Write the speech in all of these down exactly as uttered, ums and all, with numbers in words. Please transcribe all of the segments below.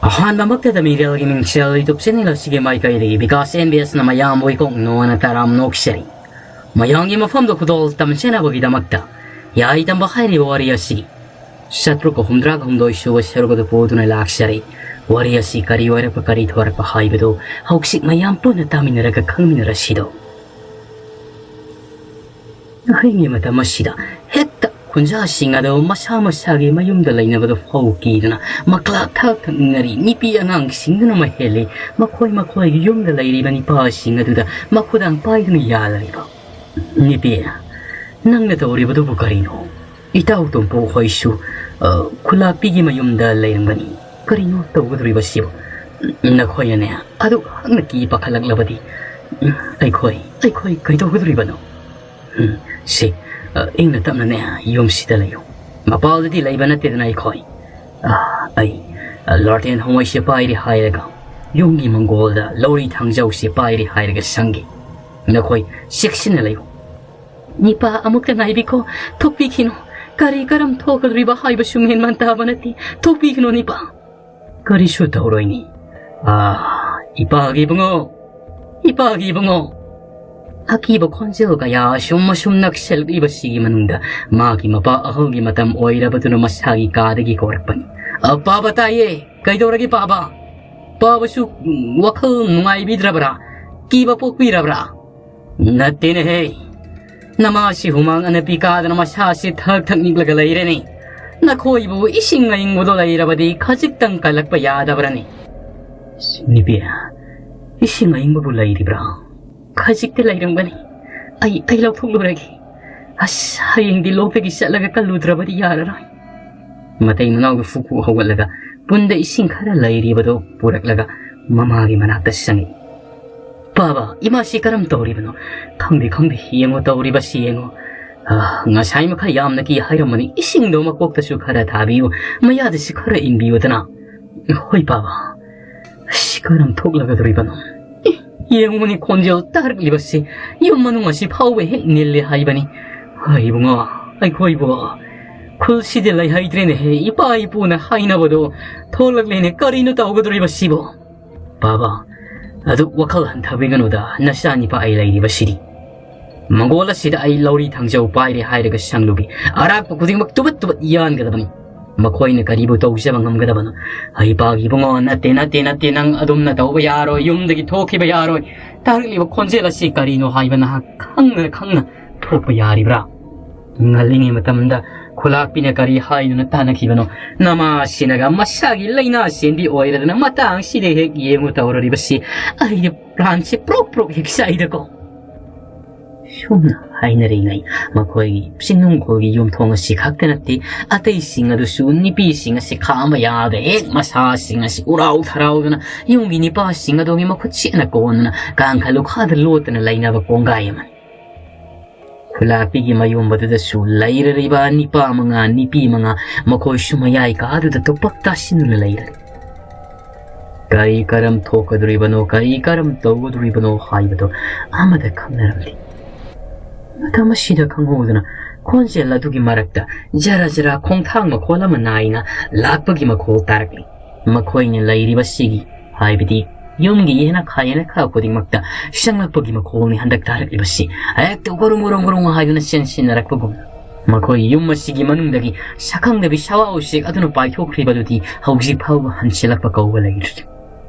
ꯑꯍꯥꯟꯕꯃꯛꯇꯗ ꯃꯤꯔꯦꯜꯒꯤ ꯃꯤꯡꯁꯦꯜ YouTube channel ꯑꯁꯤꯒꯤ ꯃꯥꯏꯀꯩꯗꯒꯤ Vikas and B ꯑꯦꯁꯅ ꯃꯌꯥꯝꯕꯨ ꯏꯀꯣꯛ ꯅꯣꯟꯅ ꯇꯔꯥꯝ ꯅꯣꯛꯆꯔꯤ꯫ ꯃꯌꯥꯝꯒꯤ ꯃꯐꯝꯗ ꯈꯨꯗꯣꯜ ꯇꯝꯖꯅꯕꯒꯤꯗꯃꯛꯇ ꯌꯥꯏ ꯇꯝꯕ ꯍꯥꯏꯔꯤꯕ ꯋꯥꯔꯤ ꯑꯁꯤ ꯆꯥꯇ꯭ꯔꯨꯛꯀ ꯍꯨꯝꯗ꯭ꯔꯥꯒ ꯍꯨꯝꯗꯣꯏ ꯁꯨꯕ ꯁꯔꯨꯛ ꯑꯗꯨ ꯄꯨꯗꯨꯅ ꯂꯥꯛꯆꯔꯤ꯫ ꯋꯥꯔꯤ ꯑꯁꯤ ꯀꯔꯤ ꯑꯣꯏꯔꯛꯄ, ꯀꯔꯤ ꯊꯣꯔꯛꯄ ꯍꯥꯏꯕꯗꯨ ꯍꯧꯖꯤꯛ ꯃꯌꯥꯝ ꯄꯨꯟꯅ ꯇꯥꯃꯤꯟꯅꯔꯒ ꯈꯪꯃꯤꯟꯅꯔꯁꯤꯗꯣ꯫ ꯑꯍꯤꯡꯒꯤ ꯃꯇꯝ ꯑꯁꯤꯗ ꯍꯦꯛꯇ ꯈꯨꯟꯖꯥꯁꯤꯡ ꯑꯗꯨ ꯃꯁꯥ ꯃꯁꯥꯒꯤ ꯃꯌꯨꯝꯗ ꯂꯩꯅꯕꯗꯨ ꯐꯥꯎ ꯀꯤꯗꯨꯅ ꯃꯀ꯭ꯂꯥꯛ ꯊꯛ ꯊꯛꯅꯔꯤ꯫ ꯅꯨꯄꯤ ꯑꯉꯥꯡꯁꯤꯡꯗꯨꯅ ꯃꯍꯦꯜꯂꯤ꯫ ꯃꯈꯣꯏ ꯃꯈꯣꯏꯒꯤ ꯌꯨꯝꯗ ꯂꯩꯔꯤꯕ ꯅꯤꯄꯥꯁꯤꯡ ꯑꯗꯨꯗ ꯃꯈꯨꯗꯥꯡ ꯄꯥꯏꯗꯨꯅ ꯌꯥꯜꯂꯔꯤꯕ꯫ ꯅꯨꯄꯤ, ꯅꯪꯅ ꯇꯧꯔꯤꯕꯗꯨꯕꯨ ꯀꯔꯤꯅꯣ? ꯏꯇꯥꯎ ꯇꯣꯝꯄꯣ ꯍꯣꯏꯁꯨ, ꯑ, ꯈꯨꯂꯥꯛꯄꯤꯒꯤ ꯃꯌꯨꯝꯗ ꯂꯩꯔꯝꯒꯅꯤ꯫ ꯀꯔꯤꯅꯣ ꯇꯧꯒꯗꯧꯔꯤꯕꯁꯤꯕꯨ? ꯅꯈꯣꯏꯅꯅꯦ, ꯑꯗꯨ ꯍꯛꯅ ꯀꯤ ꯄꯥꯈꯠꯂꯛꯂꯕꯗꯤ, ꯑꯩꯈꯣꯏ, ꯑꯩꯈꯣꯏ ꯀꯩꯗꯧꯒꯗꯧꯔꯤꯕꯅꯣ? ꯎꯝ, ꯁꯤ, ꯑ, ꯏꯪꯅ ꯇꯞꯅꯅꯦ, ꯌꯨꯝꯁꯤꯗ ꯂꯩꯌꯨ꯫ ꯃꯄꯥꯜꯗꯗꯤ ꯂꯩꯕ ꯅꯠꯇꯦꯗꯅ ꯑꯩꯈꯣꯏ꯫ ꯑ, ꯑꯩ, ꯑ, ꯂꯥꯔꯇꯦꯟ ꯍꯋꯥꯏꯁꯦ ꯄꯥꯏꯔꯦ ꯍꯥꯏꯔꯒ, ꯌꯨꯝꯒꯤ ꯃꯪꯒꯣꯜꯗ ꯂꯧꯔꯤ ꯊꯥꯡꯖꯧꯁꯦ ꯄꯥꯏꯔꯦ ꯍꯥꯏꯔꯒ ꯁꯪꯒꯦ꯫ ꯅꯈꯣꯏ ꯆꯦꯛꯁꯤꯟꯅ ꯂꯩꯌꯨ꯫ ꯅꯤꯄꯥ ꯑꯃꯨꯛꯇ ꯉꯥꯏꯕꯤꯈꯣ, ꯊꯣꯛꯄꯤꯈꯤꯅꯨ꯫ ꯀꯔꯤ ꯀꯔꯝ ꯊꯣꯛꯀꯗꯧꯔꯤꯕ ꯍꯥꯏꯕꯁꯨ ꯃꯦꯟ ꯃꯥꯟ ꯇꯥꯕ ꯅꯠꯇꯦ꯫ ꯊꯣꯛꯄꯤꯈꯤꯅꯨ ꯅꯤꯄꯥ꯫ ꯀꯔꯤꯁꯨ ꯇꯧꯔꯣꯏꯅꯤ꯫ ꯑꯥ, ꯏꯄꯥꯒꯤ ꯏꯕꯨꯡꯉꯣ, ꯏꯄꯥꯒꯤ ꯏꯕꯨꯡꯉꯣ꯫ ꯑꯀꯤꯕ ꯈꯣꯟꯖꯦꯜ ꯀꯌꯥ ꯑꯁꯨꯝ ꯑꯁꯨꯝ ꯅꯛꯁꯤꯜꯂꯛꯂꯤꯕꯁꯤꯒꯤ ꯃꯅꯨꯡꯗ ꯃꯥꯒꯤ ꯃꯄꯥ ꯑꯍꯜꯒꯤ ꯃꯇꯝ ꯑꯣꯏꯔꯕꯗꯨꯅ ꯃꯁꯥꯒꯤ ꯀꯥꯗꯒꯤ ꯀꯧꯔꯛꯄꯅꯤ꯫ "ꯑ, ꯄꯥꯕ ꯇꯥꯏꯌꯦ꯫ ꯀꯩꯗꯧꯔꯒꯦ ꯄꯥꯕ? ꯄꯥꯕꯁꯨ, ꯎꯝ, ꯋꯥꯈꯜ ꯅꯨꯡꯉꯥꯏꯕꯤꯗ꯭ꯔꯕ꯭ꯔꯥ? ꯀꯤꯕ ꯄꯣꯛꯄꯤꯔꯕ꯭ꯔꯥ?" "ꯅꯠꯇꯦꯅꯦꯍꯦ꯫ ꯅꯃꯥꯁꯤ ꯍꯨꯃꯥꯡ ꯑꯅꯞꯄꯤ ꯀꯥꯗꯅ ꯃꯁꯥꯁꯤ ꯊꯛ ꯊꯛ ꯅꯤꯛꯂꯒ ꯂꯩꯔꯦꯅꯦ꯫ ꯅꯈꯣꯏꯕꯨ ꯏꯁꯤꯡ ꯑꯏꯪꯕꯗꯣ ꯂꯩꯔꯕꯗꯤ ꯈꯖꯤꯛꯇꯪ ꯀꯜꯂꯛꯄ ꯌꯥꯗꯕ꯭ꯔꯅꯦ?" "ꯅꯨꯄꯤ, ꯏꯁꯤꯡ ꯑꯏꯪꯕꯕꯨ ꯂꯩꯔꯤꯕ꯭ꯔꯥ? ꯈꯖꯤꯛꯇ ꯂꯩꯔꯝꯒꯅꯤ꯫ ꯑꯩ, ꯑꯩ ꯂꯧꯊꯣꯛꯂꯨꯔꯒꯦ꯫ ꯑꯁ, ꯍꯌꯦꯡꯗꯤ ꯂꯣꯛꯇꯒꯤ ꯆꯠꯂꯒ ꯀꯜꯂꯨꯗ꯭ꯔꯕꯗꯤ ꯌꯥꯔꯔꯣꯏ꯫" ꯃꯇꯩ ꯃꯅꯥꯎꯗꯨ ꯐꯨꯛ ꯐꯨꯛ ꯍꯧꯒꯠꯂꯒ ꯄꯨꯟꯗ ꯏꯁꯤꯡ ꯈꯔ ꯂꯩꯔꯤꯕꯗꯨ ꯄꯨꯔꯛꯂꯒ ꯃꯃꯥꯒꯤ ꯃꯅꯥꯛꯇ ꯆꯪꯉꯤ꯫ "ꯄꯥꯕ, ꯏꯃꯥꯁꯤ ꯀꯔꯝ ꯇꯧꯔꯤꯕꯅꯣ? ꯈꯪꯗꯦ, ꯈꯪꯗꯦ, ꯌꯦꯡꯉꯣ ꯇꯧꯔꯤꯕꯁꯤ ꯌꯦꯡꯉꯣ꯫ ꯑ, ꯉꯁꯥꯏ ꯃꯈꯩ ꯌꯥꯝꯅ ꯀꯤ ꯍꯥꯏꯔꯝꯕꯅꯤ, ꯏꯁꯤꯡꯗꯣ ꯃꯀꯣꯛꯇꯁꯨ ꯈꯔ ꯊꯥꯕꯤꯌꯨ, ꯃꯌꯥꯗꯁꯨ ꯈꯔ ꯏꯟꯕꯤꯌꯨꯗꯅ꯫" "ꯍꯣꯏ ꯄꯥꯕ꯫ ꯑꯁ, ꯀꯔꯝ ꯊꯣꯛꯂꯒꯗꯧꯔꯤꯕꯅꯣ? ꯑꯦ, ꯌꯦꯡꯉꯨꯅꯤ ꯈꯣꯟꯖꯦꯜ ꯇꯥꯔꯛꯂꯤꯕꯁꯤ, ꯌꯨꯝ ꯃꯅꯨꯡ ꯑꯁꯤ ꯐꯥꯎꯕ ꯍꯦꯛ ꯅꯤꯜꯂꯦ ꯍꯥꯏꯕꯅꯤ꯫ ꯍꯣꯏ ꯏꯕꯨꯡꯉꯣ, ꯑꯩꯈꯣꯏꯕꯨ ꯈꯨꯜꯁꯤꯗꯤ ꯂꯩꯍꯩꯗ꯭ꯔꯦꯅꯦꯍꯦ, ꯏꯄꯥ ꯏꯄꯨꯅ ꯍꯥꯏꯅꯕꯗꯣ ꯊꯣꯛꯂꯛꯂꯦꯅꯦ, ꯀꯔꯤꯅꯣ ꯇꯧꯒꯗꯧꯔꯤꯕꯁꯤꯕꯣ? ꯕꯥꯕꯥ, ꯑꯗꯨ ꯋꯥꯈꯜ ꯍꯟꯊꯕꯤꯒꯅꯨꯗ, ꯅꯆꯥꯅꯤꯄꯥ ꯑꯩ ꯂꯩꯔꯤꯕꯁꯤꯗꯤ꯫ ꯃꯪꯒꯣꯜ ꯑꯁꯤꯗ ꯑꯩ ꯂꯧꯔꯤ ꯊꯥꯡꯖꯧ ꯄꯥꯏꯔꯦ ꯍꯥꯏꯔꯒ ꯁꯪꯂꯨꯒꯦ, ꯑꯔꯥꯛꯄ ꯈꯨꯗꯤꯡꯃꯛ ꯇꯨꯕꯠ ꯇꯨꯕꯠ ꯌꯥꯟꯒꯗꯕꯅꯤ꯫ ꯃꯈꯣꯏꯅ ꯀꯔꯤꯕꯨ ꯇꯧꯖꯕ ꯉꯝꯒꯗꯕꯅꯣ? ꯑꯩ ꯄꯥꯒꯤ ꯏꯕꯨꯡꯉꯣ, ꯅꯠꯇꯦ, ꯅꯠꯇꯦ, ꯅꯠꯇꯦ, ꯅꯪ ꯑꯗꯨꯝꯅ ꯇꯧꯕ ꯌꯥꯔꯣꯏ, ꯌꯨꯝꯗꯒꯤ ꯊꯣꯛꯈꯤꯕ ꯌꯥꯔꯣꯏ꯫ ꯇꯥꯔꯛꯂꯤꯕ ꯈꯣꯟꯖꯦꯜ ꯑꯁꯤ ꯀꯔꯤꯅꯣ ꯍꯥꯏꯕ ꯅꯍꯥꯛ ꯈꯪꯅ ꯈꯪꯅ ꯊꯣꯛꯄ ꯌꯥꯔꯤꯕ꯭ꯔꯥ? ꯉꯜꯂꯤꯉꯩ ꯃꯇꯝꯗ ꯈꯨꯂꯥꯛꯄꯤꯅ ꯀꯔꯤ ꯍꯥꯏꯗꯨꯅ ꯇꯥꯟꯅꯈꯤꯕꯅꯣ? ꯅꯃꯥꯁꯤꯅꯒ ꯃꯁꯥꯒꯤ ꯂꯥꯏꯅꯥ ꯆꯦꯟꯕꯤ ꯑꯣꯏꯔꯗꯅ ꯃꯇꯥꯡꯁꯤꯗ ꯍꯦꯛ ꯌꯦꯡꯉꯨ ꯇꯧꯔꯤꯕꯁꯤ꯫ ꯑꯩꯗꯤ ꯄ꯭ꯂꯥꯟꯁꯦ ꯄ꯭ꯔꯣꯛ ꯄ꯭ꯔꯣꯛ ꯍꯦꯛ ꯆꯥꯏꯗꯀꯣ꯫ ꯁꯨꯝꯅ ꯍꯥꯏꯅꯔꯤꯉꯩ ꯃꯈꯣꯏꯒꯤ ꯆꯤꯡꯅꯨꯡꯈꯣꯜꯒꯤ ꯌꯨꯝꯊꯣꯡ ꯑꯁꯤ ꯈꯛꯇ ꯅꯠꯇꯦ, ꯑꯇꯩꯁꯤꯡ ꯑꯗꯨꯁꯨ ꯅꯨꯄꯤꯁꯤꯡ ꯑꯁꯤ ꯈꯥꯝꯕ ꯌꯥꯗ ꯍꯦꯛ ꯃꯁꯥꯁꯤꯡ ꯑꯁꯤ ꯎꯔꯥꯎ ꯊꯔꯥꯎꯗꯨꯅ ꯌꯨꯝꯒꯤ ꯅꯤꯄꯥꯁꯤꯡ ꯑꯗꯨꯒꯤ ꯃꯈꯨꯠ ꯆꯦꯠꯅ ꯀꯣꯟꯗꯨꯅ ꯀꯥꯡꯈꯜ ꯂꯨꯈꯥꯗ ꯂꯣꯠꯇꯨꯅ ꯂꯩꯅꯕ ꯀꯣꯡꯒꯥꯏ ꯑꯃꯅꯤ꯫ ꯈꯨꯂꯥꯛꯄꯤꯒꯤ ꯃꯌꯨꯝ ꯑꯗꯨꯗꯁꯨ ꯂꯩꯔꯔꯤꯕ ꯅꯤꯄꯥ ꯃꯉꯥ, ꯅꯨꯄꯤ ꯃꯉꯥ, ꯃꯈꯣꯏꯁꯨ ꯃꯌꯥꯏ ꯀꯥꯗꯨꯗ ꯇꯨꯄꯛ ꯇꯥꯁꯤꯟꯗꯨꯅ ꯂꯩꯔꯦ꯫ ꯀꯔꯤ ꯀꯔꯝ ꯊꯣꯛꯀꯗꯧꯔꯤꯕꯅꯣ, ꯀꯔꯤ ꯀꯔꯝ ꯇꯧꯒꯗꯧꯔꯤꯕꯅꯣ ꯍꯥꯏꯕꯗꯣ ꯑꯃꯠꯇ ꯈꯪꯅꯔꯝꯗꯦ꯫ ꯃꯇꯝ ꯑꯁꯤꯗ ꯈꯪꯍꯧꯗꯅ ꯈꯣꯟꯖꯦꯜ ꯑꯗꯨꯒꯤ ꯃꯔꯛꯇ ꯖꯔ ꯖꯔ ꯈꯣꯡꯊꯥꯡ ꯃꯈꯣꯜ ꯑꯃ ꯅꯥꯏꯅ ꯂꯥꯛꯄꯒꯤ ꯃꯈꯣꯜ ꯇꯥꯔꯛꯂꯤ꯫ ꯃꯈꯣꯏꯅ ꯂꯩꯔꯤꯕꯁꯤꯒꯤ, ꯍꯥꯏꯕꯗꯤ ꯌꯨꯝꯒꯤ ꯌꯦꯅꯈꯥ ꯌꯦꯅꯈꯥ ꯈꯨꯗꯤꯡꯃꯛꯇ ꯁꯪꯂꯛꯄꯒꯤ ꯃꯈꯣꯜꯅꯤ ꯍꯟꯗꯛ ꯇꯥꯔꯛꯂꯤꯕꯁꯤ꯫ ꯍꯦꯛꯇ ꯒꯣꯔꯣꯡ ꯒꯣꯔꯣꯡ ꯒꯣꯔꯣꯡ ꯍꯥꯏꯗꯨꯅ ꯆꯦꯟꯁꯤꯟꯅꯔꯛꯄꯒꯨꯝ꯫ ꯃꯈꯣꯏ ꯌꯨꯝ ꯑꯁꯤꯒꯤ ꯃꯅꯨꯡꯗꯒꯤ ꯁꯛꯈꯪꯗꯕꯤ ꯁꯋꯥ ꯎꯆꯦꯛ ꯑꯗꯨꯅ ꯄꯥꯏꯊꯣꯛꯈ꯭ꯔꯤꯕꯗꯨꯗꯤ ꯍꯧꯖꯤꯛ ꯐꯥꯎꯕ ꯍꯟꯁꯤꯜꯂꯛꯄ ꯀꯧꯕ ꯂꯩꯇ꯭ꯔꯤ꯫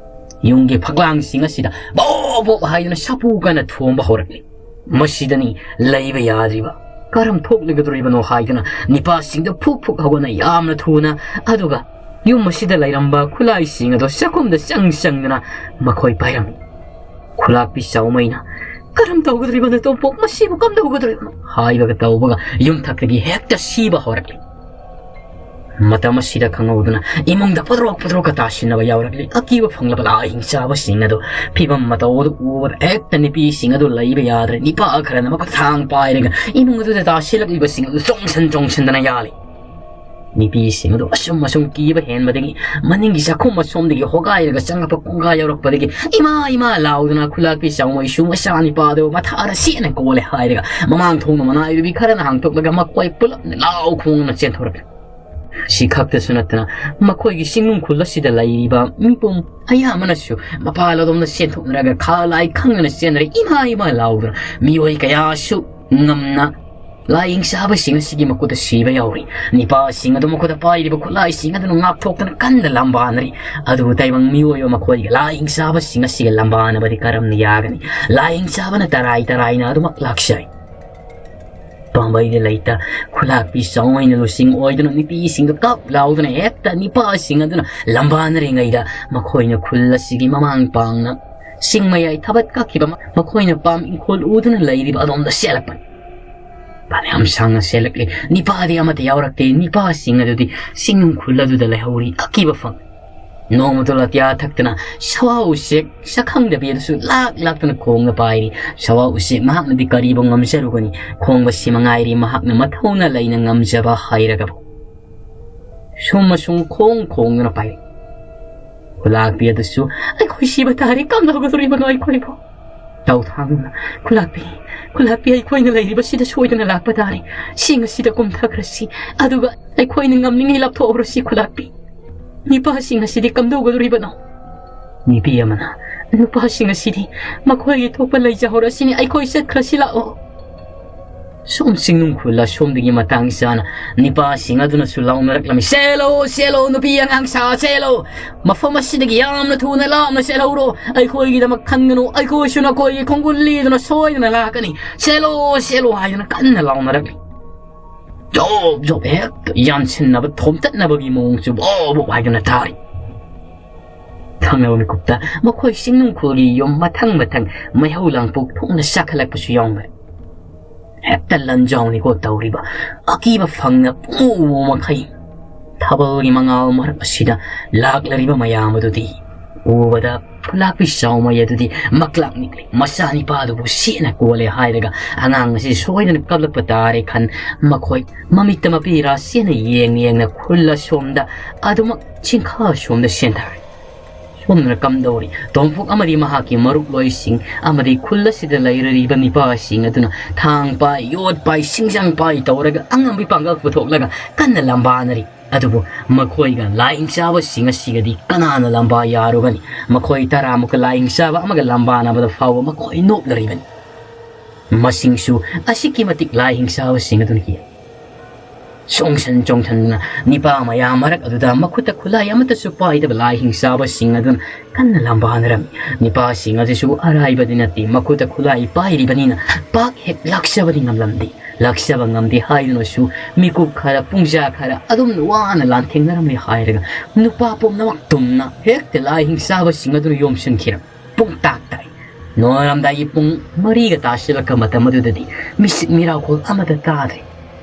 ꯌꯨꯝꯒꯤ ꯐꯛꯂꯥꯡꯁꯤꯡ ꯑꯁꯤꯗ ꯕꯣꯞ ꯕꯣꯞ ꯍꯥꯏꯗꯨꯅ ꯁꯥꯐꯨ ꯀꯟꯅ ꯊꯣꯝꯕ ꯍꯧꯔꯛꯂꯤ꯫ ꯃꯁꯤꯗꯅꯤ ꯂꯩꯕ ꯌꯥꯗ꯭ꯔꯤꯕ꯫ ꯀꯔꯝ ꯊꯣꯛꯂꯒꯗꯧꯔꯤꯕꯅꯣ ꯍꯥꯏꯗꯨꯅ ꯅꯤꯄꯥꯁꯤꯡꯗ ꯐꯨꯛ ꯐꯨꯛ ꯍꯧꯒꯠꯅ ꯌꯥꯝꯅ ꯊꯨꯅ, ꯑꯗꯨꯒ ꯌꯨꯝ ꯑꯁꯤꯗ ꯂꯩꯔꯝꯕ ꯈꯨꯠꯂꯥꯏꯁꯤꯡ ꯑꯗꯨ ꯆꯥꯛꯈꯨꯝꯗ ꯆꯪ ꯆꯪꯗꯨꯅ ꯃꯈꯣꯏ ꯄꯥꯏꯔꯝꯃꯤ꯫ ꯈꯨꯂꯥꯛꯄꯤ ꯆꯥꯎꯃꯩꯅ, "ꯀꯔꯝ ꯇꯧꯒꯗꯧꯔꯤꯕꯅꯣ ꯇꯣꯝꯄꯣꯛ, ꯃꯁꯤꯕꯨ ꯀꯝꯗꯧꯒꯗꯧꯔꯤꯕꯅꯣ?" ꯍꯥꯏꯕꯒ ꯇꯧꯕꯒ ꯌꯨꯝꯊꯛꯇꯒꯤ ꯍꯦꯛꯇ ꯁꯤꯕ ꯍꯧꯔꯛꯂꯤ꯫ ꯃꯇꯝ ꯑꯁꯤꯗ ꯈꯪꯍꯧꯗꯅ ꯏꯃꯨꯡꯗ ꯄꯗ꯭ꯔꯣꯛ ꯄꯗ꯭ꯔꯣꯛꯀ ꯇꯥꯁꯤꯟꯅꯕ ꯌꯥꯎꯔꯛꯂꯤ꯫ ꯑꯀꯤꯕ ꯐꯪꯂꯕ ꯂꯥꯏꯍꯤꯡ ꯆꯥꯕꯁꯤꯡ ꯑꯗꯨ ꯐꯤꯕꯝ ꯃꯇꯧ ꯑꯗꯨ ꯎꯕꯗ ꯍꯦꯛꯇ ꯅꯨꯄꯤꯁꯤꯡ ꯑꯗꯨ ꯂꯩꯕ ꯌꯥꯗ꯭ꯔꯦ꯫ ꯅꯤꯄꯥ ꯈꯔꯅ ꯃꯈꯨꯠ ꯊꯥꯡ ꯄꯥꯏꯔꯒ ꯏꯃꯨꯡ ꯑꯗꯨꯗ ꯇꯥꯁꯤꯜꯂꯛꯂꯤꯕꯁꯤꯡ ꯑꯗꯨ ꯆꯣꯡꯁꯟ ꯆꯣꯡꯁꯟꯗꯅ ꯌꯥꯜꯂꯤ꯫ ꯅꯨꯄꯤꯁꯤꯡ ꯑꯗꯨ ꯑꯁꯨꯝ ꯑꯁꯨꯝ ꯀꯤꯕ ꯍꯦꯟꯕꯗꯒꯤ ꯃꯅꯤꯡꯒꯤ ꯆꯥꯛꯈꯨꯝ ꯑꯁꯣꯝꯗꯒꯤ ꯍꯣꯒꯥꯏꯔꯒ ꯆꯪꯂꯛꯄ ꯀꯣꯡꯒꯥ ꯌꯧꯔꯛꯄꯗꯒꯤ, "ꯏꯃꯥ, ꯏꯃꯥ!" ꯂꯥꯎꯗꯨꯅ ꯈꯨꯂꯥꯛꯄꯤ ꯆꯥꯎꯃꯩꯁꯨ ꯃꯆꯥ ꯅꯤꯄꯥꯗꯨ ꯃꯊꯥꯔ ꯁꯦꯠꯅ ꯀꯣꯜꯂꯦ ꯍꯥꯏꯔꯒ ꯃꯃꯥꯡ ꯊꯣꯡꯅ ꯃꯅꯥꯏꯗꯨꯕꯤ ꯈꯔꯅ ꯍꯥꯡꯗꯣꯛꯂꯒ ꯃꯈꯣꯏ ꯄꯨꯂꯞꯅ ꯂꯥꯎ ꯈꯣꯡꯗꯨꯅ ꯆꯦꯟꯊꯣꯔꯛꯂꯦ꯫ ꯁꯤ ꯈꯛꯇꯁꯨ ꯅꯠꯇꯅ ꯃꯈꯣꯏꯒꯤ ꯆꯤꯡꯅꯨꯡ ꯈꯨꯜ ꯑꯁꯤꯗ ꯂꯩꯔꯤꯕ ꯃꯤꯄꯨꯝ ꯑꯌꯥꯝꯕꯅꯁꯨ ꯃꯄꯥꯜ ꯑꯗꯣꯝꯗ ꯆꯦꯟꯊꯣꯛꯅꯔꯒ ꯈꯥ ꯂꯥꯏ ꯈꯪꯗꯅ ꯆꯦꯟꯅꯔꯦ, ꯏꯃꯥ ꯏꯃꯥ ꯂꯥꯎꯗꯨꯅ꯫ ꯃꯤꯑꯣꯏ ꯀꯌꯥꯁꯨ ꯉꯝꯅ ꯂꯥꯏꯌꯦꯡ ꯆꯥꯕꯁꯤꯡ ꯑꯁꯤꯒꯤ ꯃꯈꯨꯠꯇ ꯁꯤꯕ ꯌꯥꯎꯔꯤ꯫ ꯅꯤꯄꯥꯁꯤꯡ ꯑꯗꯨ ꯃꯈꯨꯠꯇ ꯄꯥꯏꯔꯤꯕ ꯈꯨꯠꯂꯥꯏꯁꯤꯡ ꯑꯗꯨꯅ ꯉꯥꯛꯊꯣꯛꯇꯅ ꯀꯟꯅ ꯂꯝꯕꯥꯅꯔꯤ꯫ ꯑꯗꯨꯕꯨ ꯇꯥꯏꯕꯪ ꯃꯤꯑꯣꯏꯕ ꯃꯈꯣꯏꯒ ꯂꯥꯏꯌꯦꯡ ꯆꯥꯕꯁꯤꯡ ꯑꯁꯤꯒ ꯂꯝꯕꯥꯅꯕꯗꯤ ꯀꯔꯝꯅ ꯌꯥꯒꯅꯤ? ꯂꯥꯏꯌꯦꯡ ꯆꯥꯕꯅ ꯇꯔꯥꯏ ꯇꯔꯥꯏꯅ ꯑꯗꯨꯃꯛ ꯂꯥꯛꯆꯩ꯫ ꯄꯥꯝꯕꯩꯗ ꯂꯩꯇ ꯈꯨꯂꯥꯛꯄꯤ ꯆꯥꯎꯃꯩꯅ ꯂꯨꯆꯤꯡ ꯑꯣꯏꯗꯨꯅ ꯅꯨꯄꯤꯁꯤꯡꯗꯨ ꯀꯞ ꯂꯥꯎꯗꯨꯅ ꯍꯦꯛꯇ ꯅꯤꯄꯥꯁꯤꯡ ꯑꯗꯨꯅ ꯂꯝꯕꯥꯅꯔꯤꯉꯩꯗ ꯃꯈꯣꯏꯅ ꯈꯨꯜ ꯑꯁꯤꯒꯤ ꯃꯃꯥꯡ ꯄꯥꯡꯅ ꯆꯤꯡ ꯃꯌꯥꯏ ꯊꯕꯠ ꯀꯛꯈꯤꯕ ꯃꯈꯣꯏꯅ ꯄꯥꯝ ꯏꯪꯈꯣꯜ ꯎꯗꯨꯅ ꯂꯩꯔꯤꯕ ꯑꯗꯣꯝꯗ ꯆꯦꯜꯂꯛꯄꯅꯤ꯫ ꯐꯅꯌꯥꯝ ꯁꯥꯡꯅ ꯆꯦꯜꯂꯛꯂꯤ꯫ ꯅꯤꯄꯥꯗꯤ ꯑꯃꯠꯇ ꯌꯥꯎꯔꯛꯇꯦ꯫ ꯅꯤꯄꯥꯁꯤꯡ ꯑꯗꯨꯗꯤ ꯆꯤꯡꯅꯨꯡ ꯈꯨꯜ ꯑꯗꯨꯗ ꯂꯩꯍꯧꯔꯤ꯫ ꯑꯀꯤꯕ ꯐꯪ ꯅꯣꯡꯃꯗꯨ ꯂꯥꯇꯤꯌꯥ ꯊꯛꯇꯅ ꯁꯋꯥ ꯎꯆꯦꯛ ꯁꯛꯈꯪꯗꯕꯤ ꯑꯗꯨꯁꯨ ꯂꯥꯛ ꯂꯥꯛꯇꯅ ꯈꯣꯡꯅ ꯄꯥꯏꯔꯤ꯫ ꯁꯋꯥ ꯎꯆꯦꯛ ꯃꯍꯥꯛꯅꯗꯤ ꯀꯔꯤꯕꯨ ꯉꯝꯖꯔꯨꯒꯅꯤ? ꯈꯣꯡꯕꯁꯤ ꯃꯉꯥꯏꯔꯤ ꯃꯍꯥꯛꯅ ꯃꯊꯧꯅ ꯂꯩꯅ ꯉꯝꯖꯕ ꯍꯥꯏꯔꯒꯕꯨ꯫ ꯁꯨꯝ ꯑꯁꯨꯝ ꯈꯣꯡ ꯈꯣꯡꯗꯨꯅ ꯄꯥꯏꯔꯤ꯫ ꯈꯨꯂꯥꯛꯄꯤ ꯑꯗꯨꯁꯨ, "ꯑꯩꯈꯣꯏ ꯁꯤꯕ ꯇꯥꯔꯦ, ꯀꯝꯗꯧꯒꯗꯧꯔꯤꯕꯅꯣ ꯑꯩꯈꯣꯏꯕꯨ?" ꯇꯧꯊꯥꯡꯅ, "ꯈꯨꯂꯥꯛꯄꯤ, ꯈꯨꯂꯥꯛꯄꯤ, ꯑꯩꯈꯣꯏꯅ ꯂꯩꯔꯤꯕꯁꯤꯗ ꯁꯣꯏꯗꯅ ꯂꯥꯛꯄ ꯇꯥꯔꯦ꯫ ꯁꯤꯡ ꯑꯁꯤꯗ ꯀꯨꯝꯊꯈ꯭ꯔꯁꯤ, ꯑꯗꯨꯒ ꯑꯩꯈꯣꯏꯅ ꯉꯝꯅꯤꯡꯉꯤ ꯂꯥꯞꯊꯣꯛꯍꯧꯔꯁꯤ ꯈꯨꯂꯥꯛꯄꯤ꯫ ꯅꯤꯄꯥꯁꯤꯡ ꯑꯁꯤꯗꯤ ꯀꯝꯗꯧꯒꯗꯧꯔꯤꯕꯅꯣ?" ꯅꯨꯄꯤ ꯑꯃꯅ, "ꯅꯨꯄꯥꯁꯤꯡ ꯑꯁꯤꯗꯤ ꯃꯈꯣꯏꯒꯤ ꯊꯣꯛꯄ ꯂꯩꯖꯍꯧꯔꯁꯤꯅꯤ, ꯑꯩꯈꯣꯏ ꯆꯠꯈ꯭ꯔꯁꯤ ꯂꯥꯛꯑꯣ꯫" ꯁꯣꯝ ꯆꯤꯡꯅꯨꯡ ꯈꯨꯜ ꯑꯁꯣꯝꯗꯒꯤ ꯃꯇꯥꯡ ꯆꯥꯅ ꯅꯤꯄꯥꯁꯤꯡ ꯑꯗꯨꯅꯁꯨ ꯂꯥꯎꯅꯔꯛꯂꯝꯃꯤ, "ꯆꯦꯜꯂꯣ, ꯆꯦꯜꯂꯣ, ꯅꯨꯄꯤ ꯑꯉꯥꯡꯁꯥ, ꯆꯦꯜꯂꯣ! ꯃꯐꯝ ꯑꯁꯤꯗꯒꯤ ꯌꯥꯝꯅ ꯊꯨꯅ ꯂꯥꯞꯅ ꯆꯦꯜꯍꯧꯔꯣ꯫ ꯑꯩꯈꯣꯏꯒꯤꯗꯃꯛ ꯈꯟꯒꯅꯨ, ꯑꯩꯈꯣꯏꯁꯨ ꯅꯈꯣꯏꯒꯤ ꯈꯣꯡꯒꯨꯜ ꯂꯤꯗꯨꯅ ꯁꯣꯏꯗꯅ ꯂꯥꯛꯀꯅꯤ꯫ ꯆꯦꯜꯂꯣ, ꯆꯦꯜꯂꯣ!" ꯍꯥꯏꯗꯨꯅ ꯀꯟꯅ ꯂꯥꯎꯅꯔꯛꯂꯤ꯫ ꯖꯣꯞ ꯖꯣꯞ ꯍꯦꯛꯇ ꯌꯥꯟꯁꯤꯟꯅꯕ, ꯊꯣꯝꯇꯠꯅꯕꯒꯤ ꯃꯑꯣꯡꯁꯨ ꯕꯣꯞ ꯕꯣꯞ ꯍꯥꯏꯗꯨꯅ ꯇꯥꯔꯤ꯫ ꯊꯪꯅꯕ ꯃꯤꯀꯨꯞꯇ ꯃꯈꯣꯏ ꯆꯤꯡꯅꯨꯡ ꯈꯨꯜꯒꯤ ꯌꯨꯝ ꯃꯊꯪ ꯃꯊꯪ ꯃꯩꯍꯧ ꯂꯥꯡꯄꯣꯛ ꯊꯣꯛꯅ ꯆꯥꯈꯠꯂꯛꯄꯁꯨ ꯌꯥꯎꯅꯔꯦ꯫ ꯍꯦꯛꯇ ꯂꯟꯖꯥꯎꯅꯤꯀꯣ ꯇꯧꯔꯤꯕ꯫ ꯑꯀꯤꯕ ꯐꯪꯅ ꯄꯨꯡꯎ ꯎ ꯃꯈꯩ ꯊꯥꯕꯜꯒꯤ ꯃꯉꯥꯜ ꯃꯔꯛ ꯑꯁꯤꯗ ꯂꯥꯛꯂꯔꯤꯕ ꯃꯌꯥꯝ ꯑꯗꯨꯗꯤ ꯎꯕꯗ ꯈꯨꯂꯥꯛꯄꯤ ꯆꯥꯎꯃꯩ ꯑꯗꯨꯗꯤ ꯃꯀ꯭ꯂꯥꯛ ꯅꯤꯛꯂꯦ꯫ ꯃꯆꯥ ꯅꯤꯄꯥꯗꯨꯕꯨ ꯁꯦꯠꯅ ꯀꯣꯜꯂꯦ ꯍꯥꯏꯔꯒ ꯑꯉꯥꯡ ꯑꯁꯤ ꯁꯣꯏꯗꯅ ꯀꯞꯂꯛꯄ ꯇꯥꯔꯦ ꯈꯟ ꯃꯈꯣꯏ ꯃꯃꯤꯠꯇ ꯃꯄꯤ ꯔꯥ ꯁꯦꯠꯅ ꯌꯦꯡ ꯌꯦꯡꯅ ꯈꯨꯜ ꯑꯁꯣꯝꯗ ꯑꯗꯨꯃꯛ ꯆꯤꯡꯈꯥ ꯑꯁꯣꯝꯗ ꯁꯦꯟꯊꯔꯦ꯫ ꯁꯣꯝꯗꯅ ꯀꯝꯗꯧꯔꯤ? ꯇꯣꯝꯐꯨꯛ ꯑꯃꯗꯤ ꯃꯍꯥꯛꯀꯤ ꯃꯔꯨꯞꯂꯣꯏꯁꯤꯡ ꯑꯃꯗꯤ ꯈꯨꯜ ꯑꯁꯤꯗ ꯂꯩꯔꯤꯕ ꯅꯤꯄꯥꯁꯤꯡ ꯑꯗꯨꯅ ꯊꯥꯡ ꯄꯥꯏ, ꯌꯣꯠ ꯄꯥꯏ, ꯁꯤꯡꯖꯪ ꯄꯥꯏ ꯇꯧꯔꯒ ꯑꯉꯝꯕꯤ ꯄꯥꯡꯒꯜ ꯄꯨꯊꯣꯛꯂꯒ ꯀꯟꯅ ꯂꯝꯕꯥꯅꯔꯤ꯫ ꯑꯗꯨꯕꯨ ꯃꯈꯣꯏꯒ ꯂꯥꯏꯍꯤꯡ ꯆꯥꯕꯁꯤꯡ ꯑꯁꯤꯒꯗꯤ ꯀꯅꯥꯅ ꯂꯝꯕꯥ ꯌꯥꯔꯨꯒꯅꯤ? ꯃꯈꯣꯏ ꯇꯔꯥꯃꯨꯛꯀ ꯂꯥꯏꯍꯤꯡ ꯆꯥꯕ ꯑꯃꯒ ꯂꯝꯕꯥꯅꯕꯗ ꯐꯥꯎꯕ ꯃꯈꯣꯏ ꯅꯣꯛꯂꯔꯤꯕꯅꯤ꯫ ꯃꯁꯤꯡꯁꯨ ꯑꯁꯤꯛꯀꯤ ꯃꯇꯤꯛ ꯂꯥꯏꯍꯤꯡ ꯆꯥꯕꯁꯤꯡ ꯑꯗꯨꯅ ꯍꯦꯜꯂꯤ꯫ ꯆꯣꯡꯁꯟ ꯆꯣꯡꯁꯟꯗꯨꯅ ꯅꯤꯄꯥ ꯃꯌꯥꯝ ꯃꯔꯛ ꯑꯗꯨꯗ ꯃꯈꯨꯠꯇ ꯈꯨꯠꯂꯥꯏ ꯑꯃꯠꯇꯁꯨ ꯄꯥꯏꯗꯕ ꯂꯥꯏꯍꯤꯡ ꯆꯥꯕꯁꯤꯡ ꯑꯗꯨꯅ ꯀꯟꯅ ꯂꯝꯕꯥꯅꯔꯝꯃꯤ꯫ ꯅꯤꯄꯥꯁꯤꯡ ꯑꯗꯨꯁꯨ ꯑꯔꯥꯏꯕꯗꯤ ꯅꯠꯇꯦ, ꯃꯈꯨꯠꯇ ꯈꯨꯠꯂꯥꯏ ꯄꯥꯏꯔꯤꯕꯅꯤꯅ ꯄꯥꯛ ꯍꯦꯛ ꯂꯥꯛꯆꯕꯗꯤ ꯉꯝꯂꯝꯗꯦ꯫ ꯂꯥꯛꯆꯕ ꯉꯝꯗꯦ ꯍꯥꯏꯗꯨꯅꯁꯨ ꯃꯤꯀꯨꯞ ꯈꯔ, ꯄꯨꯡꯖꯥ ꯈꯔ ꯑꯗꯨꯝ ꯋꯥꯅ ꯂꯥꯟꯊꯦꯡꯅꯔꯝꯂꯦ ꯍꯥꯏꯔꯒ ꯅꯨꯄꯥ ꯄꯨꯝꯅꯃꯛ ꯇꯨꯝꯅ ꯍꯦꯛꯇ ꯂꯥꯏꯍꯤꯡ ꯆꯥꯕꯁꯤꯡ ꯑꯗꯨꯅ ꯌꯣꯝꯁꯤꯟꯈꯤꯔꯝꯃꯤ꯫ ꯄꯨꯡ ꯇꯥꯛ ꯇꯥꯏ꯫ ꯅꯣꯡꯉꯥꯜꯂꯝꯗꯥꯏꯒꯤ ꯄꯨꯡ ꯃꯔꯤꯒ ꯇꯥꯁꯤꯜꯂꯛꯄ ꯃꯇꯝ ꯑꯗꯨꯗꯗꯤ ꯃꯤꯁꯤꯠ ꯃꯤꯔꯥꯎꯈꯣꯜ ꯑꯃꯠꯇ ꯇꯥꯗ꯭ꯔꯦ꯫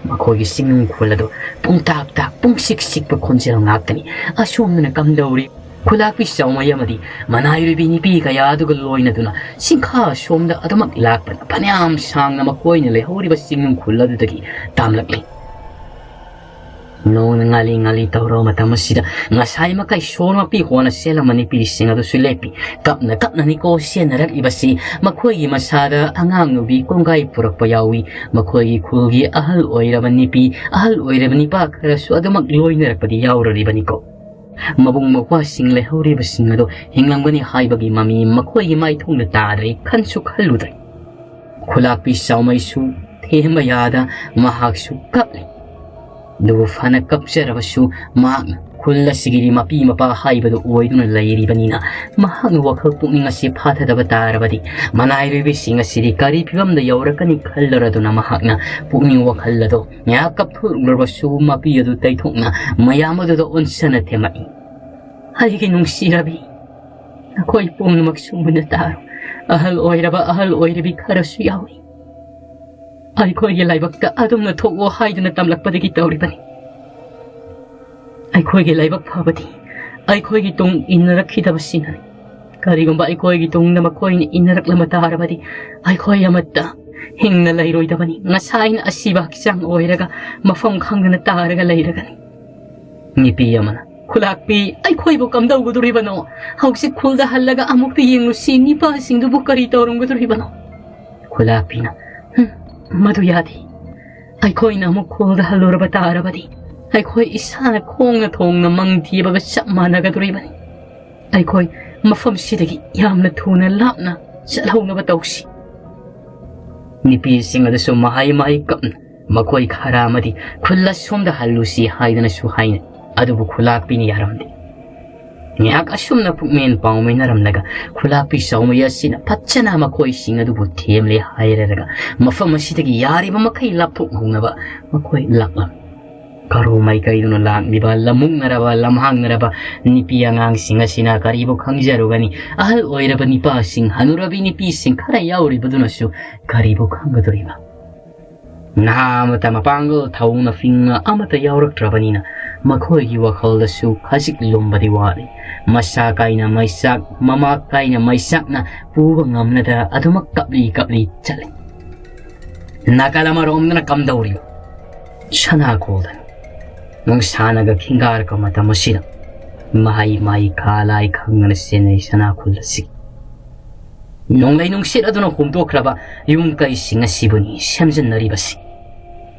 ꯃꯈꯣꯏꯒꯤ ꯆꯤꯡꯅꯨꯡ ꯈꯨꯜ ꯑꯗꯨ ꯄꯨꯡ ꯇꯥꯛ ꯇꯥꯛ, ꯄꯨꯡ ꯁꯤꯛ ꯁꯤꯛꯄ ꯈꯣꯟꯖꯦꯜ ꯉꯥꯛꯇꯅꯤ꯫ ꯑꯁꯣꯝꯗꯅ ꯀꯝꯗꯧꯔꯤ? ꯈꯨꯂꯥꯛꯄꯤ ꯆꯥꯎꯃꯩ ꯑꯃꯗꯤ ꯃꯅꯥꯏꯔꯣꯏꯕꯤ ꯅꯤꯄꯤ ꯀꯌꯥ ꯑꯗꯨꯒ ꯂꯣꯏꯅꯗꯨꯅ ꯆꯤꯡꯈꯥ ꯑꯁꯣꯝꯗ ꯑꯗꯨꯃꯛ ꯂꯥꯛꯄꯗ ꯐꯅꯌꯥꯝ ꯁꯥꯡꯅ ꯃꯈꯣꯏꯅ ꯂꯩꯍꯧꯔꯤꯕ ꯆꯤꯡꯅꯨꯡ ꯈꯨꯜ ꯑꯗꯨꯗꯒꯤ ꯇꯥꯝꯂꯛꯂꯤ꯫ ꯅꯣꯡꯅ ꯉꯥꯂꯤ ꯉꯥꯂꯤ ꯇꯧꯔꯕ ꯃꯇꯝ ꯑꯁꯤꯗ ꯉꯁꯥꯏ ꯃꯈꯩ ꯁꯣꯔ ꯃꯄꯤ ꯍꯣꯅ ꯆꯦꯜꯂꯝꯕ ꯅꯨꯄꯤꯁꯤꯡ ꯑꯗꯨꯁꯨ ꯂꯦꯞꯄꯤ꯫ ꯀꯞꯅ ꯀꯞꯅꯅꯤꯀꯣ ꯆꯦꯟꯅꯔꯛꯂꯤꯕꯁꯤ꯫ ꯃꯈꯣꯏꯒꯤ ꯃꯁꯥꯗ ꯑꯉꯥꯡ ꯅꯨꯕꯤ ꯀꯣꯡꯒꯥꯏ ꯄꯨꯔꯛꯄ ꯌꯥꯎꯏ꯫ ꯃꯈꯣꯏꯒꯤ ꯈꯨꯜꯒꯤ ꯑꯍꯜ ꯑꯣꯏꯔꯕ ꯅꯨꯄꯤ, ꯑꯍꯜ ꯑꯣꯏꯔꯕ ꯅꯤꯄꯥ ꯈꯔꯁꯨ ꯑꯗꯨꯃꯛ ꯂꯣꯏꯅꯔꯛꯄꯗꯤ ꯌꯥꯎꯔꯔꯤꯕꯅꯤꯀꯣ꯫ ꯃꯕꯨꯡ ꯃꯧꯄ꯭ꯋꯥꯁꯤꯡ ꯂꯩꯍꯧꯔꯤꯕꯁꯤꯡ ꯑꯗꯨ ꯍꯤꯡꯂꯝꯒꯅꯤ ꯍꯥꯏꯕꯒꯤ ꯃꯃꯤ ꯃꯈꯣꯏꯒꯤ ꯃꯥꯏꯊꯣꯡꯗ ꯇꯥꯗ꯭ꯔꯦ, ꯈꯟꯁꯨ ꯈꯜꯂꯨꯗ꯭ꯔꯦ꯫ ꯈꯨꯂꯥꯛꯄꯤ ꯆꯥꯎꯃꯩꯁꯨ ꯊꯦꯝꯕ ꯌꯥꯗ ꯃꯍꯥꯛꯁꯨ ꯀꯞꯂꯤ꯫ ꯑꯗꯨꯕꯨ ꯐꯅ ꯀꯞꯆꯔꯕꯁꯨ ꯃꯍꯥꯛꯅ ꯈꯨꯜ ꯑꯁꯤꯒꯤꯗꯤ ꯃꯄꯤ ꯃꯄꯥ ꯍꯥꯏꯕꯗꯨ ꯑꯣꯏꯗꯨꯅ ꯂꯩꯔꯤꯕꯅꯤꯅ ꯃꯍꯥꯛꯅ ꯋꯥꯈꯜ ꯄꯨꯛꯅꯤꯡ ꯑꯁꯤ ꯐꯥꯊꯗꯕ ꯇꯥꯔꯕꯗꯤ ꯃꯅꯥꯏꯔꯣꯏꯕꯤꯁꯤꯡ ꯑꯁꯤꯗꯤ ꯀꯔꯤ ꯐꯤꯕꯝꯗ ꯌꯧꯔꯛꯀꯅꯤ ꯈꯜꯂꯔꯗꯨꯅ ꯃꯍꯥꯛꯅ ꯄꯨꯛꯅꯤꯡ ꯋꯥꯈꯜ ꯑꯗꯨ ꯉꯥꯏꯍꯥꯛ ꯀꯞꯊꯣꯛꯂꯨꯔꯕꯁꯨ ꯃꯄꯤ ꯑꯗꯨ ꯇꯩꯊꯣꯛꯅ ꯃꯌꯥꯝ ꯑꯗꯨꯗ ꯑꯣꯟꯁꯅ ꯊꯦꯝꯃꯛꯏ꯫ ꯑꯩꯒꯤ ꯅꯨꯡꯁꯤꯔꯕꯤ, ꯅꯈꯣꯏ ꯄꯨꯝꯅꯃꯛꯁꯨ ꯃꯨꯟꯅ ꯇꯥꯔꯣ꯫ ꯑꯍꯜ ꯑꯣꯏꯔꯕ ꯑꯍꯜ ꯑꯣꯏꯔꯕꯤ ꯈꯔꯁꯨ ꯌꯥꯎꯏ꯫ ꯑꯩꯈꯣꯏꯒꯤ ꯂꯥꯏꯕꯛꯇ ꯑꯗꯨꯝꯅ ꯊꯣꯛꯑꯣ ꯍꯥꯏꯗꯨꯅ ꯇꯝꯂꯛꯄꯗꯒꯤ ꯇꯧꯔꯤꯕꯅꯤ꯫ ꯑꯩꯈꯣꯏꯒꯤ ꯂꯥꯏꯕꯛ ꯐꯕꯗꯤ ꯑꯩꯈꯣꯏꯒꯤ ꯇꯨꯡ ꯏꯟꯅꯔꯛꯈꯤꯗꯕꯁꯤꯅꯅꯤ꯫ ꯀꯔꯤꯒꯨꯝꯕ ꯑꯩꯈꯣꯏꯒꯤ ꯇꯨꯡꯗ ꯃꯈꯣꯏꯅ ꯏꯟꯅꯔꯛꯂꯝꯕ ꯇꯥꯔꯕꯗꯤ, ꯑꯩꯈꯣꯏ ꯑꯃꯠꯇ ꯍꯤꯡꯅ ꯂꯩꯔꯣꯏꯗꯕꯅꯤ꯫ ꯉꯁꯥꯏꯅ ꯑꯁꯤꯕ ꯍꯛꯆꯥꯡ ꯑꯣꯏꯔꯒ ꯃꯐꯝ ꯈꯪꯗꯅ ꯇꯥꯔꯒ ꯂꯩꯔꯒꯅꯤ꯫ ꯅꯨꯄꯤ ꯑꯃꯅ, "ꯈꯨꯂꯥꯛꯄꯤ, ꯑꯩꯈꯣꯏꯕꯨ ꯀꯝꯗꯧꯒꯗꯣꯔꯤꯕꯅꯣ? ꯍꯧꯖꯤꯛ ꯈꯨꯜꯗ ꯍꯜꯂꯒ ꯑꯃꯨꯛꯇ ꯌꯦꯡꯂꯨꯁꯤ, ꯅꯤꯄꯥꯁꯤꯡꯗꯨꯕꯨ ꯀꯔꯤ ꯇꯧꯔꯝꯒꯗꯣꯔꯤꯕꯅꯣ?" ꯈꯨꯂꯥꯛꯄꯤꯅ, "ꯍꯨꯝ, ꯃꯗꯨ ꯌꯥꯗꯦ꯫ ꯑꯩꯈꯣꯏꯅ ꯑꯃꯨꯛ ꯈꯨꯜꯗ ꯍꯜꯂꯨꯔꯕ ꯇꯥꯔꯕꯗꯤ, ꯑꯩꯈꯣꯏ ꯏꯁꯥꯅ ꯈꯣꯡꯅ ꯊꯣꯡꯅ ꯃꯪ ꯊꯤꯕꯒ ꯆꯞ ꯃꯥꯟꯅꯒꯗꯣꯔꯤꯕꯅꯤ꯫ ꯑꯩꯈꯣꯏ ꯃꯐꯝꯁꯤꯗꯒꯤ ꯌꯥꯝꯅ ꯊꯨꯅ ꯂꯥꯞꯅ ꯆꯠꯍꯧꯅꯕ ꯇꯧꯁꯤ꯫" ꯅꯨꯄꯤꯁꯤꯡ ꯑꯗꯨꯁꯨ ꯃꯍꯩ ꯃꯍꯩ ꯀꯞꯅ ꯃꯈꯣꯏ ꯈꯔ ꯑꯃꯗꯤ ꯈꯨꯜ ꯑꯁꯣꯝꯗ ꯍꯜꯂꯨꯁꯤ ꯍꯥꯏꯗꯅꯁꯨ ꯍꯥꯏꯅꯩ꯫ ꯑꯗꯨꯕꯨ ꯈꯨꯂꯥꯛꯄꯤꯅ ꯌꯥꯔꯝꯗꯦ꯫ ꯉꯥꯏꯍꯥꯛ ꯑꯁꯨꯝꯅ ꯄꯨꯛꯃꯦꯟ ꯄꯥꯎꯃꯤꯟꯅꯔꯝꯂꯒ ꯈꯨꯂꯥꯛꯄꯤ ꯆꯥꯎꯃꯩ ꯑꯁꯤꯅ ꯐꯖꯅ ꯃꯈꯣꯏꯁꯤꯡ ꯑꯗꯨꯕꯨ ꯊꯦꯝꯂꯦ ꯍꯥꯏꯔꯔꯒ ꯃꯐꯝ ꯑꯁꯤꯗꯒꯤ ꯌꯥꯔꯤꯕ ꯃꯈꯩ ꯂꯥꯞꯊꯣꯛꯍꯧꯅꯕ ꯃꯈꯣꯏ ꯂꯥꯛꯂꯝꯃꯤ꯫ ꯀꯔꯣ ꯃꯥꯏꯀꯩꯗꯨꯅ ꯂꯥꯛꯂꯤꯕ ꯂꯝꯃꯨꯛꯅꯔꯕ ꯂꯝꯍꯥꯡꯅꯔꯕ ꯅꯨꯄꯤ ꯑꯉꯥꯡꯁꯤꯡ ꯑꯁꯤꯅ ꯀꯔꯤꯕꯨ ꯈꯪꯖꯔꯨꯒꯅꯤ? ꯑꯍꯜ ꯑꯣꯏꯔꯕ ꯅꯤꯄꯥꯁꯤꯡ, ꯍꯅꯨꯔꯕꯤ ꯅꯨꯄꯤꯁꯤꯡ ꯈꯔ ꯌꯥꯎꯔꯤꯕꯗꯨꯅꯁꯨ ꯀꯔꯤꯕꯨ ꯈꯪꯒꯗꯧꯔꯤꯕ? ꯅꯍꯥ ꯑꯃꯇ ꯃꯄꯥꯡꯒꯜ ꯊꯧꯅ ꯐꯤꯡꯅ ꯑꯃꯠꯇ ꯌꯥꯎꯔꯛꯇ꯭ꯔꯕꯅꯤꯅ ꯃꯈꯣꯏꯒꯤ ꯋꯥꯈꯜꯗꯁꯨ ꯈꯖꯤꯛ ꯂꯨꯝꯕꯗꯤ ꯋꯥꯠꯂꯤ꯫ ꯃꯁꯥ ꯀꯥꯏꯅ ꯃꯩꯆꯥꯛ, ꯃꯃꯥ ꯀꯥꯏꯅ ꯃꯩꯆꯥꯛꯅ ꯄꯨꯕ ꯉꯝꯅꯗ ꯑꯗꯨꯃꯛ ꯀꯞꯂꯤ ꯀꯞꯂꯤ ꯆꯠꯂꯤ꯫ ꯅꯥꯀꯜ ꯑꯃꯔꯣꯝꯗꯅ ꯀꯝꯗꯧꯔꯤꯕ? ꯁꯅꯥ ꯈꯨꯜꯗꯅꯤ꯫ ꯅꯨꯡꯁꯥꯅꯒ ꯈꯤꯡꯒꯥꯔꯛꯄ ꯃꯇꯝ ꯑꯁꯤꯗ ꯃꯍꯩ ꯃꯍꯩ ꯈꯥ ꯂꯥꯏ ꯈꯪꯗꯅ ꯆꯦꯟꯅꯩ ꯁꯅꯥ ꯈꯨꯜ ꯑꯁꯤ꯫ ꯅꯣꯡꯂꯩ ꯅꯨꯡꯁꯤꯠ ꯑꯗꯨꯅ ꯍꯨꯝꯗꯣꯛꯈ꯭ꯔꯕ ꯌꯨꯝ ꯀꯩꯁꯤꯡ ꯑꯁꯤꯕꯨꯅꯤ ꯁꯦꯝꯖꯤꯟꯅꯔꯤꯕꯁꯤ꯫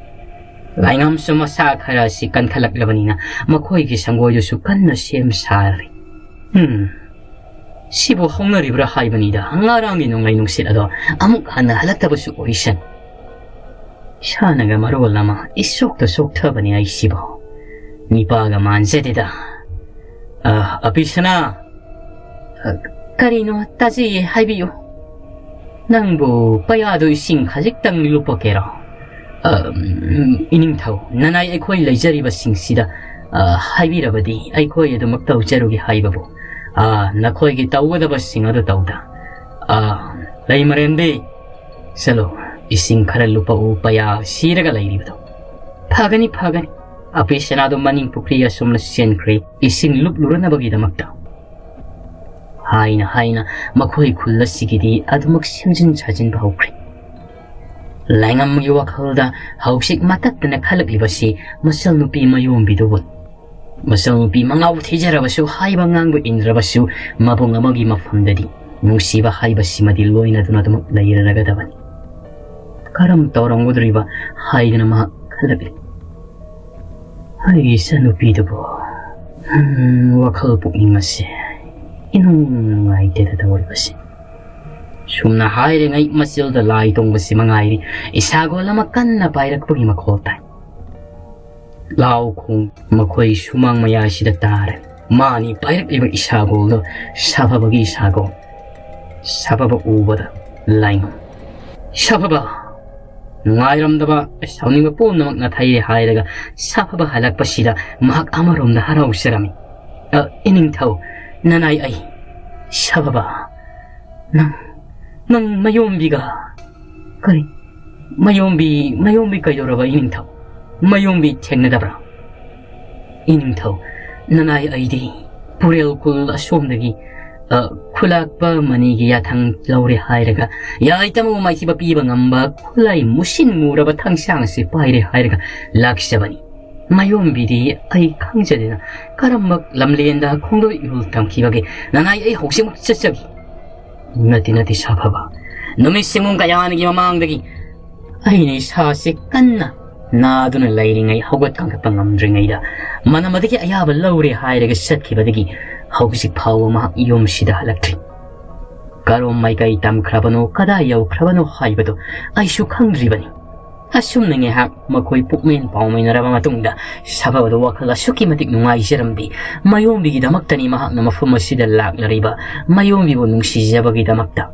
ꯂꯥꯏꯉꯝꯁꯨ ꯃꯁꯥ ꯈꯔ ꯑꯁꯤ ꯀꯟꯈꯠꯂꯛꯂꯕꯅꯤꯅ ꯃꯈꯣꯏꯒꯤ ꯁꯪꯒꯣꯏꯗꯨꯁꯨ ꯀꯟꯅ ꯁꯦꯝ ꯁꯥꯔꯤ꯫ ꯍꯝ, ꯁꯤꯕꯨ ꯍꯧꯅꯔꯤꯕ꯭ꯔꯥ ꯍꯥꯏꯕꯅꯤꯗ, ꯉꯔꯥꯡꯒꯤ ꯅꯣꯡꯂꯩ ꯅꯨꯡꯁꯤꯠ ꯑꯗꯣ ꯑꯃꯨꯛ ꯍꯟꯅ ꯍꯜꯂꯛꯇꯕꯁꯨ ꯑꯣꯏꯁꯅꯨ꯫ ꯏꯁꯥꯅꯒ ꯃꯔꯣꯜ ꯑꯃ ꯏꯁꯣꯛꯇ ꯁꯣꯛꯊꯕꯅꯤ ꯑꯩꯁꯤꯕꯨ꯫ ꯅꯤꯄꯥꯒ ꯃꯥꯟꯖꯗꯦꯗ꯫ ꯑ, ꯑꯄꯤꯁꯅꯥ꯫ ꯑ, ꯀꯔꯤꯅꯣ? ꯇꯥꯖꯩꯌꯦ, ꯍꯥꯏꯕꯤꯌꯨ꯫ ꯅꯪꯕꯨ ꯄꯩꯌꯥꯗꯣ ꯏꯁꯤꯡ ꯈꯖꯤꯛꯇꯪ ꯂꯨꯞꯄꯛꯀꯦꯔꯣ? ꯑ, ꯎꯝ, ꯏꯅꯤꯡꯊꯧ, ꯅꯅꯥꯏ ꯑꯩꯈꯣꯏ ꯂꯩꯖꯔꯤꯕꯁꯤꯡꯁꯤꯗ, ꯑ, ꯍꯥꯏꯕꯤꯔꯕꯗꯤ ꯑꯩꯈꯣꯏ ꯑꯗꯨꯃꯛ ꯇꯧꯖꯔꯨꯒꯦ ꯍꯥꯏꯕꯕꯨ꯫ ꯑ, ꯅꯈꯣꯏꯒꯤ ꯇꯧꯒꯗꯕꯁꯤꯡ ꯑꯗꯨ ꯇꯧꯗ꯫ ꯑ, ꯂꯩꯃꯔꯦꯟꯕꯤ, ꯆꯠꯂꯣ, ꯏꯁꯤꯡ ꯈꯔ ꯂꯨꯞꯄꯛꯎ, ꯄꯩꯌꯥ ꯁꯤꯔꯒ ꯂꯩꯔꯤꯕꯗꯣ꯫ ꯐꯒꯅꯤ, ꯐꯒꯅꯤ꯫ ꯑꯄꯦ ꯁꯅꯥꯗꯣ ꯃꯅꯤꯡ ꯄꯨꯈ꯭ꯔꯤ ꯑꯁꯣꯝꯅ ꯆꯦꯟꯈ꯭ꯔꯦ, ꯏꯁꯤꯡ ꯂꯨꯞꯂꯨꯔꯅꯕꯒꯤꯗꯃꯛꯇ꯫ ꯍꯥꯏꯅ ꯍꯥꯏꯅ ꯃꯈꯣꯏ ꯈꯨꯜ ꯑꯁꯤꯒꯤꯗꯤ ꯑꯗꯨꯃꯛ ꯁꯦꯝꯖꯤꯟ ꯁꯥꯖꯤꯟꯕ ꯍꯧꯈ꯭ꯔꯦ꯫ ꯂꯥꯏꯉꯝꯒꯤ ꯋꯥꯈꯜꯗ ꯍꯧꯖꯤꯛ ꯃꯇꯠꯇꯅ ꯈꯜꯂꯛꯂꯤꯕꯁꯤ ꯃꯆꯜꯅꯨꯄꯤ ꯃꯌꯣꯝꯕꯤꯗꯨꯕꯨ꯫ ꯃꯆꯜꯅꯨꯄꯤ ꯃꯉꯥꯎ ꯊꯤꯖꯔꯕꯁꯨ, ꯍꯥꯏꯕ ꯉꯥꯡꯕ ꯏꯟꯗ꯭ꯔꯕꯁꯨ, ꯃꯕꯨꯡ ꯑꯃꯒꯤ ꯃꯐꯝꯗꯗꯤ ꯅꯨꯡꯁꯤꯕ ꯍꯥꯏꯕꯁꯤꯃꯗꯤ ꯂꯣꯏꯅꯗꯨꯅ ꯑꯗꯨꯃꯛ ꯂꯩꯔꯔꯒꯗꯕꯅꯤ꯫ ꯀꯔꯝ ꯇꯧꯔꯝꯒꯗꯧꯔꯤꯕ ꯍꯥꯏꯗꯅ ꯃꯍꯥꯛ ꯈꯜꯂꯛꯂꯤ꯫ ꯑꯩꯒꯤ ꯏꯆꯟꯅꯨꯄꯤꯗꯨꯕꯨ, ꯎꯝ, ꯋꯥꯈꯜ ꯄꯨꯛꯅꯤꯡ ꯑꯁꯦ ꯏꯅꯨꯡ ꯅꯨꯡꯉꯥꯏꯇꯦꯗ ꯇꯧꯔꯤꯕꯁꯦ꯫ ꯁꯨꯝꯅ ꯍꯥꯏꯔꯤꯉꯩ ꯃꯆꯤꯜꯗ ꯂꯥꯏ ꯇꯣꯡꯕꯁꯤ ꯃꯉꯥꯏꯔꯤ, ꯏꯁꯥꯒꯣꯜ ꯑꯃ ꯀꯟꯅ ꯄꯥꯏꯔꯛꯄꯒꯤ ꯃꯈꯣꯜ ꯇꯥꯏ꯫ ꯂꯥꯎ ꯈꯣꯡ ꯃꯈꯣꯏ ꯁꯨꯃꯥꯡ ꯃꯌꯥꯏꯁꯤꯗ ꯇꯥꯔꯦ꯫ ꯃꯥꯅꯤ ꯄꯥꯏꯔꯛꯂꯤꯕ ꯏꯁꯥꯒꯣꯜꯗꯣ ꯁꯥꯐꯕꯒꯤ ꯏꯁꯥꯒꯣꯜ꯫ ꯁꯥꯐꯕ ꯎꯕꯗ ꯂꯥꯏꯉꯝ꯫ ꯁꯥꯐꯕ! ꯅꯨꯡꯉꯥꯏꯔꯝꯗꯕ, ꯁꯥꯎꯅꯤꯡꯕ ꯄꯨꯝꯅꯃꯛ ꯅꯥꯊꯩꯔꯦ ꯍꯥꯏꯔꯒ ꯁꯥꯐꯕ ꯍꯜꯂꯛꯄꯁꯤꯗ ꯃꯍꯥꯛ ꯑꯃꯔꯣꯝꯗ ꯍꯔꯥꯎꯖꯔꯝꯃꯤ꯫ "ꯑ, ꯏꯅꯤꯡꯊꯧ, ꯅꯅꯥꯏ ꯑꯩ, ꯁꯥꯐꯕ, ꯅꯪ, ꯅꯪ ꯃꯌꯣꯝꯕꯤꯒ?" "ꯀꯔꯤ? ꯃꯌꯣꯝꯕꯤ, ꯃꯌꯣꯝꯕꯤ ꯀꯩꯗꯧꯔꯕ ꯏꯅꯤꯡꯊꯧ? ꯃꯌꯣꯝꯕꯤ ꯊꯦꯡꯅꯗꯕ꯭ꯔꯥ?" "ꯏꯅꯤꯡꯊꯧ, ꯅꯅꯥꯏ ꯑꯩꯗꯤ ꯄꯨꯔꯦꯜ ꯈꯨꯜ ꯑꯁꯣꯝꯗꯒꯤ, ꯑ, ꯈꯨꯂꯥꯛꯄ ꯃꯅꯤꯒꯤ ꯌꯥꯊꯪ ꯂꯧꯔꯦ ꯍꯥꯏꯔꯒ, ꯌꯥꯏꯇꯃꯨ ꯃꯥꯏꯊꯤꯕ ꯄꯤꯕ ꯉꯝꯕ ꯈꯨꯠꯂꯥꯏ ꯃꯨꯁꯤꯟ ꯃꯨꯔꯕ ꯊꯥꯡꯁꯥꯡ ꯑꯁꯤ ꯄꯥꯏꯔꯦ ꯍꯥꯏꯔꯒ ꯂꯥꯛꯆꯕꯅꯤ꯫ ꯃꯌꯣꯝꯕꯤꯗꯤ ꯑꯩ ꯈꯪꯖꯗꯦꯅ ꯀꯔꯝꯕ ꯂꯝꯂꯦꯟꯗ ꯈꯣꯡꯂꯣꯏ ꯏꯔꯨꯜ ꯇꯝꯈꯤꯕꯒꯦ? ꯅꯅꯥꯏ ꯑꯩ ꯍꯧꯖꯤꯛꯃꯛ ꯆꯠꯆꯒꯦ꯫" "ꯅꯠꯇꯦ, ꯅꯠꯇꯦ, ꯁꯥꯐꯕ꯫ ꯅꯨꯃꯤꯠ ꯁꯤꯡꯒꯨꯝ ꯀꯌꯥꯅꯤꯒꯤ ꯃꯃꯥꯡꯗꯒꯤ ꯑꯩꯅ ꯏꯁꯥꯁꯦ ꯀꯟꯅ ꯅꯥꯗꯨꯅ ꯂꯩꯔꯤꯉꯩ, ꯍꯧꯒꯠ ꯀꯥꯡꯈꯠꯄ ꯉꯝꯗ꯭ꯔꯤꯉꯩꯗ, ꯃꯅꯝ ꯑꯗꯨꯒꯤ ꯑꯌꯥꯕ ꯂꯧꯔꯦ ꯍꯥꯏꯔꯒ ꯆꯠꯈꯤꯕꯗꯒꯤ ꯍꯧꯖꯤꯛ ꯐꯥꯎꯕ ꯃꯍꯥꯛ ꯌꯨꯝꯁꯤꯗ ꯍꯜꯂꯛꯇ꯭ꯔꯤ꯫ ꯀꯔꯣꯝ ꯃꯥꯏꯀꯩ ꯇꯝꯈ꯭ꯔꯕꯅꯣ, ꯀꯗꯥꯏ ꯌꯧꯈ꯭ꯔꯕꯅꯣ ꯍꯥꯏꯕꯗꯨ ꯑꯩꯁꯨ ꯈꯪꯗ꯭ꯔꯤꯕꯅꯤ꯫" ꯑꯁꯨꯝꯅ ꯉꯥꯏꯍꯥꯛ ꯃꯈꯣꯏ ꯄꯨꯛꯃꯦꯟ ꯄꯥꯎꯃꯦꯟꯅꯔꯕ ꯃꯇꯨꯡꯗ, ꯁꯥꯐꯕꯗ ꯋꯥꯈꯜ ꯑꯁꯨꯛꯀꯤ ꯃꯇꯤꯛ ꯅꯨꯡꯉꯥꯏꯖꯔꯝꯗꯦ꯫ ꯃꯌꯣꯝꯕꯤꯒꯤꯗꯃꯛꯇꯅꯤ ꯃꯍꯥꯛꯅ ꯃꯐꯝ ꯑꯁꯤꯗ ꯂꯥꯛꯂꯔꯤꯕ, ꯃꯌꯣꯝꯕꯤꯕꯨ ꯅꯨꯡꯁꯤꯖꯕꯒꯤꯗꯃꯛꯇ꯫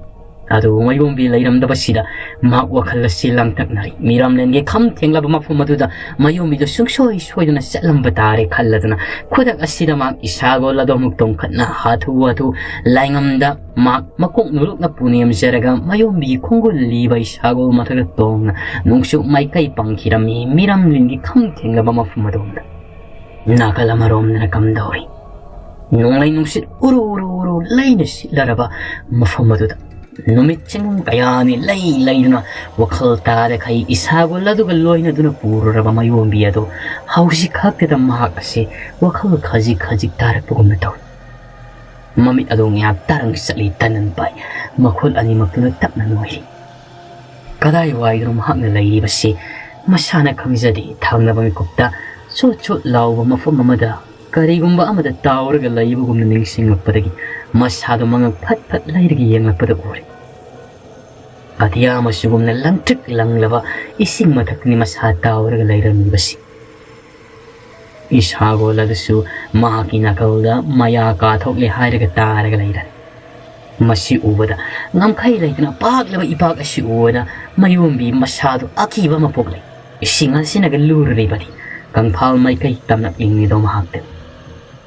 ꯑꯗꯨꯕꯨ ꯃꯌꯣꯝꯕꯤ ꯂꯩꯔꯝꯗꯕꯁꯤꯗ ꯃꯍꯥꯛ ꯋꯥꯈꯜ ꯑꯁꯤ ꯂꯥꯡꯇꯛꯅꯔꯤ꯫ ꯃꯤꯔꯝꯂꯦꯟꯒꯤ ꯈꯝ ꯊꯦꯡꯂꯕ ꯃꯐꯝ ꯑꯗꯨꯗ ꯃꯌꯣꯝꯕꯤꯗꯨ ꯁꯨꯡꯁꯣꯏ ꯁꯣꯏꯗꯅ ꯆꯠꯂꯝꯕ ꯇꯥꯔꯦ ꯈꯜꯂꯗꯨꯅ ꯈꯨꯗꯛ ꯑꯁꯤꯗ ꯃꯍꯥꯛ ꯏꯁꯥꯒꯣꯜ ꯑꯗꯨ ꯑꯃꯨꯛ ꯇꯣꯡꯈꯠꯅ ꯍꯥꯊꯨ ꯍꯥꯊꯨ ꯂꯥꯏꯉꯝꯗ ꯃꯍꯥꯛ ꯃꯀꯣꯛ ꯅꯨꯂꯨꯛꯅ ꯄꯨꯅꯦꯝꯖꯔꯒ ꯃꯌꯣꯝꯕꯤꯒꯤ ꯈꯣꯡꯒꯨꯜ ꯂꯤꯕ ꯏꯁꯥꯒꯣꯜ ꯃꯊꯛꯇ ꯇꯣꯡꯅ ꯅꯣꯡꯆꯨꯞ ꯃꯥꯏꯀꯩ ꯄꯥꯡꯈꯤꯔꯝꯃꯤ꯫ ꯃꯤꯔꯝꯂꯦꯟꯒꯤ ꯈꯝ ꯊꯦꯡꯂꯕ ꯃꯐꯝ ꯑꯗꯣꯝꯗ ꯅꯥꯀꯜ ꯑꯃꯔꯣꯝꯗꯅ ꯀꯝꯗꯧꯔꯤ? ꯅꯣꯡꯂꯩ ꯅꯨꯡꯁꯤꯠ ꯎꯔꯨ ꯎꯔꯨ ꯎꯔꯨ ꯂꯩꯅ ꯁꯤꯠꯂꯔꯕ ꯃꯐꯝ ꯑꯗꯨꯗ ꯅꯨꯃꯤꯠ ꯆꯤꯡ ꯀꯌꯥꯅꯤ ꯂꯩ ꯂꯩꯗꯨꯅ ꯋꯥꯈꯜ ꯇꯥꯗꯈꯩ ꯏꯁꯥꯒꯣꯜ ꯑꯗꯨꯒ ꯂꯣꯏꯅꯗꯨꯅ ꯄꯨꯔꯨꯔꯕ ꯃꯌꯣꯝꯕꯤ ꯑꯗꯨ ꯍꯧꯖꯤꯛ ꯈꯛꯇꯗ ꯃꯍꯥꯛ ꯑꯁꯤ ꯋꯥꯈꯜ ꯈꯖꯤꯛ ꯈꯖꯤꯛ ꯇꯥꯔꯛꯄꯒꯨꯝꯅ ꯇꯧꯏ꯫ ꯃꯃꯤꯠ ꯑꯗꯨ ꯉꯥꯏꯍꯥꯛ ꯇꯥꯔꯪ ꯆꯠꯂꯤ ꯇꯅꯟ ꯄꯥꯏ, ꯃꯈꯨꯠ ꯑꯅꯤꯃꯛꯇꯨꯅ ꯇꯞꯅ ꯅꯣꯏꯔꯤ꯫ ꯀꯗꯥꯏꯋꯥꯏꯗꯅꯣ ꯃꯍꯥꯛꯅ ꯂꯩꯔꯤꯕꯁꯤ ꯃꯁꯥꯅ ꯈꯪꯖꯗꯦ꯫ ꯊꯪꯅꯕ ꯃꯤꯀꯨꯞꯇ ꯆꯣꯠ ꯆꯣꯠ ꯂꯥꯎꯕ ꯃꯐꯝ ꯑꯃꯗ ꯀꯔꯤꯒꯨꯝꯕ ꯑꯃꯗ ꯇꯥꯎꯔꯒ ꯂꯩꯕꯒꯨꯝꯅ ꯅꯤꯡꯁꯤꯡꯂꯛꯄꯗꯒꯤ ꯃꯁꯥꯗꯣ ꯃꯉꯛ ꯐꯠ ꯐꯠ ꯂꯩꯔꯒ ꯌꯦꯡꯂꯛꯄꯗ ꯎꯔꯦ꯫ ꯑꯇꯤꯌꯥ ꯃꯆꯨꯒꯨꯝꯅ ꯂꯪꯇ꯭ꯔꯤꯛ ꯂꯪꯂꯕ ꯏꯁꯤꯡ ꯃꯊꯛꯇꯅꯤ ꯃꯁꯥ ꯇꯥꯎꯔꯒ ꯂꯩꯔꯝꯂꯤꯕꯁꯤ꯫ ꯏꯁꯥꯒꯣꯜ ꯑꯗꯨꯁꯨ ꯃꯍꯥꯛꯀꯤ ꯅꯥꯀꯜꯗ ꯃꯌꯥ ꯀꯥꯊꯣꯛꯂꯦ ꯍꯥꯏꯔꯒ ꯇꯥꯔꯒ ꯂꯩꯔꯦ꯫ ꯃꯁꯤ ꯎꯕꯗ ꯉꯝꯈꯩ ꯂꯩꯇꯅ ꯄꯥꯛꯂꯕ ꯏꯄꯥꯛ ꯑꯁꯤ ꯎꯕꯗ ꯃꯌꯣꯝꯕꯤ ꯃꯁꯥꯗꯨ ꯑꯀꯤꯕ ꯑꯃ ꯄꯣꯛꯂꯦ꯫ ꯏꯁꯤꯡ ꯑꯁꯤꯅꯒ ꯂꯨꯔꯨꯔꯤꯕꯗꯤ ꯀꯪꯐꯥꯜ ꯃꯥꯏꯀꯩ ꯇꯝꯂꯛꯂꯤꯉꯩꯗꯣ ꯃꯍꯥꯛꯇ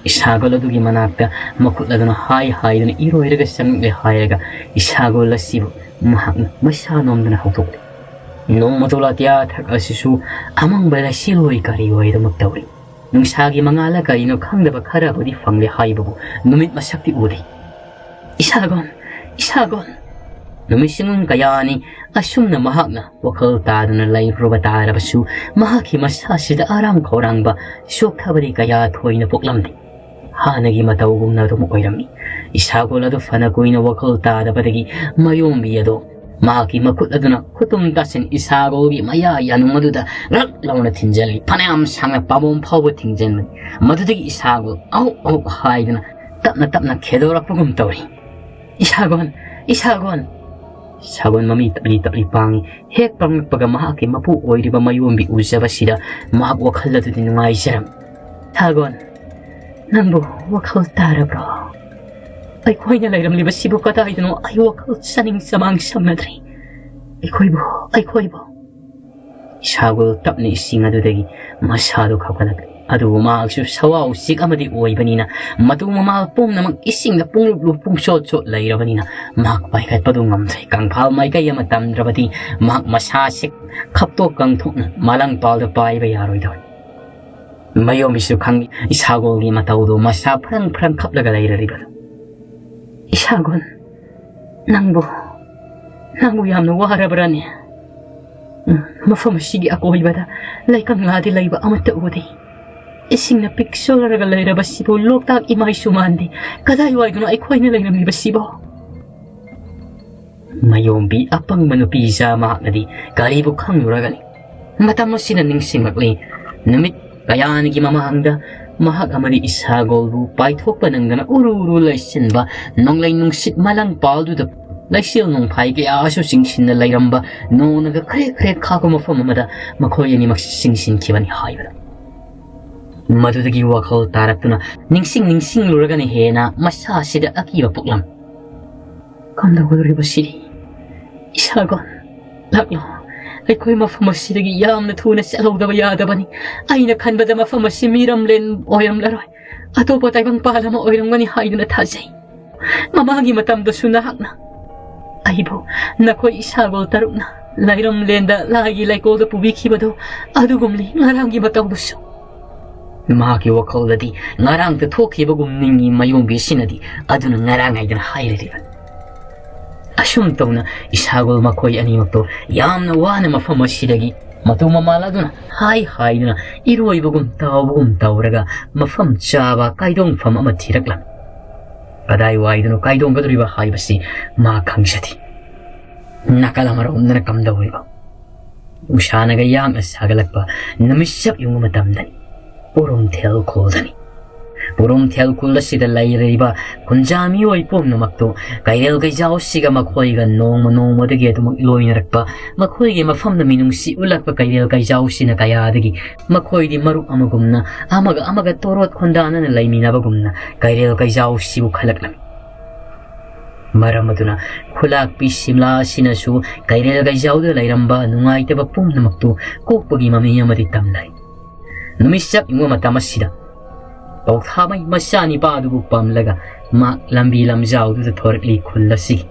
ꯏꯁꯥꯒꯣꯜ ꯑꯗꯨꯒꯤ ꯃꯅꯥꯛꯇ ꯃꯈꯨꯠ ꯑꯗꯨꯅ ꯍꯥꯏ ꯍꯥꯏꯗꯨꯅ ꯏꯔꯣꯏꯔꯒ ꯆꯪꯂꯛꯂꯦ ꯍꯥꯏꯔꯒ ꯏꯁꯥꯒꯣꯜ ꯑꯁꯤꯕꯨ ꯃꯍꯥꯛꯅ ꯃꯩꯁꯥ ꯅꯣꯝꯗꯨꯅ ꯍꯧꯗꯣꯛꯂꯦ꯫ ꯅꯣꯡꯃꯗꯣ ꯑꯇꯤꯌꯥ ꯊꯛ ꯑꯁꯤꯁꯨ ꯑꯃꯪꯕ ꯂꯩꯆꯤꯜ ꯑꯣꯏ ꯀꯔꯤ ꯑꯣꯏ ꯑꯗꯨꯃꯛ ꯇꯧꯔꯤ꯫ ꯅꯨꯡꯁꯥꯒꯤ ꯃꯉꯥꯜꯂ ꯀꯔꯤꯅꯣ ꯈꯪꯗꯕ ꯈꯔꯕꯨꯗꯤ ꯐꯪꯂꯦ ꯍꯥꯏꯕꯕꯨ ꯅꯨꯃꯤꯠ ꯃꯁꯛꯇꯤ ꯎꯗꯦ꯫ "ꯏꯁꯥꯒꯣꯜ, ꯏꯁꯥꯒꯣꯜ!" ꯅꯨꯃꯤꯠ ꯁꯤꯡ ꯀꯌꯥꯅꯤ ꯑꯁꯨꯝꯅ ꯃꯍꯥꯛꯅ ꯋꯥꯈꯜ ꯇꯥꯗꯨꯅ ꯂꯩꯔꯨꯕ ꯇꯥꯔꯕꯁꯨ ꯃꯍꯥꯛꯀꯤ ꯃꯁꯥꯁꯤꯗ ꯑꯔꯥꯡ ꯈꯧꯔꯥꯡꯕ, ꯆꯣꯛꯊꯕꯗꯤ ꯀꯌꯥ ꯊꯣꯏꯅ ꯄꯣꯛꯂꯝꯗꯦ꯫ ꯍꯥꯟꯅꯒꯤ ꯃꯇꯧꯒꯨꯝꯅ ꯑꯗꯨꯝ ꯑꯣꯏꯔꯝꯃꯤ꯫ ꯏꯁꯥꯒꯣꯜ ꯑꯗꯨ ꯐꯅ ꯀꯨꯏꯅ ꯋꯥꯈꯜ ꯇꯥꯗꯕꯗꯒꯤ ꯃꯌꯣꯝꯕꯤ ꯑꯗꯨ ꯃꯍꯥꯛꯀꯤ ꯃꯈꯨꯠ ꯑꯗꯨꯅ ꯈꯨꯇꯨꯝ ꯇꯥꯁꯤꯟ ꯏꯁꯥꯒꯣꯜꯒꯤ ꯃꯌꯥ ꯌꯥꯅꯨꯡ ꯑꯗꯨꯗ ꯔꯛ ꯂꯥꯎꯅ ꯊꯤꯟꯖꯜꯂꯤ꯫ ꯐꯅꯌꯥꯝ ꯁꯥꯡꯅ ꯄꯥꯝꯕꯣꯝ ꯐꯥꯎꯕ ꯊꯤꯡꯖꯟꯕꯅꯤ꯫ ꯃꯗꯨꯗꯒꯤ ꯏꯁꯥꯒꯣꯜ "ꯑꯧ ꯑꯧ" ꯍꯥꯏꯗꯨꯅ ꯇꯞꯅ ꯇꯞꯅ ꯈꯦꯗꯣꯔꯛꯄꯒꯨꯝ ꯇꯧꯔꯤ꯫ "ꯏꯁꯥꯒꯣꯜ! ꯏꯁꯥꯒꯣꯜ!" ꯏꯁꯥꯒꯣꯜ ꯃꯃꯤ ꯇꯞꯂꯤ ꯇꯞꯂꯤ ꯄꯥꯡꯉꯤ꯫ ꯍꯦꯛ ꯄꯥꯡꯂꯛꯄꯒ ꯃꯍꯥꯛꯀꯤ ꯃꯄꯨ ꯑꯣꯏꯔꯤꯕ ꯃꯌꯣꯝꯕꯤ ꯎꯖꯕꯁꯤꯗ ꯃꯍꯥꯛ ꯋꯥꯈꯜ ꯑꯗꯨꯗꯤ ꯅꯨꯡꯉꯥꯏꯖꯔꯝꯃꯤ꯫ "ꯏꯁꯥꯒꯣꯜ, ꯅꯪꯕꯨ ꯋꯥꯈꯜ ꯇꯥꯔꯕ꯭ꯔꯣ?" ꯑꯩꯈꯣꯏꯅ ꯂꯩꯔꯝꯂꯤꯕꯁꯤꯕꯨ ꯀꯗꯥꯏꯗꯅꯣ? ꯑꯩ ꯋꯥꯈꯜ ꯆꯥꯅꯤꯡ ꯆꯃꯥꯡ ꯁꯝꯅꯗ꯭ꯔꯦ꯫ ꯑꯩꯈꯣꯏꯕꯨ, ꯑꯩꯈꯣꯏꯕꯨ꯫ ꯏꯁꯥꯒꯨꯜ ꯇꯞꯅ ꯏꯁꯤꯡ ꯑꯗꯨꯗꯒꯤ ꯃꯁꯥꯗꯨ ꯈꯞꯀꯠꯂꯛꯂꯦ꯫ ꯑꯗꯨꯕꯨ ꯃꯍꯥꯛꯁꯨ ꯁꯋꯥ ꯎꯆꯦꯛ ꯑꯃꯗꯤ ꯑꯣꯏꯕꯅꯤꯅ, ꯃꯇꯨ ꯃꯃꯥꯜ ꯄꯨꯝꯅꯃꯛ ꯏꯁꯤꯡꯗ ꯄꯨꯡꯂꯨꯞ ꯂꯨꯞ ꯄꯨꯡꯆꯣꯠ ꯆꯣꯠ ꯂꯩꯔꯕꯅꯤꯅ, ꯃꯍꯥꯛ ꯄꯥꯏꯈꯠꯄꯗꯨ ꯉꯝꯗ꯭ꯔꯦ꯫ ꯀꯪꯐꯥꯜ ꯃꯥꯏꯀꯩ ꯑꯃ ꯇꯝꯗ꯭ꯔꯕꯗꯤ ꯃꯍꯥꯛ ꯃꯁꯥꯁꯤ ꯈꯞꯇꯣꯛ ꯀꯪꯊꯣꯛꯅ ꯃꯥꯂꯪꯄꯥꯜꯗ ꯄꯥꯏꯕ ꯌꯥꯔꯣꯏꯗꯧꯔꯤ꯫ ꯃꯌꯣꯝꯕꯤꯁꯨ ꯈꯪꯏ ꯏꯁꯥꯒꯣꯜꯒꯤ ꯃꯇꯧꯗꯨ, ꯃꯁꯥ ꯐ꯭ꯔꯪ ꯐ꯭ꯔꯪ ꯈꯞꯂꯒ ꯂꯩꯔꯔꯤꯕꯗꯨ꯫ "ꯏꯁꯥꯒꯣꯜ, ꯅꯪꯕꯨ, ꯅꯪꯕꯨ ꯌꯥꯝꯅ ꯋꯥꯔꯕ꯭ꯔꯥꯅꯦ? ꯎꯝ, ꯃꯐꯝ ꯑꯁꯤꯒꯤ ꯑꯀꯣꯏꯕꯗ ꯂꯩꯀꯪꯂꯥꯗꯤ ꯂꯩꯕ ꯑꯃꯠꯇ ꯎꯗꯦ꯫ ꯏꯁꯤꯡꯅ ꯄꯤꯛ ꯆꯣꯜꯂꯔꯒ ꯂꯩꯔꯕꯁꯤꯕꯨ ꯂꯣꯛꯇꯥꯛ ꯏꯃꯥꯏꯁꯨ ꯃꯥꯟꯗꯦ꯫ ꯀꯗꯥꯏꯋꯥꯏꯗꯅꯣ ꯑꯩꯈꯣꯏꯅ ꯂꯩꯔꯝꯂꯤꯕꯁꯤꯕꯣ?" ꯃꯌꯣꯝꯕꯤ ꯑꯄꯪꯕ ꯅꯨꯄꯤ ꯃꯆꯥ ꯃꯍꯥꯛꯅꯗꯤ ꯀꯔꯤꯕꯨ ꯈꯪꯂꯨꯔꯒꯅꯤ? ꯃꯇꯝ ꯑꯁꯤꯗ ꯅꯤꯡꯁꯤꯡꯂꯛꯂꯤ꯫ ꯅꯨꯃꯤꯠ ꯀꯌꯥꯅꯤꯒꯤ ꯃꯃꯥꯡꯗ ꯃꯍꯥꯛ ꯑꯃꯗꯤ ꯏꯁꯥꯒꯣꯜꯕꯨ ꯄꯥꯏꯊꯣꯛꯄ ꯅꯪꯗꯅ ꯎꯔꯨ ꯎꯔꯨ ꯂꯩꯆꯤꯟꯕ ꯅꯣꯡꯂꯩ ꯅꯨꯡꯁꯤꯠ ꯃꯥꯂꯪ ꯄꯥꯜꯗꯨꯗ ꯂꯩꯆꯤꯜ ꯅꯣꯡꯐꯥꯏ ꯀꯌꯥꯁꯨ ꯆꯤꯡꯁꯤꯟꯅ ꯂꯩꯔꯝꯕ, ꯅꯣꯡꯅꯒ ꯈ꯭ꯔꯦꯛ ꯈ꯭ꯔꯦꯛ ꯈꯥꯛꯄ ꯃꯐꯝ ꯑꯃꯗ ꯃꯈꯣꯏ ꯑꯅꯤꯃꯛ ꯆꯤꯡꯁꯤꯟꯈꯤꯕꯅꯤ ꯍꯥꯏꯕꯗ꯫ ꯃꯗꯨꯗꯒꯤ ꯋꯥꯈꯜ ꯇꯥꯔꯛꯇꯨꯅ ꯅꯤꯡꯁꯤꯡ ꯅꯤꯡꯁꯤꯡꯂꯨꯔꯒꯅ ꯍꯦꯟꯅ ꯃꯁꯥꯁꯤꯗ ꯑꯀꯤꯕ ꯄꯣꯛꯂꯝꯃꯤ꯫ "ꯀꯝꯗꯧꯒꯗꯧꯔꯤꯕ ꯁꯤꯗꯤ? ꯏꯁꯥꯒꯣꯜ, ꯂꯥꯛꯂꯣ꯫ ꯑꯩꯈꯣꯏ ꯃꯐꯝ ꯑꯁꯤꯗꯒꯤ ꯌꯥꯝꯅ ꯊꯨꯅ ꯆꯠꯍꯧꯗꯕ ꯌꯥꯗꯕꯅꯤ꯫ ꯑꯩꯅ ꯈꯟꯕꯗ ꯃꯐꯝ ꯑꯁꯤ ꯃꯤꯔꯝꯂꯦꯟ ꯑꯣꯏꯔꯝꯂꯔꯣꯏ꯫ ꯑꯇꯣꯞꯄ ꯇꯥꯏꯕꯪꯄꯥꯜ ꯑꯃ ꯑꯣꯏꯔꯝꯒꯅꯤ ꯍꯥꯏꯗꯨꯅ ꯊꯥꯖꯩ꯫ ꯃꯃꯥꯡꯒꯤ ꯃꯇꯝꯗꯁꯨ ꯅꯍꯥꯛꯅ ꯑꯩꯕꯨ ꯅꯈꯣꯏ ꯏꯁꯥꯒꯣꯜ ꯇꯔꯨꯛꯅ ꯂꯩꯔꯝꯂꯦꯟꯗ ꯂꯥꯏꯒꯤ ꯂꯩꯀꯣꯜꯗ ꯄꯨꯕꯤꯈꯤꯕꯗꯣ, ꯑꯗꯨꯒꯨꯝꯂꯤ ꯉꯔꯥꯡꯒꯤ ꯃꯇꯧꯗꯨꯁꯨ꯫" ꯃꯍꯥꯛꯀꯤ ꯋꯥꯈꯜꯗꯗꯤ ꯉꯔꯥꯡꯇ ꯊꯣꯛꯈꯤꯕꯒꯨꯝ ꯅꯤꯡꯏ ꯃꯌꯣꯝꯕꯤꯁꯤꯅꯗꯤ ꯑꯗꯨꯅ ꯉꯔꯥꯡ ꯍꯥꯏꯗꯨꯅ ꯍꯥꯏꯔꯤꯕꯅꯤ꯫ ꯑꯁꯨꯝ ꯇꯧꯅ ꯏꯁꯥꯒꯣꯜ ꯃꯈꯣꯏ ꯑꯅꯤꯃꯛꯇꯣ ꯌꯥꯝꯅ ꯋꯥꯅ ꯃꯐꯝ ꯑꯁꯤꯗꯒꯤ ꯃꯇꯨ ꯃꯃꯥꯜ ꯑꯗꯨꯅ ꯍꯥꯏ ꯍꯥꯏꯗꯨꯅ ꯏꯔꯣꯏꯕꯒꯨꯝ ꯇꯥꯎꯕꯒꯨꯝ ꯇꯧꯔꯒ ꯃꯐꯝ ꯆꯥꯕ ꯀꯥꯏꯗꯣꯡꯐꯝ ꯑꯃ ꯊꯤꯔꯛꯂꯝꯃꯤ꯫ ꯀꯗꯥꯏꯋꯥꯏꯗꯅꯣ ꯀꯥꯏꯗꯣꯡꯒꯗꯧꯔꯤꯕ ꯍꯥꯏꯕꯁꯤ ꯃꯥ ꯈꯪꯖꯗꯦ꯫ ꯅꯥꯀꯜ ꯑꯃꯔꯣꯝꯗꯅ ꯀꯝꯗꯧꯔꯤꯕ? ꯅꯨꯡꯁꯥꯅꯒ ꯌꯥꯡꯅ ꯁꯥꯒꯠꯂꯛꯄ ꯅꯨꯃꯤꯠ ꯆꯞ ꯌꯨꯡꯕ ꯃꯇꯝꯗꯅꯤ꯫ ꯄꯨꯔꯨꯝꯊꯦꯜ ꯈꯨꯜꯗꯅꯤ꯫ ꯄꯨꯔꯨꯝꯊꯦꯜ ꯈꯨꯜ ꯑꯁꯤꯗ ꯂꯩꯔꯤꯕ ꯈꯨꯟꯖꯥ ꯃꯤꯑꯣꯏ ꯄꯨꯝꯅꯃꯛꯇꯨ ꯀꯩꯔꯦꯜ ꯀꯩꯖꯥꯎꯁꯤꯒ ꯃꯈꯣꯏꯒ ꯅꯣꯡꯃ ꯅꯣꯡꯃꯗꯒꯤ ꯑꯗꯨꯃꯛ ꯂꯣꯏꯅꯔꯛꯄ, ꯃꯈꯣꯏꯒꯤ ꯃꯐꯝꯗ ꯃꯤꯅꯨꯡꯁꯤ ꯎꯠꯂꯛꯄ ꯀꯩꯔꯦꯜ ꯀꯩꯖꯥꯎꯁꯤꯅ ꯀꯌꯥꯗꯒꯤ ꯃꯈꯣꯏꯗꯤ ꯃꯔꯨꯞ ꯑꯃꯒꯨꯝꯅ, ꯑꯃꯒ ꯑꯃꯒ ꯇꯣꯔꯣꯠ ꯈꯣꯟꯗꯥꯅꯅ ꯂꯩꯃꯤꯟꯅꯕꯒꯨꯝꯅ ꯀꯩꯔꯦꯜ ꯀꯩꯖꯥꯎꯁꯤꯕꯨ ꯈꯜꯂꯛꯂꯝꯃꯤ꯫ ꯃꯔꯝ ꯑꯗꯨꯅ ꯈꯨꯂꯥꯛꯄꯤ ꯁꯤꯝꯂꯥ ꯑꯁꯤꯅꯁꯨ ꯀꯩꯔꯦꯜ ꯀꯩꯖꯥꯎꯗ ꯂꯩꯔꯝꯕ ꯅꯨꯡꯉꯥꯏꯇꯕ ꯄꯨꯝꯅꯃꯛꯇꯨ ꯀꯣꯛꯄꯒꯤ ꯃꯃꯤ ꯑꯃꯗꯤ ꯇꯝꯂꯩ꯫ ꯅꯨꯃꯤꯠ ꯆꯞ ꯌꯨꯡꯕ ꯃꯇꯝ ꯑꯁꯤꯗ ꯄꯧꯊꯥꯃꯩ ꯃꯆꯥ ꯅꯤꯄꯥ ꯑꯗꯨꯕꯨ ꯄꯝꯂꯒ ꯃꯍꯥꯛ ꯂꯝꯕꯤ ꯂꯝꯖꯥꯎꯗꯨꯗ ꯊꯣꯔꯛꯂꯤ ꯈꯨꯜ ꯑꯁꯤꯒꯤ꯫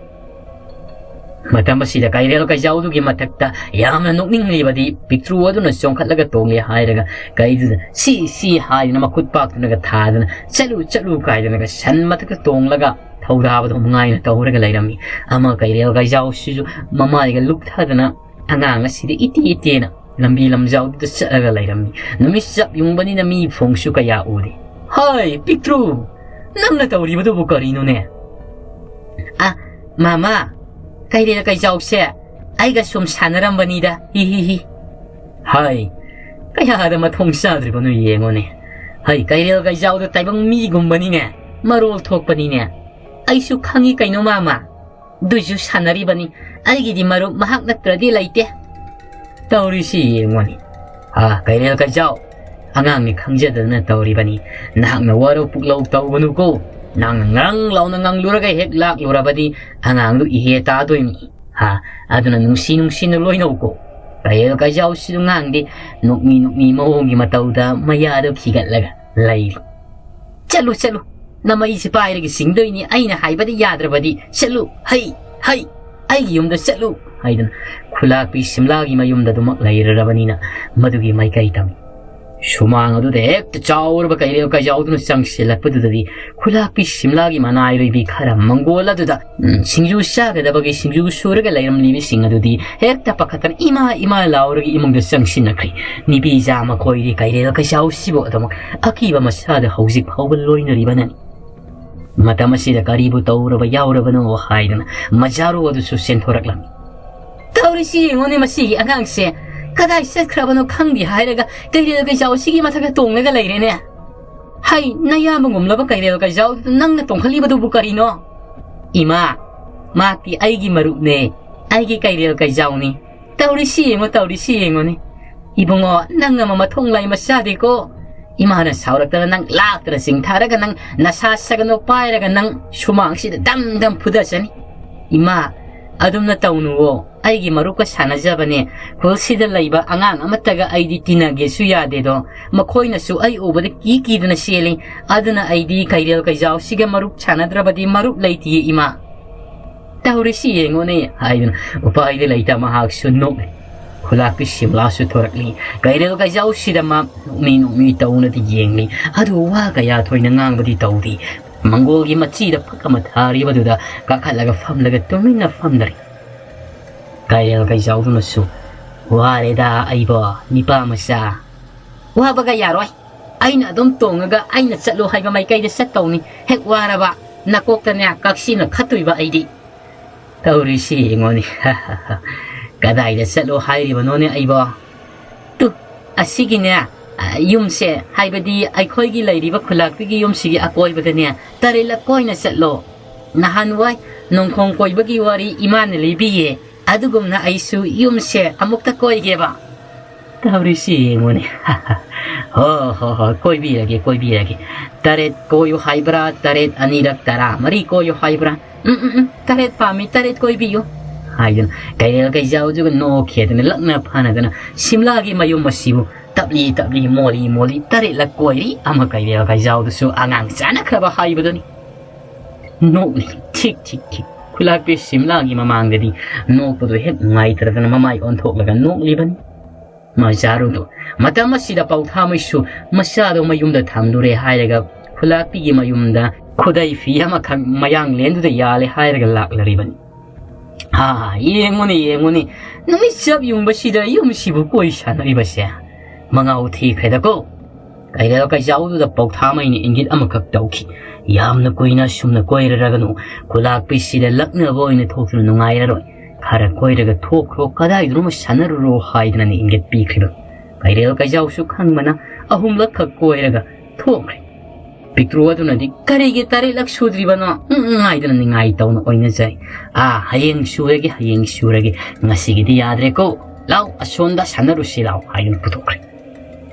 ꯃꯇꯝ ꯑꯁꯤꯗ ꯀꯩꯔꯦꯜ ꯀꯩꯖꯥꯎꯗꯨꯒꯤ ꯃꯊꯛꯇ ꯌꯥꯝꯅ ꯅꯣꯛꯅꯤꯡꯂꯤꯕꯗꯤ ꯄꯤꯛꯇ꯭ꯔꯨ ꯑꯗꯨꯅ ꯆꯣꯡꯈꯠꯂꯒ ꯇꯣꯡꯂꯦ ꯍꯥꯏꯔꯒ ꯀꯩꯗꯨꯗ "ꯁꯤ, ꯁꯤ" ꯍꯥꯏꯗꯅ ꯃꯈꯨꯠ ꯄꯥꯛꯇꯨꯅꯒ ꯊꯥꯗꯅ "ꯆꯠꯂꯨ, ꯆꯠꯂꯨ" ꯀꯥꯏꯗꯅꯒ ꯁꯟ ꯃꯊꯛꯇ ꯇꯣꯡꯂꯒ ꯊꯧꯗꯥꯕꯗꯣ ꯃꯉꯥꯏꯅ ꯇꯧꯔꯒ ꯂꯩꯔꯝꯃꯤ꯫ ꯑꯃ ꯀꯩꯔꯦꯜ ꯀꯩꯖꯥꯎꯁꯤꯁꯨ ꯃꯃꯥꯏꯒ ꯂꯨꯞꯊꯗꯅ ꯑꯉꯥꯡ ꯑꯁꯤꯗ ꯏꯇꯦ ꯏꯇꯦꯅ ꯂꯝꯕꯤ ꯂꯝꯖꯥꯎꯗꯨꯗ ꯆꯠꯂꯒ ꯂꯩꯔꯝꯃꯤ꯫ ꯅꯨꯃꯤꯠ ꯆꯞ ꯌꯨꯡꯕꯅꯤꯅ ꯃꯤ ꯐꯣꯡꯁꯨ ꯀꯌꯥ ꯎꯗꯦ꯫ "ꯍꯣꯏ, ꯄꯤꯛꯇ꯭ꯔꯨ, ꯅꯪꯅ ꯇꯧꯔꯤꯕꯗꯨꯕꯨ ꯀꯔꯤꯅꯣꯅꯦ?" "ꯑ, ꯃꯥꯃꯥ, ꯀꯩꯔꯦꯜ ꯀꯩꯖꯥꯎꯁꯦ ꯑꯩꯒ ꯁꯨꯝ ꯁꯥꯟꯅꯔꯝꯕꯅꯤꯗ, ꯍꯤ ꯍꯤ ꯍꯤ꯫" "ꯍꯥꯏ, ꯀꯌꯥꯗ ꯃꯊꯣꯡ ꯆꯥꯗ꯭ꯔꯤꯕꯅꯣ ꯌꯦꯡꯉꯣꯅꯦ꯫ ꯍꯩ, ꯀꯩꯔꯦꯜ ꯀꯩꯖꯥꯎꯗ ꯇꯥꯏꯕꯪ ꯃꯤꯒꯨꯝꯕꯅꯤꯅꯦ, ꯃꯔꯣꯜ ꯊꯣꯛꯄꯅꯤꯅꯦ꯫ ꯑꯩꯁꯨ ꯈꯪꯉꯤ ꯀꯩꯅꯣ ꯃꯥꯃꯥ, ꯑꯗꯨꯏꯁꯨ ꯁꯥꯟꯅꯔꯤꯕꯅꯤ꯫ ꯑꯩꯒꯤꯗꯤ ꯃꯔꯨꯞ ꯃꯍꯥꯛ ꯅꯠꯇ꯭ꯔꯗꯤ ꯂꯩꯇꯦ꯫" "ꯇꯧꯔꯤꯁꯤ ꯌꯦꯡꯉꯣꯅꯦ꯫ ꯑꯥ, ꯀꯩꯔꯦꯜ ꯀꯩꯖꯥꯎ, ꯑꯉꯥꯡꯅꯤ ꯈꯪꯖꯗꯗꯅ ꯇꯧꯔꯤꯕꯅꯤ꯫ ꯅꯍꯥꯛꯅ ꯋꯥꯔꯧ ꯄꯨꯛꯂꯧ ꯇꯧꯒꯅꯨꯀꯣ꯫ ꯅꯍꯥꯛꯅ ꯉꯔꯪ ꯂꯥꯎꯅ ꯉꯪꯂꯨꯔꯒ ꯍꯦꯛ ꯂꯥꯛꯂꯨꯔꯕꯗꯤ ꯑꯉꯥꯡꯗꯨ ꯏꯍꯦ ꯇꯥꯗꯣꯏꯅꯤ꯫ ꯍꯥ, ꯑꯗꯨꯅ ꯅꯨꯡꯁꯤ ꯅꯨꯡꯁꯤꯅ ꯂꯣꯏꯅꯧꯀꯣ꯫" ꯀꯩꯔꯦꯜ ꯀꯩꯖꯥꯎꯁꯤꯁꯨ ꯉꯥꯡꯗꯦ, ꯅꯣꯛꯃꯤ ꯅꯣꯛꯃꯤ ꯃꯑꯣꯡꯒꯤ ꯃꯇꯧꯗ ꯃꯌꯥꯗꯨ ꯈꯤꯒꯠꯂꯒ ꯂꯩꯔꯤ꯫ "ꯆꯠꯂꯨ, ꯆꯠꯂꯨ, ꯅꯃꯩꯁꯦ ꯄꯥꯏꯔꯒ ꯆꯤꯡꯗꯣꯏꯅꯤ, ꯑꯩꯅ ꯍꯥꯏꯕꯗ ꯌꯥꯗ꯭ꯔꯕꯗꯤ꯫ ꯆꯠꯂꯨ, ꯍꯩ, ꯍꯩ, ꯑꯩꯒꯤ ꯌꯨꯝꯗ ꯆꯠꯂꯨ" ꯍꯥꯏꯗꯅ ꯈꯨꯂꯥꯛꯄꯤ ꯁꯤꯝꯂꯥꯒꯤ ꯃꯌꯨꯝꯗ ꯑꯗꯨꯃꯛ ꯂꯩꯔꯔꯕꯅꯤꯅ ꯃꯗꯨꯒꯤ ꯃꯥꯏꯀꯩ ꯇꯝꯃꯤ꯫ ꯁꯨꯃꯥꯡ ꯑꯗꯨꯗ ꯍꯦꯛꯇ ꯆꯥꯎꯔꯕ ꯀꯩꯔꯦꯜ ꯀꯩꯖꯥꯎꯗꯨꯅ ꯆꯪꯁꯤꯜꯂꯛꯄꯗꯨꯗꯗꯤ ꯈꯨꯂꯥꯛꯄꯤ ꯁꯤꯝꯂꯥꯒꯤ ꯃꯅꯥꯏꯔꯣꯏꯕꯤ ꯈꯔ ꯃꯪꯒꯣꯜ ꯑꯗꯨꯗ, ꯎꯝ, ꯁꯤꯡꯖꯨ ꯆꯥꯒꯗꯕꯒꯤ ꯁꯤꯡꯖꯨ ꯁꯨꯔꯒ ꯂꯩꯔꯝꯂꯤꯕꯁꯤꯡ ꯑꯗꯨꯗꯤ ꯍꯦꯛꯇ ꯄꯥꯈꯠꯇꯅ ꯏꯃꯥ ꯏꯃꯥ ꯂꯥꯎꯔꯒ ꯏꯃꯨꯡꯗ ꯆꯪꯁꯤꯟꯅꯈ꯭ꯔꯦ꯫ ꯅꯤꯕꯤꯖꯥ ꯃꯈꯣꯏꯗꯤ ꯀꯩꯔꯦꯜ ꯀꯩꯆꯥꯎꯁꯤꯕꯨ ꯑꯗꯨꯃꯛ ꯑꯀꯤꯕ ꯃꯁꯥꯗ ꯍꯧꯖꯤꯛ ꯐꯥꯎꯕ ꯂꯣꯏꯅꯔꯤꯕꯅꯅꯤ꯫ ꯃꯇꯝ ꯑꯁꯤꯗ ꯀꯔꯤꯕꯨ ꯇꯧꯔꯕ ꯌꯥꯎꯔꯕꯅꯣ ꯍꯥꯏꯗꯅ ꯃꯖꯥꯔꯨ ꯑꯗꯨꯁꯨ ꯆꯦꯟꯊꯣꯔꯛꯂꯝꯃꯤ꯫ "ꯇꯧꯔꯤꯁꯤ ꯌꯦꯡꯉꯨꯅꯦ, ꯃꯁꯤꯒꯤ ꯑꯉꯥꯡꯁꯦ ꯀꯗꯥꯏ ꯆꯠꯈ꯭ꯔꯕꯅꯣ ꯈꯪꯗꯦ" ꯍꯥꯏꯔꯒ ꯀꯩꯔꯦꯜ ꯀꯩꯆꯥꯎ ꯑꯁꯤꯒꯤ ꯃꯊꯛꯇ ꯇꯣꯡꯂꯒ ꯂꯩꯔꯦꯅꯦ꯫ "ꯍꯩ, ꯅꯌꯥꯝꯕ ꯉꯨꯝꯂꯕ ꯀꯩꯔꯦꯜ ꯀꯩꯆꯥꯎꯗꯨꯗ ꯅꯪꯅ ꯇꯣꯡꯈꯠꯂꯤꯕꯗꯨꯕꯨ ꯀꯔꯤꯅꯣ?" "ꯏꯃꯥ, ꯃꯍꯥꯛꯇꯤ ꯑꯩꯒꯤ ꯃꯔꯨꯞꯅꯦ, ꯑꯩꯒꯤ ꯀꯩꯔꯦꯜ ꯀꯩꯆꯥꯎꯅꯤ꯫ ꯇꯧꯔꯤꯁꯤ ꯌꯦꯡꯉꯣ, ꯇꯧꯔꯤꯁꯤ ꯌꯦꯡꯉꯣꯅꯦ꯫ ꯏꯕꯨꯡꯉꯣ, ꯅꯪ ꯑꯃ ꯃꯊꯣꯡ ꯂꯥꯏ ꯃꯆꯥꯗꯦꯀꯣ꯫ ꯏꯃꯥꯅ ꯁꯥꯎꯔꯛꯇꯅ ꯅꯪ ꯂꯥꯛꯇꯅ ꯆꯤꯡꯊꯔꯒ ꯅꯪ ꯅꯁꯥ ꯁꯒꯅꯣ ꯄꯥꯏꯔꯒ ꯅꯪ ꯁꯨꯃꯥꯡꯁꯤꯗ ꯗꯝ ꯗꯝ ꯐꯨꯗꯁꯅꯤ꯫ ꯏꯃꯥ, ꯑꯗꯨꯝꯅ ꯇꯧꯅꯨꯋꯣ꯫ ꯑꯩꯒꯤ ꯃꯔꯨꯞꯀ ꯁꯥꯟꯅꯖꯕꯅꯦ꯫ ꯈꯨꯜꯁꯤꯗ ꯂꯩꯕ ꯑꯉꯥꯡ ꯑꯃꯠꯇꯒ ꯑꯩꯗꯤ ꯇꯤꯟꯅꯒꯦꯁꯨ ꯌꯥꯗꯦꯗꯣ꯫ ꯃꯈꯣꯏꯅꯁꯨ ꯑꯩ ꯎꯕꯗ ꯀꯤ ꯀꯤꯗꯅ ꯆꯦꯜꯂꯤ꯫ ꯑꯗꯨꯅ ꯑꯩꯗꯤ ꯀꯩꯔꯦꯜ ꯀꯩꯖꯥꯎꯁꯤꯒ ꯃꯔꯨꯞ ꯁꯥꯟꯅꯗ꯭ꯔꯕꯗꯤ ꯃꯔꯨꯞ ꯂꯩꯇꯤꯌꯦ ꯏꯃꯥ꯫ "ꯇꯧꯔꯤꯁꯤ ꯌꯦꯡꯉꯨꯅꯦ" ꯍꯥꯏꯗꯨꯅ ꯎꯄꯥꯏꯗꯤ ꯂꯩꯇ ꯃꯍꯥꯛꯁꯨ ꯅꯣꯛꯂꯤ꯫ ꯈꯨꯂꯥꯛꯄꯤ ꯁꯤꯝꯂꯥꯁꯨ ꯊꯣꯔꯛꯂꯤ꯫ ꯀꯩꯔꯦꯜ ꯀꯩꯖꯥꯎꯁꯤꯗ ꯃꯥ ꯅꯣꯛꯃꯤ ꯅꯣꯛꯃꯤ ꯇꯧꯅꯗꯤ ꯌꯦꯡꯂꯤ꯫ ꯑꯗꯨ ꯋꯥ ꯀꯌꯥ ꯊꯣꯏꯅ ꯉꯥꯡꯕꯗꯤ ꯇꯧꯗꯦ꯫ ꯃꯪꯒꯣꯜꯒꯤ ꯃꯆꯤꯗ ꯐꯛ ꯑꯃ ꯊꯥꯔꯤꯕꯗꯨꯗ ꯀꯥꯈꯠꯂꯒ ꯐꯝꯂꯒ ꯇꯨꯃꯤꯟꯅ ꯐꯝꯂꯔꯤ꯫ ꯀꯩꯔꯦꯜ ꯀꯩꯖꯥꯎꯗꯨꯅꯁꯨ, "ꯋꯥꯔꯦꯗ ꯑꯩꯕꯣ, ꯅꯤꯄꯥ ꯃꯆꯥ꯫ ꯋꯥꯕꯒ ꯌꯥꯔꯣꯏ꯫ ꯑꯩꯅ ꯑꯗꯨꯝ ꯇꯣꯡꯉꯒ ꯑꯩꯅ ꯆꯠꯂꯣ ꯍꯥꯏꯕ ꯃꯥꯏꯀꯩꯗ ꯆꯠꯇꯧꯅꯤ꯫ ꯍꯦꯛ ꯋꯥꯔꯕ ꯅꯀꯣꯛꯇꯅꯦ ꯀꯛꯁꯤꯅ ꯈꯠꯇꯣꯏꯕ ꯑꯩꯗꯤ꯫" ꯇꯧꯔꯤꯁꯤ ꯌꯦꯡꯉꯣꯅꯦ꯫ "ꯀꯗꯥꯏꯗ ꯆꯠꯂꯣ ꯍꯥꯏꯔꯤꯕꯅꯣꯅꯦ ꯑꯩꯕꯣ?" ꯇꯨ, ꯑꯁꯤꯒꯤꯅꯦ, ꯑ, ꯌꯨꯝꯁꯦ, ꯍꯥꯏꯕꯗꯤ ꯑꯩꯈꯣꯏꯒꯤ ꯂꯩꯔꯤꯕ ꯈꯨꯂꯥꯛꯄꯤꯒꯤ ꯌꯨꯝꯁꯤꯒꯤ ꯑꯀꯣꯏꯕꯗꯅꯦ, ꯇꯔꯦꯠꯂꯛ ꯀꯣꯏꯅ ꯆꯠꯂꯣ꯫ ꯅꯍꯥꯟꯋꯥꯏ ꯅꯣꯡꯈꯣꯡ ꯀꯣꯏꯕꯒꯤ ꯋꯥꯔꯤ ꯏꯃꯥꯅ ꯂꯤꯕꯤꯌꯦ꯫ ꯑꯗꯨꯒꯨꯝꯅ ꯑꯩꯁꯨ ꯌꯨꯝꯁꯦ ꯑꯃꯨꯛꯇ ꯀꯣꯏꯒꯦꯕ꯫ ꯇꯧꯔꯤꯁꯤ ꯌꯦꯡꯉꯨꯅꯦ꯫ "ꯍꯣ, ꯍꯣ, ꯍꯣ, ꯀꯣꯏꯕꯤꯔꯒꯦ, ꯀꯣꯏꯕꯤꯔꯒꯦ꯫ ꯇꯔꯦꯠ ꯀꯣꯏꯌꯨ ꯍꯥꯏꯕ꯭ꯔꯥ, ꯇꯔꯦꯠ ꯑꯅꯤꯔꯛ ꯇꯔꯥ ꯃꯔꯤ ꯀꯣꯏꯌꯨ ꯍꯥꯏꯕ꯭ꯔꯥ? ꯎꯝ, ꯎꯝ, ꯎꯝ, ꯇꯔꯦꯠ ꯄꯥꯝꯃꯤ, ꯇꯔꯦꯠ ꯀꯣꯏꯕꯤꯌꯨ" ꯍꯥꯏꯗꯨꯅ ꯀꯩꯔꯦꯜ ꯀꯩꯖꯥꯎꯗꯨꯒ ꯅꯣꯛꯈꯤꯗꯅ ꯂꯛꯅ ꯐꯅꯗꯅ ꯁꯤꯝꯂꯥꯒꯤ ꯃꯌꯨꯝ ꯑꯁꯤꯕꯨ ꯇꯞꯂꯤ ꯇꯞꯂꯤ, ꯃꯣꯂꯤ ꯃꯣꯂꯤ ꯇꯔꯦꯠꯂꯛ ꯀꯣꯏꯔꯤ꯫ ꯑꯃ ꯀꯩꯔꯦꯜ ꯀꯩꯖꯥꯎꯗꯨꯁꯨ ꯑꯉꯥꯡ ꯆꯥꯅꯈ꯭ꯔꯕ ꯍꯥꯏꯕꯗꯨꯅꯤ꯫ ꯅꯣꯛꯂꯤ, ꯊꯤꯛ, ꯊꯤꯛ, ꯊꯤꯛ꯫ ꯈꯨꯂꯥꯛꯄꯤ ꯁꯤꯝꯂꯥꯒꯤ ꯃꯃꯥꯡꯗꯗꯤ ꯅꯣꯛꯄꯗꯨ ꯍꯦꯛ ꯅꯨꯡꯉꯥꯏꯇ꯭ꯔꯗꯅ ꯃꯃꯥꯏ ꯑꯣꯟꯊꯣꯛꯂꯒ ꯅꯣꯛꯂꯤꯕꯅꯤ꯫ ꯃꯆꯥꯔꯨꯗꯨ ꯃꯇꯝ ꯑꯁꯤꯗ ꯄꯥꯎꯊꯥꯃꯩꯁꯨ ꯃꯆꯥꯗꯣ ꯃꯌꯨꯝꯗ ꯊꯝꯂꯨꯔꯦ ꯍꯥꯏꯔꯒ ꯈꯨꯂꯥꯛꯄꯤꯒꯤ ꯃꯌꯨꯝꯗ ꯈꯨꯗꯩ ꯐꯤ ꯑꯃꯈꯛ ꯃꯌꯥꯡꯂꯦꯟꯗꯨꯗ ꯌꯥꯜꯂꯦ ꯍꯥꯏꯔꯒ ꯂꯥꯛꯂꯔꯤꯕꯅꯤ꯫ "ꯍꯥ, ꯌꯦꯡꯉꯨꯅꯦ, ꯌꯦꯡꯉꯨꯅꯦ, ꯅꯨꯃꯤꯠ ꯆꯞ ꯌꯨꯡꯕꯁꯤꯗ ꯌꯨꯝꯁꯤꯕꯨ ꯀꯣꯏ ꯁꯥꯟꯅꯔꯤꯕꯁꯦ ꯃꯉꯥꯎ ꯊꯤꯈ꯭ꯔꯦꯗꯀꯣ꯫" ꯀꯩꯔꯦꯜ ꯀꯩꯖꯥꯎꯗꯨꯗ ꯄꯥꯎꯊꯥꯃꯩꯅ ꯏꯪꯒꯤꯠ ꯑꯃꯈꯛ ꯇꯧꯈꯤ꯫ "ꯌꯥꯝꯅ ꯀꯨꯏꯅ ꯑꯁꯨꯝꯅ ꯀꯣꯏꯔꯔꯒꯅꯨ꯫ ꯈꯨꯂꯥꯛꯄꯤꯁꯤꯗ ꯂꯛꯅꯕ ꯑꯣꯏꯅ ꯊꯣꯛꯇꯨꯅ ꯅꯨꯡꯉꯥꯏꯔꯔꯣꯏ꯫ ꯈꯔ ꯀꯣꯏꯔꯒ ꯊꯣꯛꯈ꯭ꯔꯣ, ꯀꯗꯥꯏꯗꯅꯣꯃ ꯁꯥꯟꯅꯔꯨꯔꯣ" ꯍꯥꯏꯗꯅꯅꯤ ꯏꯪꯒꯤꯠ ꯄꯤꯈ꯭ꯔꯤꯕ꯫ ꯀꯩꯔꯦꯜ ꯀꯩꯖꯥꯎꯁꯨ ꯈꯪꯕꯅ ꯑꯍꯨꯝꯂꯛꯈꯛ ꯀꯣꯏꯔꯒ ꯊꯣꯛꯈ꯭ꯔꯦ꯫ ꯄꯤꯛꯇ꯭ꯔꯨ ꯑꯗꯨꯅꯗꯤ "ꯀꯔꯤꯒꯤ ꯇꯔꯦꯠꯂꯛ ꯁꯨꯗ꯭ꯔꯤꯕꯅꯣ?" ꯎꯝ, ꯎꯝ ꯍꯥꯏꯗꯅ ꯅꯤꯡꯉꯥꯏ ꯇꯧꯅ ꯑꯣꯏꯅꯖꯩ꯫ "ꯑꯥ, ꯍꯌꯦꯡ ꯁꯨꯔꯒꯦ, ꯍꯌꯦꯡ ꯁꯨꯔꯒꯦ, ꯉꯁꯤꯒꯤꯗꯤ ꯌꯥꯗ꯭ꯔꯦꯀꯣ꯫ ꯂꯥꯎ, ꯑꯁꯣꯝꯗ ꯁꯥꯟꯅꯔꯨꯁꯤ ꯂꯥꯎ" ꯍꯥꯏꯗꯨꯅ ꯄꯨꯊꯣꯛꯈ꯭ꯔꯦ꯫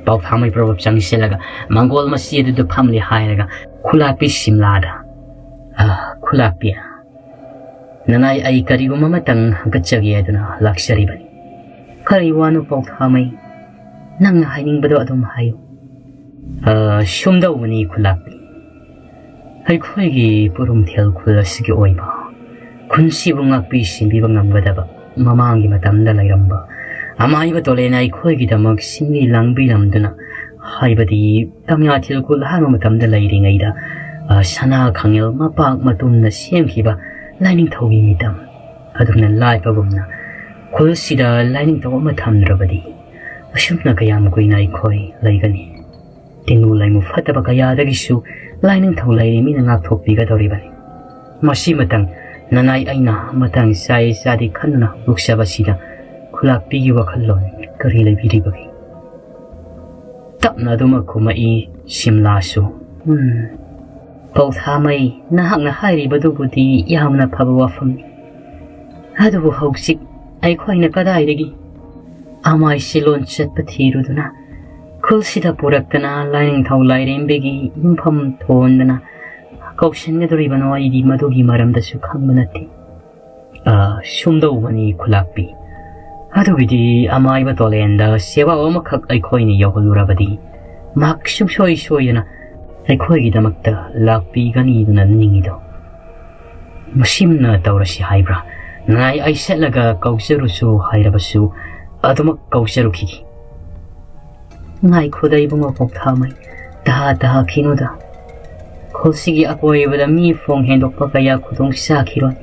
ꯄꯥꯎꯊꯥꯃꯩ ꯄ꯭ꯔꯣꯚꯔꯕ ꯆꯪꯁꯤꯜꯂꯒ ꯃꯪꯒꯣꯜ ꯃꯆꯤ ꯑꯗꯨꯗ ꯐꯝꯂꯤ ꯍꯥꯏꯔꯒ ꯈꯨꯂꯥꯛꯄꯤ ꯁꯤꯝꯂꯥꯗ, "ꯑ, ꯈꯨꯂꯥꯛꯄꯤ, ꯅꯅꯥꯏ ꯑꯩ ꯀꯔꯤꯒꯨꯝꯕ ꯑꯃꯇꯪ ꯍꯪꯒꯠꯆꯒꯦ ꯍꯥꯏꯗꯨꯅ ꯂꯥꯛꯆꯔꯤꯕꯅꯤ꯫" "ꯀꯔꯤ ꯋꯥꯅꯣ ꯄꯥꯎꯊꯥꯃꯩ? ꯅꯪꯅ ꯍꯥꯏꯅꯤꯡꯕꯗꯣ ꯑꯗꯨꯝ ꯍꯥꯏꯌꯨ꯫" "ꯑ, ꯁꯨꯝꯗꯧꯕꯅꯤ ꯈꯨꯂꯥꯛꯄꯤ, ꯑꯩꯈꯣꯏꯒꯤ ꯄꯨꯔꯨꯝꯊꯦꯜ ꯈꯨꯜ ꯑꯁꯤꯒꯤ ꯑꯣꯏꯕ ꯈꯨꯟꯁꯤꯕꯨ ꯉꯥꯛꯄꯤ ꯁꯦꯟꯕꯤꯕ ꯉꯝꯒꯗꯕ ꯃꯃꯥꯡꯒꯤ ꯃꯇꯝꯗ ꯂꯩꯔꯝꯕ ꯑꯃꯥꯏꯕ ꯇꯣꯂꯦꯅ ꯑꯩꯈꯣꯏꯒꯤꯗꯃꯛ ꯁꯤꯟꯕꯤ ꯂꯥꯡꯕꯤꯔꯝꯗꯨꯅ, ꯍꯥꯏꯕꯗꯤ ꯇꯝꯌꯥꯊꯦꯜ ꯈꯨꯜ ꯑꯍꯥꯟꯕ ꯃꯇꯝꯗ ꯂꯩꯔꯤꯉꯩꯗ, ꯑ, ꯁꯅꯥ ꯈꯥꯉꯦꯜ ꯃꯄꯥꯛ ꯃꯇꯨꯝꯅ ꯁꯦꯝꯈꯤꯕ ꯂꯥꯏꯅꯤꯡꯊꯧꯒꯤ ꯃꯤꯇꯝ ꯑꯗꯨꯝꯅ ꯂꯥꯠꯄꯒꯨꯝꯅ ꯈꯨꯜꯁꯤꯗ ꯂꯥꯏꯅꯤꯡꯊꯧ ꯑꯃ ꯊꯝꯗ꯭ꯔꯕꯗꯤ ꯑꯁꯨꯝꯅ ꯀꯌꯥꯝ ꯀꯨꯏꯅ ꯑꯩꯈꯣꯏ ꯂꯩꯒꯅꯤ? ꯇꯤꯟꯅꯨ ꯂꯩꯃꯨ ꯐꯠꯇꯕ ꯀꯌꯥꯗꯒꯤꯁꯨ ꯂꯥꯏꯅꯤꯡꯊꯧ ꯂꯩꯔꯤꯃꯤꯅ ꯉꯥꯛꯊꯣꯛꯄꯤꯒꯗꯧꯔꯤꯕꯅꯤ꯫ ꯃꯁꯤꯃꯇꯪ ꯅꯅꯥꯏ ꯑꯩꯅ ꯃꯇꯥꯡ ꯆꯥꯏ ꯆꯥꯗꯦ ꯈꯟꯗꯨꯅ ꯍꯧꯗꯣꯛꯆꯕꯁꯤꯗ ꯈꯨꯂꯥꯛꯄꯤꯒꯤ ꯋꯥꯈꯜꯂꯣꯟ ꯀꯔꯤ ꯂꯩꯕꯤꯔꯤꯕꯒꯦ?" ꯇꯞꯅ ꯑꯗꯨꯃꯛ ꯈꯨꯝꯃꯛꯏ ꯁꯤꯝꯂꯥꯁꯨ꯫ "ꯎꯝ, ꯄꯧꯊꯥꯃꯩ, ꯅꯍꯥꯛꯅ ꯍꯥꯏꯔꯤꯕꯗꯨꯕꯨꯗꯤ ꯌꯥꯝꯅ ꯐꯕ ꯋꯥꯐꯝꯅꯤ꯫ ꯑꯗꯨꯕꯨ ꯍꯧꯖꯤꯛ ꯑꯩꯈꯣꯏꯅ ꯀꯗꯥꯏꯗꯒꯤ ꯑꯃꯥꯏꯁꯤ ꯂꯣꯟ ꯆꯠꯄ ꯊꯤꯔꯨꯗꯨꯅ, ꯈꯨꯜꯁꯤꯗ ꯄꯨꯔꯛꯇꯅ ꯂꯥꯏꯅꯤꯡꯊꯧ ꯂꯥꯏꯔꯦꯝꯕꯤꯒꯤ ꯌꯨꯝꯐꯝ ꯊꯣꯟꯗꯅ ꯀꯧꯁꯟꯒꯗꯧꯔꯤꯕꯅꯣ? ꯑꯩꯗꯤ ꯃꯗꯨꯒꯤ ꯃꯔꯝꯗꯁꯨ ꯈꯪꯕ ꯅꯠꯇꯦ꯫" "ꯑ, ꯁꯨꯝꯗꯧꯕꯅꯤ ꯈꯨꯂꯥꯛꯄꯤ, ꯑꯗꯨꯒꯤꯗꯤ ꯑꯃꯥꯏꯕ ꯇꯣꯂꯦꯟꯗ ꯁꯦꯕꯥ ꯑꯃꯈꯛ ꯑꯩꯈꯣꯏꯅ ꯌꯧꯍꯜꯂꯨꯔꯕꯗꯤ ꯃꯍꯥꯛ ꯁꯨꯡꯁꯣꯏ ꯁꯣꯏꯗꯅ ꯑꯩꯈꯣꯏꯒꯤꯗꯃꯛꯇ ꯂꯥꯛꯄꯤꯒꯅꯤꯗꯨꯅ ꯅꯤꯡꯉꯤꯗꯣ꯫ ꯃꯁꯤꯝꯅ ꯇꯧꯔꯁꯤ ꯍꯥꯏꯕ꯭ꯔꯥ? ꯅꯥꯏ ꯑꯩ ꯁꯦꯠꯂꯒ ꯀꯧꯖꯔꯨꯁꯨ ꯍꯥꯏꯔꯕꯁꯨ ꯑꯗꯨꯃꯛ ꯀꯧꯖꯔꯨꯈꯤꯒꯦ꯫" "ꯉꯥꯏꯈꯣꯗ ꯏꯕꯨꯡꯉꯣ ꯄꯣꯛꯊꯥꯃꯩ, ꯇꯍꯥ ꯇꯍꯥꯈꯤꯅꯨꯗ꯫ ꯈꯨꯜꯁꯤꯒꯤ ꯑꯀꯣꯏꯕꯗ ꯃꯤ ꯐꯣꯡ ꯍꯦꯟꯗꯣꯛꯄ ꯀꯌꯥ ꯈꯨꯗꯣꯡ ꯆꯥꯈꯤꯔꯣꯏ꯫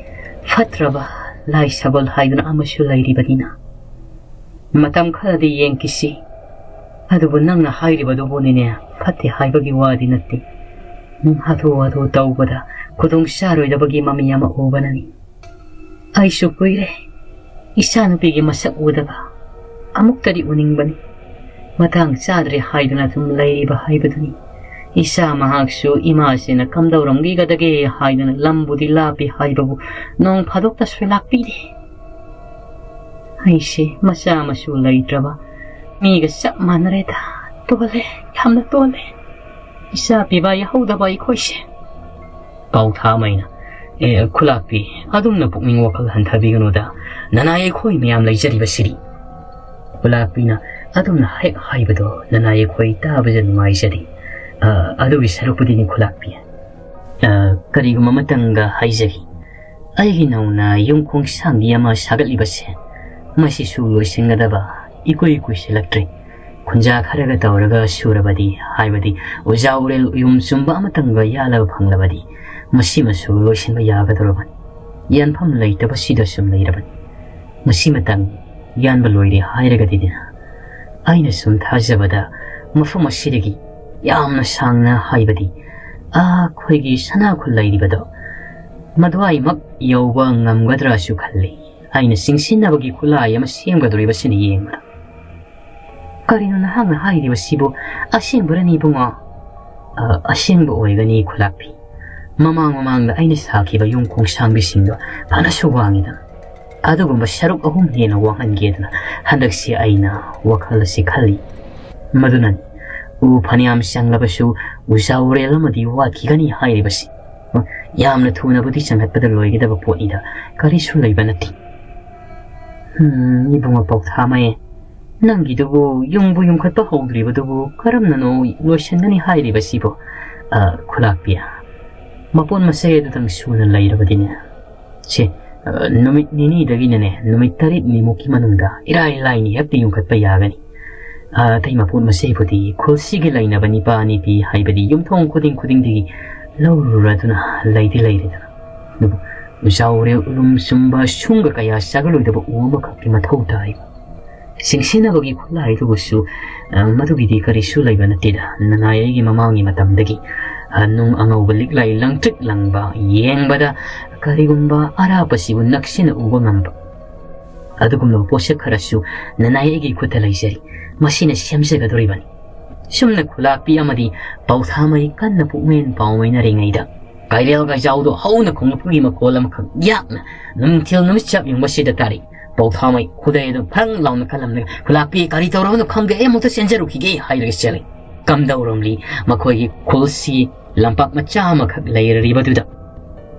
ꯐꯠꯇ꯭ꯔꯕ ꯂꯥꯏ ꯁꯒꯣꯜ ꯍꯥꯏꯗꯨꯅ ꯑꯃꯁꯨ ꯂꯩꯔꯤꯕꯅꯤꯅ꯫ ꯃꯇꯝ ꯈꯔꯗꯤ ꯌꯦꯡꯈꯤꯁꯤ꯫ ꯑꯗꯨꯕꯨ ꯅꯪꯅ ꯍꯥꯏꯔꯤꯕꯗꯨꯕꯨꯅꯤꯅꯦ, ꯐꯠꯇꯦ ꯍꯥꯏꯕꯒꯤ ꯋꯥꯗꯤ ꯅꯠꯇꯦ꯫ ꯍꯥꯊꯨ ꯍꯥꯊꯨ ꯇꯧꯕꯗ ꯈꯨꯗꯣꯡ ꯆꯥꯔꯣꯏꯗꯕꯒꯤ ꯃꯃꯤ ꯑꯃ ꯎꯕꯅꯅꯤ꯫ ꯑꯩꯁꯨ ꯀꯨꯏꯔꯦ ꯏꯆꯥꯅꯨꯄꯤꯒꯤ ꯃꯁꯛ ꯎꯗꯕ꯫ ꯑꯃꯨꯛꯇꯗꯤ ꯎꯅꯤꯡꯕꯅꯤ꯫ ꯃꯇꯥꯡ ꯆꯥꯗ꯭ꯔꯦ ꯍꯥꯏꯗꯨꯅ ꯑꯗꯨꯝ ꯂꯩꯔꯤꯕ ꯍꯥꯏꯕꯗꯨꯅꯤ꯫ ꯏꯆꯥ ꯃꯍꯥꯛꯁꯨ ꯏꯃꯥꯁꯤꯅ ꯀꯝꯗꯧꯔꯝꯈꯤꯒꯗꯒꯦ ꯍꯥꯏꯗꯨꯅ ꯂꯝꯕꯨꯗꯤ ꯂꯥꯞꯄꯤ ꯍꯥꯏꯕꯕꯨ ꯅꯣꯡ ꯐꯥꯗꯣꯛꯇꯁꯨ ꯂꯥꯛꯄꯤꯗꯦ꯫ ꯑꯩꯁꯦ ꯃꯆꯥ ꯃꯁꯨ ꯂꯩꯇ꯭ꯔꯕ ꯃꯤꯒ ꯆꯞ ꯃꯥꯟꯅꯔꯦꯗ꯫ ꯇꯣꯜꯂꯦ, ꯌꯥꯝꯅ ꯇꯣꯜꯂꯦ꯫ ꯏꯆꯥ ꯄꯤꯕ ꯌꯥꯍꯧꯗꯕ ꯑꯩꯈꯣꯏꯁꯦ꯫ ꯄꯥꯎꯊꯥꯃꯩꯅ, "ꯑꯦ, ꯈꯨꯂꯥꯛꯄꯤ, ꯑꯗꯨꯝꯅ ꯄꯨꯛꯅꯤꯡ ꯋꯥꯈꯜ ꯍꯟꯊꯕꯤꯒꯅꯨꯗ꯫ ꯅꯅꯥꯏ ꯑꯩꯈꯣꯏ ꯃꯌꯥꯝ ꯂꯩꯖꯔꯤꯕꯁꯤꯗꯤ꯫" ꯈꯨꯂꯥꯛꯄꯤꯅ, "ꯑꯗꯨꯝꯅ ꯍꯦꯛ ꯍꯥꯏꯕꯗꯣ ꯅꯅꯥꯏ ꯑꯩꯈꯣꯏ ꯇꯥꯕꯗ ꯅꯨꯡꯉꯥꯏꯖꯗꯦ꯫ ꯑ, ꯑꯗꯨꯒꯤ ꯁꯔꯨꯛꯄꯨꯗꯤꯅꯤ ꯈꯨꯂꯥꯛꯄꯤ꯫ ꯑ, ꯀꯔꯤꯒꯨꯝꯕ ꯑꯃꯇꯪꯒ ꯍꯥꯏꯖꯒꯦ꯫ ꯑꯩꯒꯤ ꯅꯧꯅ ꯌꯨꯝ ꯈꯣꯡꯁꯥꯡꯕꯤ ꯑꯃ ꯁꯥꯒꯠꯂꯤꯕꯁꯦ, ꯃꯁꯤꯁꯨ ꯂꯣꯏꯁꯤꯟꯒꯗꯕ ꯏꯀꯨꯏ ꯀꯨꯏꯁꯤꯜꯂꯛꯇ꯭ꯔꯦ꯫ ꯈꯨꯟꯖꯥ ꯈꯔꯒ ꯇꯧꯔꯒ ꯁꯨꯔꯕꯗꯤ, ꯍꯥꯏꯕꯗꯤ ꯑꯣꯖꯥ ꯎꯔꯦꯜ ꯌꯨꯝ ꯆꯨꯝꯕ ꯑꯃꯇꯪꯒ ꯌꯥꯜꯂꯕ ꯐꯪꯂꯕꯗꯤ, ꯃꯁꯤꯃꯁꯨ ꯂꯣꯏꯁꯤꯟꯕ ꯌꯥꯒꯗꯧꯔꯕꯅꯤ꯫ ꯌꯥꯟꯐꯝ ꯂꯩꯇꯕꯁꯤꯗ ꯁꯨꯝ ꯂꯩꯔꯕꯅꯤ꯫ ꯃꯁꯤꯃꯇꯪ ꯌꯥꯟꯕ ꯂꯣꯏꯔꯦ ꯍꯥꯏꯔꯒꯗꯤꯅꯦ, ꯑꯩꯅ ꯁꯨꯝ ꯊꯥꯖꯕꯗ ꯃꯐꯝ ꯑꯁꯤꯗꯒꯤ ꯌꯥꯝꯅ ꯁꯥꯡꯅ, ꯍꯥꯏꯕꯗꯤ ꯑꯩꯈꯣꯏꯒꯤ ꯁꯅꯥꯈꯨꯜ ꯂꯩꯔꯤꯕꯗꯣ, ꯃꯗꯨꯋꯥꯏꯃꯛ ꯌꯧꯕ ꯉꯝꯒꯗ꯭ꯔꯥꯁꯨ ꯈꯜꯂꯤ꯫ ꯑꯩꯅ ꯆꯤꯡꯁꯤꯟꯅꯕꯒꯤ ꯈꯨꯠꯂꯥꯏ ꯑꯃ ꯁꯦꯝꯒꯗꯧꯔꯤꯕꯁꯤꯅ ꯌꯦꯡꯕꯗ꯫ ꯀꯔꯤꯅꯣ ꯅꯍꯥꯛꯅ ꯍꯥꯏꯔꯤꯕꯁꯤꯕꯨ? ꯑꯁꯦꯡꯕꯔꯅꯤ ꯏꯕꯨꯡꯉꯣ?" "ꯑ, ꯑꯁꯦꯡꯕ ꯑꯣꯏꯒꯅꯤ ꯈꯨꯂꯥꯛꯄꯤ꯫ ꯃꯃꯥꯡ ꯃꯃꯥꯡꯗ ꯑꯩꯅ ꯁꯥꯈꯤꯕ ꯌꯨꯝ ꯈꯣꯡꯁꯥꯡꯕꯤꯁꯤꯡꯗꯣ ꯐꯅꯁꯨ ꯋꯥꯡꯉꯤꯗꯅ꯫ ꯑꯗꯨꯒꯨꯝꯕ ꯁꯔꯨꯛ ꯑꯍꯨꯝ ꯍꯦꯟꯅ ꯋꯥꯡꯍꯟꯒꯦꯗꯅ ꯍꯟꯗꯛꯁꯤ ꯑꯩꯅ ꯋꯥꯈꯜ ꯑꯁꯤ ꯈꯜꯂꯤ꯫ ꯃꯗꯨꯅꯅꯤ ꯎ ꯐꯅꯌꯥꯝ ꯆꯪꯂꯕꯁꯨ ꯎꯖꯥ ꯎꯔꯦꯜ ꯑꯃꯗꯤ ꯋꯥꯠꯈꯤꯒꯅꯤ ꯍꯥꯏꯔꯤꯕꯁꯤ꯫ ꯌꯥꯝꯅ ꯊꯨꯅꯕꯨꯗꯤ ꯆꯪꯈꯠꯄꯗ ꯂꯣꯏꯒꯗꯕ ꯄꯣꯠꯅꯤꯗ, ꯀꯔꯤꯁꯨ ꯂꯩꯕ ꯅꯠꯇꯦ꯫" "ꯎꯝ, ꯏꯕꯨꯡꯉꯣ ꯄꯥꯎꯊꯥꯃꯩ, ꯅꯪꯒꯤꯗꯨꯕꯨ ꯌꯨꯝꯕꯨ ꯌꯨꯝꯈꯠꯄ ꯍꯧꯗ꯭ꯔꯤꯕꯗꯨꯕꯨ ꯀꯔꯝꯅꯅꯣ ꯂꯣꯏꯁꯤꯟꯒꯅꯤ ꯍꯥꯏꯔꯤꯕꯁꯤꯕꯣ?" "ꯑ, ꯈꯨꯂꯥꯛꯄꯤ, ꯃꯄꯣꯠ ꯃꯆꯩ ꯑꯗꯨꯗꯪ ꯁꯨꯅ ꯂꯩꯔꯕꯗꯤꯅꯦ, ꯁꯦ, ꯑ, ꯅꯨꯃꯤꯠ ꯅꯤꯅꯤꯗꯒꯤꯅꯅꯦ ꯅꯨꯃꯤꯠ ꯇꯔꯦꯠꯅꯤꯃꯨꯛꯀꯤ ꯃꯅꯨꯡꯗ ꯏꯔꯥꯏ ꯂꯥꯏꯅ ꯍꯦꯛꯇ ꯌꯨꯝꯈꯠꯄ ꯌꯥꯒꯅꯤ꯫ ꯑ, ꯑꯇꯩ ꯃꯄꯣꯠ ꯃꯆꯩꯕꯨꯗꯤ ꯈꯨꯜꯁꯤꯒꯤ ꯂꯩꯅꯕ ꯅꯤꯄꯥ ꯅꯤꯄꯤ, ꯍꯥꯏꯕꯗꯤ ꯌꯨꯝꯊꯣꯡ ꯈꯨꯗꯤꯡ ꯈꯨꯗꯤꯡꯗꯒꯤ ꯂꯧꯔꯨꯔꯗꯨꯅ ꯂꯩꯗꯤ ꯂꯩꯔꯦꯗꯅ꯫ ꯑꯗꯨꯕꯨ ꯎꯖꯥ ꯎꯔꯦꯜ ꯎꯔꯨꯝ ꯆꯨꯝꯕ ꯁꯨꯝꯒ ꯀꯌꯥ ꯆꯥꯒꯜꯂꯣꯏꯗꯕ ꯎ ꯑꯃꯈꯛꯀꯤ ꯃꯊꯧ ꯇꯥꯏ꯫ ꯆꯤꯡꯁꯤꯟꯅꯕꯒꯤ ꯈꯨꯠꯂꯥꯏꯗꯨꯕꯨꯁꯨ, ꯑ, ꯃꯗꯨꯒꯤꯗꯤ ꯀꯔꯤꯁꯨ ꯂꯩꯕ ꯅꯠꯇꯦꯗ꯫ ꯅꯅꯥꯏ ꯑꯩꯒꯤ ꯃꯃꯥꯡꯒꯤ ꯃꯇꯝꯗꯒꯤ, ꯑ, ꯅꯨꯡ ꯑꯉꯧꯕ ꯂꯤꯛꯂꯥꯏ ꯂꯪꯇ꯭ꯔꯤꯛ ꯂꯪꯕ, ꯌꯦꯡꯕꯗ ꯀꯔꯤꯒꯨꯝꯕ ꯑꯔꯥꯞꯄꯁꯤꯕꯨ ꯅꯛꯁꯤꯟꯅ ꯎꯕ ꯉꯝꯕ ꯑꯗꯨꯒꯨꯝꯂꯕ ꯄꯣꯠꯁꯛ ꯈꯔꯁꯨ ꯅꯅꯥꯏ ꯑꯩꯒꯤ ꯈꯨꯠꯇ ꯂꯩꯖꯔꯤ꯫ ꯃꯁꯤꯅ ꯁꯦꯝꯖꯒꯗꯧꯔꯤꯕꯅꯤ꯫" ꯁꯨꯝꯅ ꯈꯨꯂꯥꯛꯄꯤ ꯑꯃꯗꯤ ꯄꯥꯎꯊꯥꯃꯩ ꯀꯟꯅ ꯄꯨꯛꯃꯦꯟ ꯄꯥꯎꯃꯩꯅꯔꯤꯉꯩꯗ, ꯀꯩꯔꯦꯜ ꯀꯩꯖꯥꯎꯗꯣ ꯍꯧꯅ ꯈꯣꯡꯂꯛꯄꯒꯤ ꯃꯈꯣꯜ ꯑꯃꯈꯛ ꯌꯥꯛꯅ ꯅꯨꯡꯊꯤꯜ ꯅꯨꯃꯤꯠ ꯆꯞ ꯌꯨꯡꯕꯁꯤꯗ ꯇꯥꯔꯤ꯫ ꯄꯧꯊꯥꯃꯩ ꯈꯨꯗꯩ ꯑꯗꯨ ꯐꯔꯪ ꯂꯥꯎꯅ ꯀꯜꯂꯝꯂꯒ, "ꯈꯨꯂꯥꯛꯄꯤ, ꯀꯔꯤ ꯇꯧꯔꯕꯅꯣ ꯈꯪꯗꯦ, ꯑꯩ ꯑꯃꯨꯛꯇ ꯆꯦꯟꯖꯔꯨꯈꯤꯒꯦ" ꯍꯥꯏꯔꯒ ꯆꯦꯜꯂꯤ꯫ ꯀꯝꯗꯧꯔꯝꯂꯤ? ꯃꯈꯣꯏꯒꯤ ꯈꯨꯜꯁꯤ ꯂꯝꯄꯥꯛ ꯃꯆꯥ ꯑꯃꯈꯛ ꯂꯩꯔꯔꯤꯕꯗꯨꯗ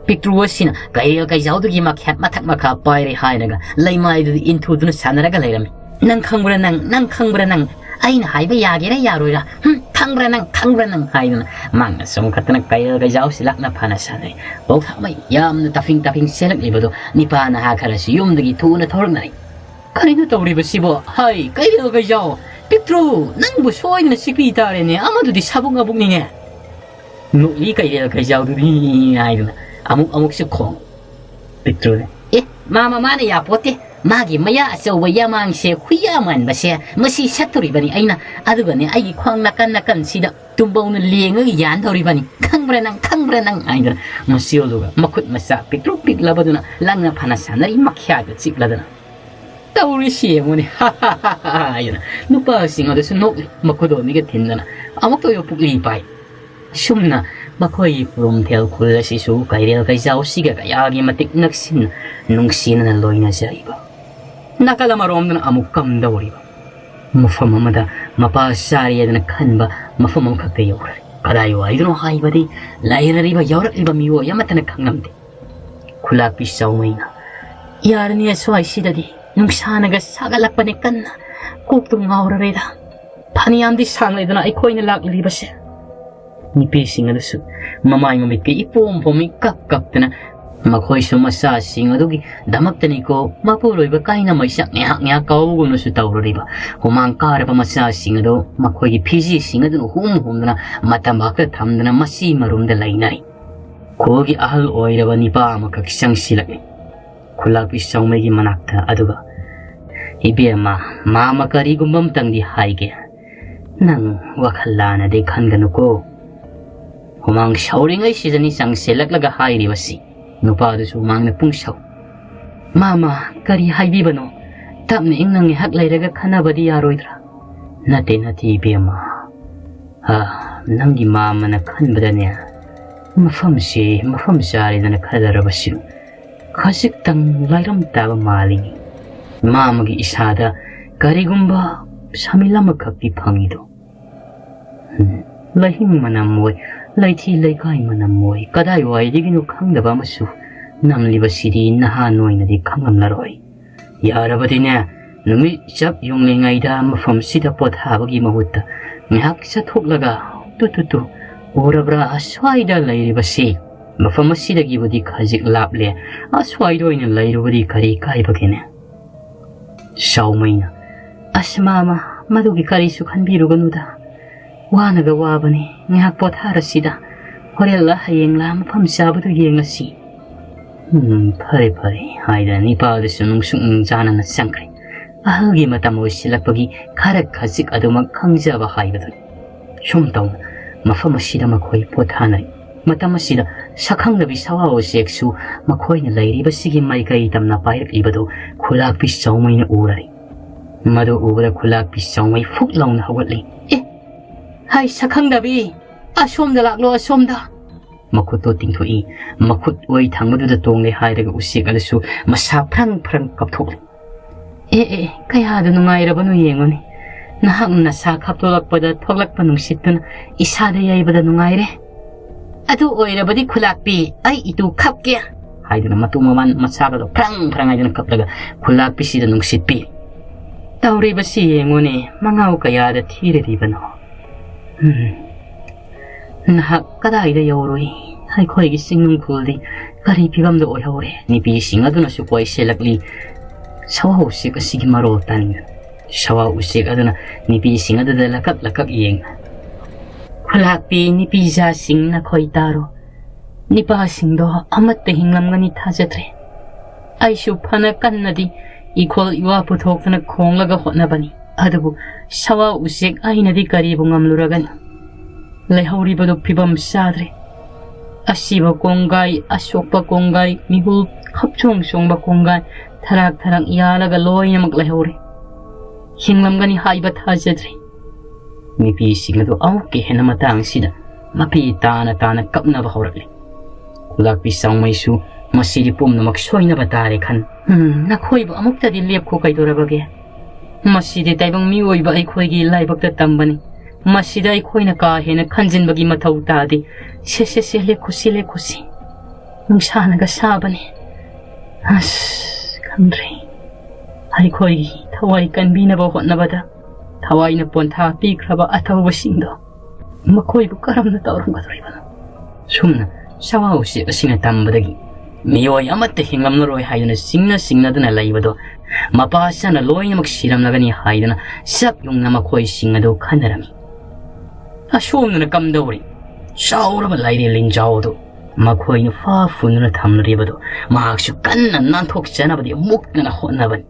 ꯄꯤꯛꯇ꯭ꯔꯨ ꯑꯁꯤꯅ ꯀꯩꯔꯦꯜ ꯀꯩꯖꯥꯎꯗꯨꯒꯤ ꯃꯈꯦꯠ ꯃꯊꯛ ꯃꯈꯥ ꯄꯥꯏꯔꯦ ꯍꯥꯏꯔꯒ ꯂꯩꯃꯥꯏꯗꯨꯗ ꯏꯟꯊꯨꯗꯨꯅ ꯁꯥꯟꯅꯔꯒ ꯂꯩꯔꯝꯃꯤ꯫ "ꯅꯪ ꯈꯪꯕ꯭ꯔꯥ ꯅꯪ? ꯅꯪ ꯈꯪꯕ꯭ꯔꯥ ꯅꯪ? ꯑꯩꯅ ꯍꯥꯏꯕ ꯌꯥꯒꯦꯔꯥ ꯌꯥꯔꯣꯏꯔꯥ? ꯍꯨꯝ, ꯈꯪꯕ꯭ꯔꯥ ꯅꯪ? ꯈꯪꯕ꯭ꯔꯥ ꯅꯪ?" ꯍꯥꯏꯗꯨꯅ ꯃꯥꯡꯅ ꯆꯣꯡꯈꯠꯇꯅ ꯀꯩꯔꯦꯜ ꯀꯩꯖꯥꯎꯁꯤ ꯂꯥꯛꯅ ꯐꯅ ꯁꯥꯟꯅꯩ꯫ ꯄꯧꯊꯥꯃꯩ ꯌꯥꯝꯅ ꯇꯞꯐꯤꯡ ꯇꯞꯐꯤꯡ ꯆꯦꯜꯂꯛꯂꯤꯕꯗꯨ ꯅꯤꯄꯥ ꯅꯍꯥ ꯈꯔꯁꯨ ꯌꯨꯝꯗꯒꯤ ꯊꯨꯅ ꯊꯣꯔꯛꯅꯔꯤ꯫ "ꯀꯔꯤꯅꯣ ꯇꯧꯔꯤꯕꯁꯤꯕꯣ? ꯍꯥꯏ, ꯀꯩꯔꯦꯜ ꯀꯩꯖꯥꯎ! ꯄꯤꯛꯇ꯭ꯔꯨ, ꯅꯪꯕꯨ ꯁꯣꯏꯗꯅ ꯆꯤꯛꯄꯤ ꯇꯥꯔꯦꯅꯦ, ꯑꯃꯗꯨꯗꯤ ꯁꯥꯕꯨꯛ ꯉꯥꯕꯨꯛꯅꯤꯅꯦ!" ꯅꯣꯛꯂꯤ ꯀꯩꯔꯦꯜ ꯀꯩꯖꯥꯎꯗꯨꯅꯤ ꯍꯥꯏꯗꯨꯅ ꯑꯃꯨꯛ ꯑꯃꯨꯛꯁꯨ ꯈꯣꯡ꯫ ꯄꯤꯛꯇ꯭ꯔꯨꯅ, "ꯑꯦ, ꯃꯥ ꯃꯃꯥꯅ ꯌꯥꯄꯣꯠꯇꯦ꯫ ꯃꯥꯒꯤ ꯃꯌꯥ ꯑꯆꯧꯕ ꯌꯥꯃꯥꯡꯁꯦ ꯍꯨꯏꯌꯥ ꯃꯥꯟꯕꯁꯦ ꯃꯁꯤ ꯁꯠꯇꯣꯔꯤꯕꯅꯤ ꯑꯩꯅ꯫ ꯑꯗꯨꯒꯅꯦ ꯑꯩꯒꯤ ꯈ꯭ꯋꯥꯡ ꯅꯥꯀꯟ ꯅꯥꯀꯟꯁꯤꯗ ꯇꯨꯝꯕꯧꯅ ꯂꯦꯡꯉꯒ ꯌꯥꯟꯗꯧꯔꯤꯕꯅꯤ꯫ ꯈꯪꯕ꯭ꯔꯥ ꯅꯪ? ꯈꯪꯕ꯭ꯔꯥ ꯅꯪ?" ꯍꯥꯏꯗꯅ ꯃꯆꯦꯜꯗꯨꯒ ꯃꯈꯨꯠ ꯃꯆꯥ ꯄꯤꯛꯇ꯭ꯔꯨ ꯄꯤꯛꯂꯕꯗꯨꯅ ꯂꯪꯅ ꯐꯅ ꯁꯥꯟꯅꯔꯤ ꯃꯈ꯭ꯌꯥꯗ ꯆꯤꯛꯂꯗꯅ꯫ "ꯇꯧꯔꯤꯁꯤ ꯌꯦꯡꯉꯨꯅꯦ, ꯍꯥ ꯍꯥ ꯍꯥ ꯍꯥ" ꯍꯥꯏꯗꯅ ꯅꯨꯄꯥꯁꯤꯡ ꯑꯗꯨꯁꯨ ꯅꯣꯛꯂꯤ, ꯃꯈꯨꯗꯣꯟꯅꯤꯒ ꯊꯤꯟꯗꯅ ꯑꯃꯨꯛꯇ ꯑꯣꯏꯕ ꯄꯨꯛꯂꯤ ꯄꯥꯏ꯫ ꯁꯨꯝꯅ ꯃꯈꯣꯏꯒꯤ ꯄꯨꯔꯨꯝꯊꯦꯜ ꯈꯨꯜ ꯑꯁꯤꯁꯨ ꯀꯩꯔꯦꯜ ꯀꯩꯖꯥꯎꯁꯤꯒ ꯀꯌꯥꯒꯤ ꯃꯇꯤꯛ ꯅꯛꯁꯤꯟꯅ ꯅꯨꯡꯁꯤꯅꯅ ꯂꯣꯏꯅꯖꯔꯤꯕ꯫ ꯅꯥꯀꯜ ꯑꯃꯔꯣꯝꯗꯅ ꯑꯃꯨꯛ ꯀꯝꯗꯧꯔꯤꯕ꯫ ꯃꯐꯝ ꯑꯃꯗ ꯃꯄꯥ ꯆꯥꯔꯦꯗꯅ ꯈꯟꯕ ꯃꯐꯝ ꯑꯃꯈꯛꯇ ꯌꯧꯔꯦ꯫ ꯀꯗꯥꯏ ꯋꯥꯏꯗꯅꯣ ꯍꯥꯏꯕꯗꯤ ꯂꯩꯔꯔꯤꯕ ꯌꯧꯔꯛꯂꯤꯕ ꯃꯤꯑꯣꯏ ꯑꯃꯠꯇꯅ ꯈꯪꯂꯝꯗꯦ꯫ ꯈꯨꯂꯥꯛꯄꯤ ꯆꯥꯎꯃꯩꯅ, "ꯌꯥꯔꯅꯤ, ꯑꯁ꯭ꯋꯥꯏꯁꯤꯗꯗꯤ ꯅꯨꯡꯁꯥꯅꯒ ꯁꯥꯒꯠꯂꯛꯄꯅꯦ ꯀꯟꯅ꯫ ꯀꯣꯛꯇꯨ ꯉꯥꯎꯔꯔꯦꯗ꯫ ꯐꯅꯌꯥꯝꯗꯤ ꯁꯥꯡꯂꯦꯗꯅ ꯑꯩꯈꯣꯏꯅ ꯂꯥꯛꯂꯤꯕꯁꯦ꯫" ꯅꯨꯄꯤꯁꯤꯡ ꯑꯗꯨꯁꯨ ꯃꯃꯥꯏ ꯃꯃꯤꯠꯀ ꯏꯄꯣꯝ ꯄꯣꯝꯃꯤ ꯀꯞ ꯀꯞꯇꯅ, ꯃꯈꯣꯏꯁꯨ ꯃꯆꯥꯁꯤꯡ ꯑꯗꯨꯒꯤ ꯗꯃꯛꯇꯅꯤꯀꯣ ꯃꯄꯨꯔꯣꯏꯕ ꯀꯥꯏꯅ ꯃꯩꯆꯥꯛ ꯉꯥꯏꯍꯥꯛ ꯉꯥꯏꯍꯥꯛ ꯀꯥꯎꯕꯒꯨꯝꯅꯁꯨ ꯇꯧꯔꯨꯔꯤꯕ꯫ ꯍꯨꯃꯥꯡ ꯀꯥꯔꯕ ꯃꯆꯥꯁꯤꯡ ꯑꯗꯨ ꯃꯈꯣꯏꯒꯤ ꯐꯤꯖꯤꯁꯤꯡ ꯑꯗꯨꯅ ꯍꯨꯝ ꯍꯨꯝꯗꯨꯅ ꯃꯇꯝ ꯉꯥꯛꯇ ꯊꯝꯗꯅ ꯃꯁꯤ ꯃꯔꯨꯝꯗ ꯂꯩꯅꯔꯤ꯫ ꯈꯨꯜꯒꯤ ꯑꯍꯜ ꯑꯣꯏꯔꯕ ꯅꯤꯄꯥ ꯑꯃꯈꯛ ꯆꯪꯁꯤꯜꯂꯛꯏ꯫ ꯈꯨꯂꯥꯛꯄꯤ ꯆꯥꯎꯃꯩꯒꯤ ꯃꯅꯥꯛꯇ ꯑꯗꯨꯒ, "ꯏꯕꯦꯝꯃ, ꯃꯥꯃ ꯀꯔꯤꯒꯨꯝꯕ ꯑꯝꯇꯪꯗꯤ ꯍꯥꯏꯒꯦ꯫ ꯅꯪ ꯋꯥꯈꯜ ꯂꯥꯟꯅꯗꯤ ꯈꯟꯒꯅꯨꯀꯣ꯫ ꯍꯨꯃꯥꯡ ꯁꯧꯔꯤꯉꯩꯁꯤꯗꯅꯤ ꯆꯪꯁꯤꯜꯂꯛꯂꯒ ꯍꯥꯏꯔꯤꯕꯁꯤ꯫" ꯅꯨꯄꯥꯗꯨꯁꯨ ꯍꯨꯃꯥꯡꯅ ꯄꯨꯡ ꯁꯧ꯫ "ꯃꯥꯃ, ꯀꯔꯤ ꯍꯥꯏꯕꯤꯕꯅꯣ? ꯇꯞꯅ ꯏꯪꯅ ꯉꯥꯏꯍꯥꯛ ꯂꯩꯔꯒ ꯈꯟꯅꯕꯗꯤ ꯌꯥꯔꯣꯏꯗ꯭ꯔꯥ?" "ꯅꯠꯇꯦ, ꯅꯠꯇꯦ ꯏꯕꯦꯝꯃ꯫ ꯑ, ꯅꯪꯒꯤ ꯃꯥꯃꯅ ꯈꯟꯕꯗꯅꯦ, ꯃꯐꯝꯁꯤ ꯃꯐꯝ ꯆꯥꯔꯦꯗꯅ ꯈꯜꯂꯔꯕꯁꯨ ꯈꯖꯤꯛꯇꯪ ꯂꯥꯏꯔꯝ ꯇꯥꯕ ꯃꯥꯜꯂꯤ꯫ ꯃꯥ ꯑꯃꯒꯤ ꯏꯁꯥꯗ ꯀꯔꯤꯒꯨꯝꯕ ꯁꯥꯃꯤꯜ ꯑꯃꯈꯛꯇꯤ ꯐꯪꯉꯤꯗꯣ꯫ ꯎꯝ, ꯂꯩꯍꯤꯡ ꯃꯅꯝ ꯑꯣꯏ, ꯂꯩꯊꯤ ꯂꯩꯀꯥꯏ ꯃꯅꯝ ꯑꯣꯏ, ꯀꯗꯥꯏꯋꯥꯏꯗꯒꯤꯅꯣ ꯈꯪꯗꯕ ꯑꯃꯁꯨ ꯅꯝꯂꯤꯕꯁꯤꯗꯤ ꯅꯍꯥꯟ ꯑꯣꯏꯅꯗꯤ ꯈꯪꯂꯝꯂꯔꯣꯏ꯫ ꯌꯥꯔꯕꯗꯤꯅꯦ, ꯅꯨꯃꯤꯠ ꯆꯞ ꯌꯨꯡꯂꯤꯉꯩꯗ ꯃꯐꯝꯁꯤꯗ ꯄꯣꯊꯥꯕꯒꯤ ꯃꯍꯨꯠꯇ ꯉꯥꯏꯍꯥꯛ ꯆꯠꯊꯣꯛꯂꯒ, ꯇꯨ ꯇꯨ ꯇꯨ, ꯎꯔꯕ꯭ꯔꯥ ꯑꯁ꯭ꯋꯥꯏꯗ ꯂꯩꯔꯤꯕꯁꯤ? ꯃꯐꯝ ꯑꯁꯤꯗꯒꯤꯕꯨꯗꯤ ꯈꯖꯤꯛ ꯂꯥꯞꯂꯦ, ꯑꯁ꯭ꯋꯥꯏꯗ ꯑꯣꯏꯅ ꯂꯩꯔꯨꯕꯗꯤ ꯀꯔꯤ ꯀꯥꯏꯕꯒꯦꯅꯦ? ꯆꯥꯎꯃꯩꯅ, ꯑꯁ ꯃꯥꯃ, ꯃꯗꯨꯒꯤ ꯀꯔꯤꯁꯨ ꯈꯟꯕꯤꯔꯨꯒꯅꯨꯗ꯫ ꯋꯥꯅꯒ ꯋꯥꯕꯅꯤ, ꯉꯥꯏꯍꯥꯛ ꯄꯣꯊꯥꯔꯁꯤꯗ꯫ ꯍꯣꯔꯦꯟꯂ ꯍꯌꯦꯡꯂ ꯃꯐꯝ ꯆꯥꯕꯗꯨ ꯌꯦꯡꯉꯁꯤ꯫ "ꯎꯝ, ꯐꯔꯦ ꯐꯔꯦ" ꯍꯥꯏꯗꯅ ꯅꯤꯄꯥꯗꯨꯁꯨ ꯅꯨꯡꯁꯨꯛ ꯅꯨꯡꯖꯥꯅꯅ ꯆꯪꯈ꯭ꯔꯦ꯫ ꯑꯍꯜꯒꯤ ꯃꯇꯝ ꯑꯣꯏꯁꯤꯜꯂꯛꯄꯒꯤ ꯈꯔ ꯈꯖꯤꯛ ꯑꯗꯨꯃꯛ ꯈꯪꯖꯕ ꯍꯥꯏꯕꯗꯨꯅꯤ꯫ ꯁꯨꯝ ꯇꯧꯅ ꯃꯐꯝ ꯑꯁꯤꯗ ꯃꯈꯣꯏ ꯄꯣꯊꯥꯅꯔꯤ꯫ ꯃꯇꯝ ꯑꯁꯤꯗ ꯁꯛꯈꯪꯗꯕꯤ ꯁꯋꯥ ꯎꯆꯦꯛꯁꯨ ꯃꯈꯣꯏꯅ ꯂꯩꯔꯤꯕꯁꯤꯒꯤ ꯃꯥꯏꯀꯩ ꯇꯝꯅ ꯄꯥꯏꯔꯛꯂꯤꯕꯗꯨ ꯈꯨꯂꯥꯛꯄꯤ ꯆꯥꯎꯃꯩꯅ ꯎꯔꯔꯤ꯫ ꯃꯗꯨ ꯎꯕꯗ ꯈꯨꯂꯥꯛꯄꯤ ꯆꯥꯎꯃꯩ ꯐꯨꯛ ꯂꯥꯎꯅ ꯍꯧꯒꯠꯂꯤ꯫ "ꯑꯦ, ꯍꯥꯏ ꯁꯛꯈꯪꯗꯕꯤ, ꯑꯁꯣꯝꯗ ꯂꯥꯛꯂꯣ, ꯑꯁꯣꯝꯗ!" ꯃꯈꯨꯠꯇꯣ ꯇꯤꯡꯊꯣꯛꯏ꯫ ꯃꯈꯨꯠ ꯑꯣꯏ ꯊꯪꯕꯗꯨꯗ ꯇꯣꯡꯂꯦ ꯍꯥꯏꯔꯒ ꯎꯆꯦꯛ ꯑꯗꯨꯁꯨ ꯃꯁꯥ ꯐ꯭ꯔꯪ ꯐ꯭ꯔꯪ ꯀꯞꯊꯣꯛꯂꯤ꯫ "ꯑꯦ, ꯑꯦ, ꯀꯌꯥꯗ ꯅꯨꯡꯉꯥꯏꯔꯕꯅꯣ ꯌꯦꯡꯉꯨꯅꯦ꯫ ꯅꯍꯥꯛ ꯅꯁꯥ ꯀꯞꯊꯣꯛꯂꯛꯄꯗ ꯊꯣꯛꯂꯛꯄ ꯅꯨꯡꯁꯤꯠꯇꯨꯅ ꯏꯁꯥꯗ ꯌꯩꯕꯗ ꯅꯨꯡꯉꯥꯏꯔꯦ꯫ ꯑꯗꯨ ꯑꯣꯏꯔꯕꯗꯤ ꯈꯨꯂꯥꯛꯄꯤ, ꯑꯩ ꯏꯇꯨ ꯈꯞꯀꯦ!" ꯍꯥꯏꯗꯨꯅ ꯃꯇꯨ ꯃꯃꯥꯟ ꯃꯁꯥꯒꯗꯣ ꯐ꯭ꯔꯪ ꯐ꯭ꯔꯪ ꯍꯥꯏꯗꯨꯅ ꯀꯞꯂꯒ ꯈꯨꯂꯥꯛꯄꯤꯁꯤꯗ ꯅꯨꯡꯁꯤꯠ ꯄꯤ꯫ "ꯇꯧꯔꯤꯕꯁꯤ ꯌꯦꯡꯉꯨꯅꯦ, ꯃꯉꯥꯎ ꯀꯌꯥꯗ ꯊꯤꯔꯤꯕꯅꯣ꯫ ꯎꯝ, ꯅꯍꯥꯛ ꯀꯗꯥꯏꯗ ꯌꯧꯔꯨꯏ? ꯑꯩꯈꯣꯏꯒꯤ ꯆꯤꯡꯅꯨꯡꯈꯣꯜꯗꯤ ꯀꯔꯤ ꯐꯤꯕꯝꯗ ꯑꯣꯏꯍꯧꯔꯦ?" ꯅꯨꯄꯤꯁꯤꯡ ꯑꯗꯨꯅꯁꯨ ꯀꯣꯏꯁꯤꯜꯂꯛꯂꯤ꯫ ꯁꯋꯥ ꯎꯆꯦꯛ ꯑꯁꯤꯒꯤ ꯃꯔꯣꯜ ꯇꯟꯗꯅ ꯁꯋꯥ ꯎꯆꯦꯛ ꯑꯗꯨꯅ ꯅꯨꯄꯤꯁꯤꯡ ꯑꯗꯨꯗ ꯂꯀꯛ ꯂꯀꯛ ꯌꯦꯡꯅ, "ꯈꯨꯂꯥꯛꯄꯤ, ꯅꯨꯄꯤꯖꯥꯁꯤꯡ ꯅꯈꯣꯏ ꯇꯥꯔꯣ꯫ ꯅꯤꯄꯥꯁꯤꯡꯗꯣ ꯑꯃꯠꯇ ꯍꯤꯡꯂꯝꯒꯅꯤ ꯊꯥꯖꯗ꯭ꯔꯦ꯫ ꯑꯩꯁꯨ ꯐꯅ ꯀꯟꯅꯗꯤ ꯏꯈꯣꯜ ꯏꯋꯥ ꯄꯨꯊꯣꯛꯇꯨꯅ ꯈꯣꯡꯂꯒ ꯍꯣꯠꯅꯕꯅꯤ, ꯑꯗꯨꯕꯨ ꯁꯋꯥ ꯎꯆꯦꯛ ꯑꯩꯅꯗꯤ ꯀꯔꯤꯕꯨ ꯉꯝꯂꯨꯔꯒꯅꯤ? ꯂꯩꯍꯧꯔꯤꯕꯗꯨ ꯐꯤꯕꯝ ꯆꯥꯗ꯭ꯔꯦ꯫ ꯑꯁꯤꯕ ꯀꯣꯡꯒꯥꯏ, ꯑꯁꯣꯛꯄ ꯀꯣꯡꯒꯥꯏ, ꯃꯤꯍꯨꯜ ꯈꯞꯆꯣꯡ ꯆꯣꯡꯕ ꯀꯣꯡꯒꯥꯏ, ꯊꯔꯥꯛ ꯊꯔꯥꯛ ꯌꯥꯜꯂꯒ ꯂꯣꯏꯅꯃꯛ ꯂꯩꯍꯧꯔꯦ꯫ ꯍꯤꯡꯂꯝꯒꯅꯤ ꯍꯥꯏꯕ ꯊꯥꯖꯗ꯭ꯔꯦ꯫" ꯅꯨꯄꯤꯁꯤꯡ ꯑꯗꯨ ꯑꯃꯨꯛꯀ ꯍꯦꯟꯅ ꯃꯇꯥꯡꯁꯤꯗ ꯃꯄꯤ ꯇꯥꯅ ꯇꯥꯅ ꯀꯞꯅꯕ ꯍꯧꯔꯛꯂꯤ꯫ ꯈꯨꯂꯥꯛꯄꯤ ꯆꯥꯎꯃꯩꯁꯨ ꯃꯁꯤꯗꯤ ꯄꯨꯝꯅꯃꯛ ꯁꯣꯏꯅꯕ ꯇꯥꯔꯦ ꯈꯟ꯫ ꯎꯝ, ꯅꯈꯣꯏꯕꯨ ꯑꯃꯨꯛꯇꯗꯤ ꯂꯦꯞꯈꯣ ꯀꯩꯗꯧꯔꯕꯒꯦ? ꯃꯁꯤꯗꯤ ꯇꯥꯏꯕꯪ ꯃꯤꯑꯣꯏꯕ ꯑꯩꯈꯣꯏꯒꯤ ꯂꯥꯏꯕꯛꯇ ꯇꯝꯕꯅꯤ꯫ ꯃꯁꯤꯗ ꯑꯩꯈꯣꯏꯅ ꯀꯥ ꯍꯦꯟꯅ ꯈꯟꯖꯤꯟꯕꯒꯤ ꯃꯊꯧ ꯇꯥꯗꯦ꯫ ꯁꯦ, ꯁꯦ, ꯁꯦ, ꯂꯦꯞꯈꯣꯁꯤ, ꯂꯦꯞꯈꯣꯁꯤ꯫ ꯅꯨꯡꯁꯥꯅꯒ ꯁꯥꯕꯅꯦ꯫ ꯑꯁ, ꯈꯪꯗ꯭ꯔꯦ꯫ ꯑꯩꯈꯣꯏꯒꯤ ꯊꯋꯥꯏ ꯀꯟꯕꯤꯅꯕ ꯍꯣꯠꯅꯕꯗ ꯊꯋꯥꯏꯅ ꯄꯣꯟꯊꯥ ꯄꯤꯈ꯭ꯔꯕ ꯑꯊꯧꯕꯁꯤꯡꯗꯣ ꯃꯈꯣꯏꯕꯨ ꯀꯔꯝꯅ ꯇꯧꯔꯝꯒꯗꯧꯔꯤꯕꯅꯣ? ꯁꯨꯝꯅ ꯁꯋꯥ ꯎꯆꯦꯛ ꯑꯁꯤꯅ ꯇꯝꯕꯗꯒꯤ ꯃꯤꯑꯣꯏ ꯑꯃꯠꯇ ꯍꯤꯡꯂꯝꯂꯔꯣꯏ ꯍꯥꯏꯗꯨꯅ ꯆꯤꯡꯅ ꯆꯤꯡꯅꯗꯨꯅ ꯂꯩꯕꯗꯣ ꯃꯄꯥ ꯁꯥꯅ ꯂꯣꯏꯅꯃꯛ ꯁꯤꯔꯝꯂꯒꯅꯤ ꯍꯥꯏꯗꯨꯅ ꯆꯞ ꯌꯨꯡꯅ ꯃꯈꯣꯏꯁꯤꯡ ꯑꯗꯨ ꯈꯟꯅꯔꯝꯃꯤ꯫ ꯑꯁꯣꯝꯗꯅ ꯀꯝꯗꯧꯔꯤ? ꯆꯥꯎꯔꯕ ꯂꯥꯏꯔꯦꯜ ꯂꯤꯟꯖꯥꯎ ꯑꯗꯨ ꯃꯈꯣꯏꯅ ꯐꯥ ꯐꯨꯟꯗꯨꯅ ꯊꯝꯂꯤꯕꯗꯨ ꯃꯍꯥꯛꯁꯨ ꯀꯟꯅ ꯅꯥꯟꯊꯣꯛꯆꯅꯕꯗꯤ ꯃꯨꯛꯇꯅ ꯍꯣꯠꯅꯕꯅꯤ꯫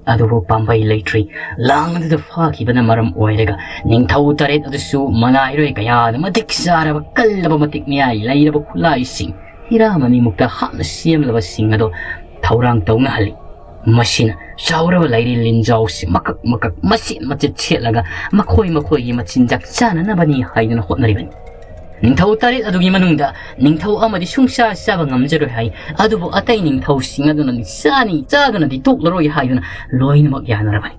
ꯑꯗꯨꯕꯨ ꯄꯥꯝꯕꯩ ꯂꯩꯇ꯭ꯔꯤ꯫ ꯂꯥꯡ ꯑꯗꯨꯗ ꯐꯥꯈꯤꯕꯅ ꯃꯔꯝ ꯑꯣꯏꯔꯒ ꯅꯤꯡꯊꯧ ꯇꯔꯦꯠ ꯑꯗꯨꯁꯨ ꯃꯅꯥꯏꯔꯣꯏ ꯀꯌꯥꯗ ꯃꯇꯤꯛ ꯆꯥꯔꯕ ꯀꯜꯂꯕ ꯃꯇꯤꯛ ꯃꯌꯥꯏ ꯂꯩꯔꯕ ꯈꯨꯠꯂꯥꯏꯁꯤꯡ ꯍꯤꯔꯥ ꯃꯅꯤꯃꯨꯛꯇ ꯍꯥꯞꯅ ꯁꯦꯝꯂꯕꯁꯤꯡ ꯑꯗꯨ ꯊꯧꯔꯥꯡ ꯇꯧꯅꯍꯜꯂꯤ꯫ ꯃꯁꯤꯅ ꯆꯥꯎꯔꯕ ꯂꯥꯏꯔꯦꯜ ꯂꯤꯟꯖꯥꯎꯁꯤ ꯃꯀꯛ ꯃꯀꯛ ꯃꯆꯦꯠ ꯃꯆꯦꯠ ꯁꯦꯠꯂꯒ ꯃꯈꯣꯏ ꯃꯈꯣꯏꯒꯤ ꯃꯆꯤꯟꯖꯥꯛ ꯆꯥꯅꯅꯕꯅꯤ ꯍꯥꯏꯗꯨꯅ ꯍꯣꯠꯅꯔꯤꯕꯅꯤ꯫ ꯅꯤꯡꯊꯧ ꯇꯔꯦꯠ ꯑꯗꯨꯒꯤ ꯃꯅꯨꯡꯗ ꯅꯤꯡꯊꯧ ꯑꯃꯗꯤ ꯁꯨꯡꯆꯥ ꯆꯥꯕ ꯉꯝꯖꯔꯣꯏ ꯍꯥꯏ꯫ ꯑꯗꯨꯕꯨ ꯑꯇꯩ ꯅꯤꯡꯊꯧꯁꯤꯡ ꯑꯗꯨꯅꯗꯤ ꯆꯥꯅꯤ, ꯆꯥꯗꯨꯅꯗꯤ ꯇꯣꯛꯂꯔꯣꯏ ꯍꯥꯏꯗꯨꯅ ꯂꯣꯏꯅꯃꯛ ꯌꯥꯅꯔꯕꯅꯤ꯫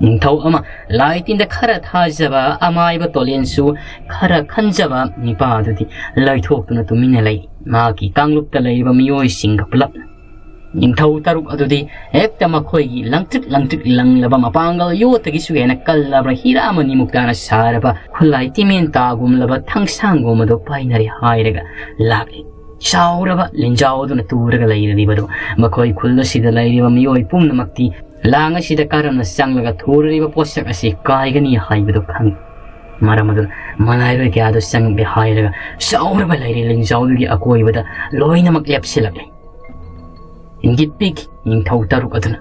ꯅꯤꯡꯊꯧ ꯑꯃ ꯂꯥꯏ ꯇꯤꯟꯗ ꯈꯔ ꯊꯥꯖꯕ ꯑꯃꯥꯏꯕ ꯇꯣꯂꯦꯟꯁꯨ ꯈꯔ ꯈꯟꯖꯕ ꯅꯤꯄꯥ ꯑꯗꯨꯗꯤ ꯂꯩꯊꯣꯛꯇꯨꯅ ꯇꯨꯃꯤꯟꯅ ꯂꯩ꯫ ꯃꯍꯥꯛꯀꯤ ꯀꯥꯡꯂꯨꯞꯇ ꯂꯩꯔꯤꯕ ꯃꯤꯑꯣꯏꯁꯤꯡꯒ ꯄꯨꯂꯞꯅ꯫ ꯅꯤꯡꯊꯧ ꯇꯔꯨꯛ ꯑꯗꯨꯗꯤ ꯍꯦꯛꯇ ꯃꯈꯣꯏꯒꯤ ꯂꯪꯇ꯭ꯔꯤꯛ ꯂꯪꯇ꯭ꯔꯤꯛ ꯂꯪꯂꯕ ꯃꯄꯥꯡꯒꯜ ꯌꯣꯠꯇꯒꯤꯁꯨ ꯍꯦꯟꯅ ꯀꯜꯂꯕ ꯍꯤꯔꯥ ꯃꯅꯤꯃꯨꯛꯇꯥꯅ ꯁꯥꯔꯕ ꯈꯨꯠꯂꯥꯏ ꯇꯤꯃꯦꯟ ꯇꯥꯒꯨꯝꯂꯕ ꯊꯥꯡꯁꯥꯡꯒꯨꯝꯕꯗꯨ ꯄꯥꯏꯅꯔꯦ ꯍꯥꯏꯔꯒ ꯂꯥꯛꯂꯤ꯫ ꯆꯥꯎꯔꯕ ꯂꯤꯟꯖꯥꯎ ꯑꯗꯨꯅ ꯇꯨꯔꯒ ꯂꯩꯔꯤꯕꯗꯨ ꯃꯈꯣꯏ ꯈꯨꯜ ꯑꯁꯤꯗ ꯂꯩꯔꯤꯕ ꯃꯤꯑꯣꯏ ꯄꯨꯝꯅꯃꯛꯇꯤ ꯂꯥꯡ ꯑꯁꯤꯗ ꯀꯔꯝꯅ ꯆꯪꯂꯒ ꯊꯨꯔꯔꯤꯕ ꯄꯣꯠꯁꯛ ꯑꯁꯤ ꯀꯥꯏꯒꯅꯤ ꯍꯥꯏꯕꯗꯨ ꯈꯪꯏ꯫ ꯃꯔꯝ ꯑꯗꯨꯅ ꯃꯅꯥꯏꯔꯣꯏ ꯀꯌꯥꯗꯨ ꯆꯪꯂꯦ ꯍꯥꯏꯔꯒ ꯆꯥꯎꯔꯕ ꯂꯩꯔꯦ ꯂꯤꯟꯖꯥꯎꯗꯨꯒꯤ ꯑꯀꯣꯏꯕꯗ ꯂꯣꯏꯅꯃꯛ ꯂꯦꯞꯁꯤꯜꯂꯛꯂꯦ꯫ ꯏꯪꯒꯤꯠ ꯄꯤꯈꯤ ꯅꯤꯡꯊꯧ ꯇꯔꯨꯛ ꯑꯗꯨꯅ꯫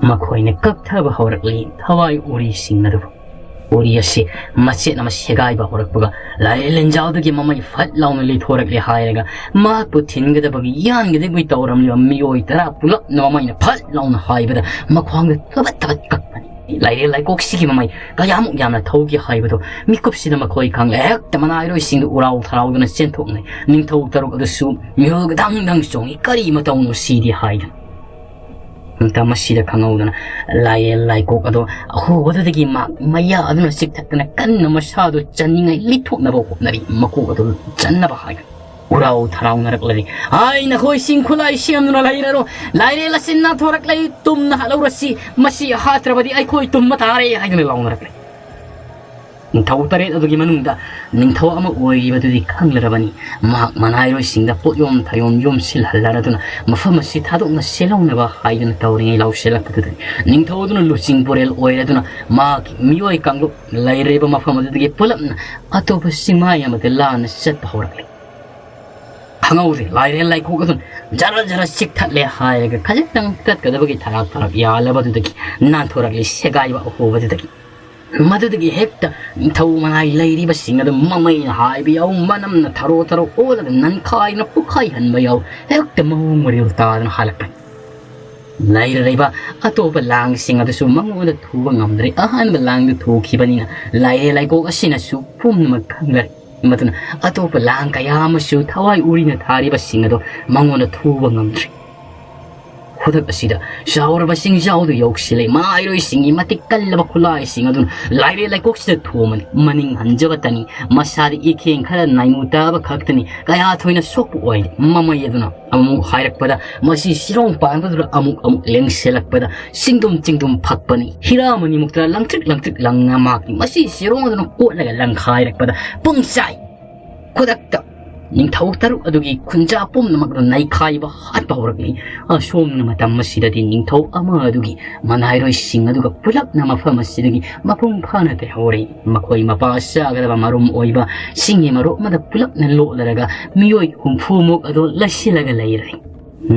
ꯃꯈꯣꯏꯅ ꯀꯛꯊꯕ ꯍꯧꯔꯛꯂꯤ ꯊꯋꯥꯏ ꯎꯔꯤꯁꯤꯡ ꯑꯗꯨꯕꯨ꯫ ꯎꯔꯤ ꯑꯁꯤ ꯃꯆꯦꯠ ꯑꯃ ꯁꯦꯒꯥꯏꯕ ꯍꯧꯔꯛꯄꯒ ꯂꯥꯏꯔꯦꯜ ꯂꯦꯟꯖꯥꯎꯗꯒꯤ ꯃꯃꯩ ꯐꯠ ꯂꯥꯎꯅ ꯂꯩꯊꯣꯔꯛꯂꯦ ꯍꯥꯏꯔꯒ ꯃꯍꯥꯛꯄꯨ ꯊꯤꯟꯒꯗꯕꯒꯤ ꯌꯥꯟꯒꯗꯕꯒꯤ ꯇꯧꯔꯝꯂꯤꯕ ꯃꯤꯑꯣꯏ ꯇꯔꯥ ꯄꯨꯂꯞꯅ ꯃꯃꯩꯅ ꯐꯠ ꯂꯥꯎꯅ ꯍꯥꯏꯕꯗ ꯃꯈ꯭ꯋꯥꯡꯗ ꯊꯕꯠ ꯊꯕꯠ ꯀꯛꯄꯅꯤ꯫ ꯂꯥꯏꯔꯦꯜ ꯂꯥꯏꯀꯣꯛꯁꯤꯒꯤ ꯃꯃꯩ ꯀꯌꯥꯃꯨꯛ ꯌꯥꯝꯅ ꯊꯧꯒꯦ ꯍꯥꯏꯕꯗꯨ ꯃꯤꯀꯨꯞꯁꯤꯗ ꯃꯈꯣꯏ ꯈꯪꯂꯦ꯫ ꯍꯦꯛꯇ ꯃꯅꯥꯏꯔꯣꯏꯁꯤꯡꯗꯨ ꯎꯔꯥꯎ ꯊꯔꯥꯎꯗꯨꯅ ꯆꯦꯟꯊꯣꯛꯅꯩ꯫ ꯅꯤꯡꯊꯧ ꯇꯔꯨꯛ ꯑꯗꯨꯁꯨ ꯃꯤꯍꯨꯜ ꯗꯪ ꯗꯪ ꯆꯣꯡꯏ꯫ "ꯀꯔꯤ ꯃꯇꯧꯅꯣ ꯁꯤꯗꯤ?" ꯍꯥꯏꯗꯨꯅ꯫ ꯃꯇꯝ ꯑꯁꯤꯗ ꯈꯪꯍꯧꯗꯅ ꯂꯥꯏꯔꯦꯜ ꯂꯥꯏꯀꯣꯛ ꯑꯗꯣ ꯑꯍꯣꯕꯗꯨꯗꯒꯤ ꯃꯥ ꯃꯌꯥ ꯑꯗꯨꯅ ꯆꯤꯛꯊꯠꯇꯅ ꯀꯟꯅ ꯃꯁꯥꯗꯨ ꯆꯟꯅꯤꯡꯉꯥꯏ ꯂꯤꯊꯣꯛꯅꯕ ꯍꯣꯠꯅꯔꯤ꯫ ꯃꯀꯣꯛ ꯑꯗꯨ ꯆꯟꯅꯕ ꯍꯥꯏꯗꯨꯅ ꯎꯔꯥꯎ ꯊꯔꯥꯎꯅꯔꯛꯂꯔꯤ꯫ "ꯍꯥꯏ, ꯅꯈꯣꯏꯁꯤꯡ ꯈꯨꯠꯂꯥꯏ ꯁꯦꯝꯗꯨꯅ ꯂꯩꯔꯔꯣ꯫ ꯂꯥꯏꯔꯦꯜ ꯑꯁꯤ ꯅꯥꯟꯊꯣꯔꯛꯂꯦ꯫ ꯇꯨꯝꯅ ꯍꯥꯠꯍꯧꯔꯁꯤ꯫ ꯃꯁꯤ ꯍꯥꯠꯇ꯭ꯔꯕꯗꯤ ꯑꯩꯈꯣꯏ ꯇꯨꯝꯕ ꯇꯥꯔꯦ" ꯍꯥꯏꯗꯨꯅ ꯂꯥꯎꯅꯔꯛꯂꯦ꯫ ꯅꯤꯡꯊꯧ ꯇꯔꯦꯠ ꯑꯗꯨꯒꯤ ꯃꯅꯨꯡꯗ ꯅꯤꯡꯊꯧ ꯑꯃ ꯑꯣꯏꯔꯤꯕꯗꯨꯗꯤ ꯈꯪꯂꯔꯕꯅꯤ꯫ ꯃꯍꯥꯛ ꯃꯅꯥꯏꯔꯣꯏꯁꯤꯡꯗ ꯄꯣꯠꯌꯣꯝ ꯊꯌꯣꯝ ꯌꯣꯝꯁꯤꯜꯍꯜꯂꯔꯗꯨꯅ ꯃꯐꯝ ꯑꯁꯤ ꯊꯥꯗꯣꯛꯅ ꯆꯦꯜꯍꯧꯅꯕ ꯍꯥꯏꯗꯨꯅ ꯇꯧꯔꯤꯉꯩ ꯂꯥꯎꯁꯤꯜꯂꯛꯄꯗꯨꯗꯅꯤ ꯅꯤꯡꯊꯧ ꯑꯗꯨꯅ ꯂꯨꯆꯤꯡ ꯄꯨꯔꯦꯜ ꯑꯣꯏꯔꯗꯨꯅ ꯃꯍꯥꯛꯀꯤ ꯃꯤꯑꯣꯏ ꯀꯥꯡꯂꯨꯞ ꯂꯩꯔꯤꯕ ꯃꯐꯝ ꯑꯗꯨꯗꯒꯤ ꯄꯨꯂꯞꯅ ꯑꯇꯣꯞꯄ ꯆꯤꯡꯃꯥꯏ ꯑꯃꯗ ꯂꯥꯟꯅ ꯆꯠꯄ ꯍꯧꯔꯛꯂꯤ꯫ ꯈꯪꯍꯧꯗꯦ, ꯂꯥꯏꯔꯦꯜ ꯂꯥꯏꯀꯣꯛ ꯑꯗꯨꯅ ꯖꯔ ꯖꯔ ꯆꯤꯛꯊꯠꯂꯦ ꯍꯥꯏꯔꯒ ꯈꯖꯤꯛꯇꯪ ꯇꯠꯀꯗꯕꯒꯤ ꯊꯔꯥꯛ ꯊꯔꯥꯛ ꯌꯥꯜꯂꯕꯗꯨꯗꯒꯤ ꯅꯥꯟꯊꯣꯔꯛꯂꯤ ꯁꯦꯒꯥꯏꯕ ꯑꯍꯣꯕꯗꯨꯗꯒꯤ꯫ ꯃꯗꯨꯗꯒꯤ ꯍꯦꯛꯇ ꯅꯤꯡꯊꯧ ꯃꯅꯥꯏ ꯂꯩꯔꯤꯕꯁꯤꯡ ꯑꯗꯨ ꯃꯃꯩꯅ ꯍꯥꯏꯕ ꯌꯥꯎ, ꯃꯅꯝꯅ ꯊꯔꯣ ꯊꯔꯣ ꯑꯣꯜꯂꯒ ꯅꯟꯈꯥꯏꯅ ꯄꯨꯈꯥꯏꯍꯟꯕ ꯌꯥꯎ, ꯍꯦꯛꯇ ꯃꯑꯣꯡ ꯃꯔꯤꯜ ꯇꯥꯗꯅ ꯍꯜꯂꯛꯄꯅꯤ꯫ ꯂꯩꯔꯔꯤꯕ ꯑꯇꯣꯞꯄ ꯂꯥꯡꯁꯤꯡ ꯑꯗꯨꯁꯨ ꯃꯉꯣꯟꯗ ꯊꯨꯕ ꯉꯝꯗ꯭ꯔꯦ꯫ ꯑꯍꯥꯟꯕ ꯂꯥꯡꯗꯨ ꯊꯨꯈꯤꯕꯅꯤꯅ ꯂꯥꯏꯔꯦꯜ ꯂꯥꯏꯀꯣꯛ ꯑꯁꯤꯅꯁꯨ ꯄꯨꯝꯅꯃꯛ ꯈꯪꯂꯔꯦ꯫ ꯃꯗꯨꯅ ꯑꯇꯣꯞꯄ ꯂꯥꯡ ꯀꯌꯥ ꯑꯃꯁꯨ ꯊꯋꯥꯏ ꯎꯔꯤꯅ ꯊꯥꯔꯤꯕꯁꯤꯡ ꯑꯗꯣ ꯃꯉꯣꯟꯗ ꯊꯨꯕ ꯉꯝꯗ꯭ꯔꯦ꯫ ꯈꯨꯗꯛ ꯑꯁꯤꯗ ꯆꯥꯎꯔꯕ ꯆꯤꯡꯖꯥꯎꯗꯨ ꯌꯧꯁꯤꯜꯂꯦ꯫ ꯃꯥꯏꯔꯣꯏꯁꯤꯡꯒꯤ ꯃꯇꯤꯛ ꯀꯜꯂꯕ ꯈꯨꯠꯂꯥꯏꯁꯤꯡ ꯑꯗꯨꯅ ꯂꯥꯏꯔꯦꯜ ꯂꯩꯀꯣꯛꯁꯤꯗ ꯊꯣꯝꯃꯅꯤ꯫ ꯃꯅꯤꯡ ꯍꯟꯖꯕꯇꯅꯤ, ꯃꯁꯥꯗ ꯏꯈꯦꯡ ꯈꯔ ꯅꯥꯏꯃꯨ ꯇꯥꯕ ꯈꯛꯇꯅꯤ꯫ ꯀꯌꯥ ꯊꯣꯏꯅ ꯁꯣꯛꯄ ꯑꯣꯏꯗꯦ꯫ ꯃꯃꯩ ꯑꯗꯨꯅ ꯑꯃꯨꯛ ꯍꯥꯏꯔꯛꯄꯗ, ꯃꯁꯤ ꯁꯤꯔꯣꯡ ꯄꯥꯟꯕꯗꯨꯗ ꯑꯃꯨꯛ ꯑꯃꯨꯛ ꯂꯦꯡꯁꯤꯜꯂꯛꯄꯗ, ꯆꯤꯡꯗꯨꯝ ꯆꯤꯡꯗꯨꯝ ꯐꯛꯄꯅꯤ꯫ ꯍꯤꯔꯥꯃꯅꯤꯃꯨꯛꯇ ꯂꯪꯇ꯭ꯔꯤꯛ ꯂꯪꯇ꯭ꯔꯤꯛ ꯂꯪꯅ ꯃꯍꯥꯛꯀꯤ ꯃꯁꯤ ꯁꯤꯔꯣꯡ ꯑꯗꯨꯅ ꯀꯣꯠꯂꯒ ꯂꯪꯈꯥꯏꯔꯛꯄꯗ ꯄꯨꯡꯆꯥꯏ ꯈꯨꯗꯛꯇ ꯅꯤꯡꯊꯧ ꯇꯔꯨꯛ ꯑꯗꯨꯒꯤ ꯈꯨꯟꯖꯥ ꯄꯨꯝꯅꯃꯛꯅ ꯅꯩꯈꯥꯏꯕ ꯍꯥꯠꯄ ꯍꯧꯔꯛꯂꯤ꯫ ꯑꯁꯣꯝꯅ ꯃꯇꯝ ꯑꯁꯤꯗꯗꯤ ꯅꯤꯡꯊꯧ ꯑꯃ ꯑꯗꯨꯒꯤ ꯃꯅꯥꯏꯔꯣꯏꯁꯤꯡ ꯑꯗꯨꯒ ꯄꯨꯂꯞꯅ ꯃꯐꯝ ꯑꯁꯤꯗꯒꯤ ꯃꯄꯨꯡ ꯐꯥꯅ ꯇꯩꯍꯧꯔꯦ꯫ ꯃꯈꯣꯏ ꯃꯄꯥ ꯆꯥꯒꯗꯕ ꯃꯔꯨꯝ ꯑꯣꯏꯕ ꯆꯤꯡꯒꯤ ꯃꯔꯨꯞ ꯑꯃꯗ ꯄꯨꯂꯞꯅ ꯂꯣꯠꯂꯔꯒ ꯃꯤꯑꯣꯏ ꯍꯨꯝꯐꯨꯃꯨꯛ ꯑꯗꯨ ꯂꯩꯁꯤꯜꯂꯒ ꯂꯩꯔꯦ꯫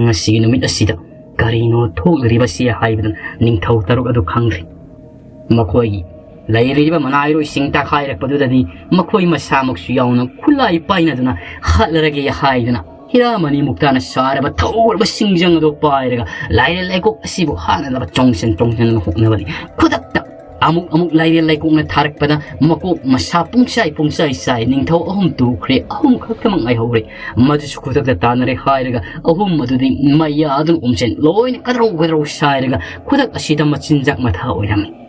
ꯉꯁꯤꯒꯤ ꯅꯨꯃꯤꯠ ꯑꯁꯤꯗ ꯀꯔꯤꯅꯣ ꯊꯣꯛꯂꯤꯕꯁꯤ ꯍꯥꯏꯕꯗꯨ ꯅꯤꯡꯊꯧ ꯇꯔꯨꯛ ꯑꯗꯨ ꯈꯪꯗ꯭ꯔꯤ꯫ ꯃꯈꯣꯏꯒꯤ ꯂꯩꯔꯤꯕ ꯃꯅꯥꯏꯔꯣꯏꯁꯤꯡ ꯇꯛꯈꯥꯏꯔꯛꯄꯗꯨꯗꯗꯤ ꯃꯈꯣꯏ ꯃꯁꯥꯃꯛꯁꯨ ꯌꯥꯎꯅ ꯈꯨꯠꯂꯥꯏ ꯄꯥꯏꯅꯗꯨꯅ ꯍꯥꯠꯂꯔꯒꯦ ꯍꯥꯏꯗꯨꯅ ꯍꯤꯔꯥꯃꯅꯤ ꯃꯨꯛꯇꯥꯅ ꯁꯥꯔꯕ ꯊꯧꯔꯕ ꯁꯤꯡꯖꯪ ꯑꯗꯨ ꯄꯥꯏꯔꯒ ꯂꯥꯏꯔꯦꯜ ꯂꯩꯀꯣꯛ ꯑꯁꯤꯕꯨ ꯍꯥꯠꯅꯅꯕ ꯆꯣꯡꯁꯤꯟ ꯆꯣꯡꯁꯤꯟꯗꯨꯅ ꯍꯣꯠꯅꯕꯅꯤ꯫ ꯈꯨꯗꯛꯇ ꯑꯃꯨꯛ ꯑꯃꯨꯛ ꯂꯥꯏꯔꯦꯜ ꯂꯩꯀꯣꯛꯅ ꯊꯥꯔꯛꯄꯗ ꯃꯀꯣꯛ ꯃꯁꯥ ꯄꯨꯡꯆꯥꯏ ꯄꯨꯡꯆꯥꯏ ꯆꯥꯏ꯫ ꯅꯤꯡꯊꯧ ꯑꯍꯨꯝ ꯇꯨꯈ꯭ꯔꯦ, ꯑꯍꯨꯝ ꯈꯛꯇꯃꯛ ꯉꯥꯏꯍꯧꯔꯦ꯫ ꯃꯗꯨꯁꯨ ꯈꯨꯗꯛꯇ ꯇꯥꯟꯅꯔꯦ ꯍꯥꯏꯔꯒ ꯑꯍꯨꯝ ꯑꯗꯨꯗꯤ ꯃꯩꯌꯥꯗꯨꯅ ꯎꯝꯁꯤꯟ ꯂꯣꯏꯅ ꯀꯗ꯭ꯔꯧ ꯀꯗ꯭ꯔꯧ ꯁꯥꯏꯔꯒ ꯈꯨꯗꯛ ꯑꯁꯤꯗ ꯃꯆꯤꯟꯖꯥꯛ ꯃꯊꯥ ꯑꯣꯏꯔꯝꯃꯤ꯫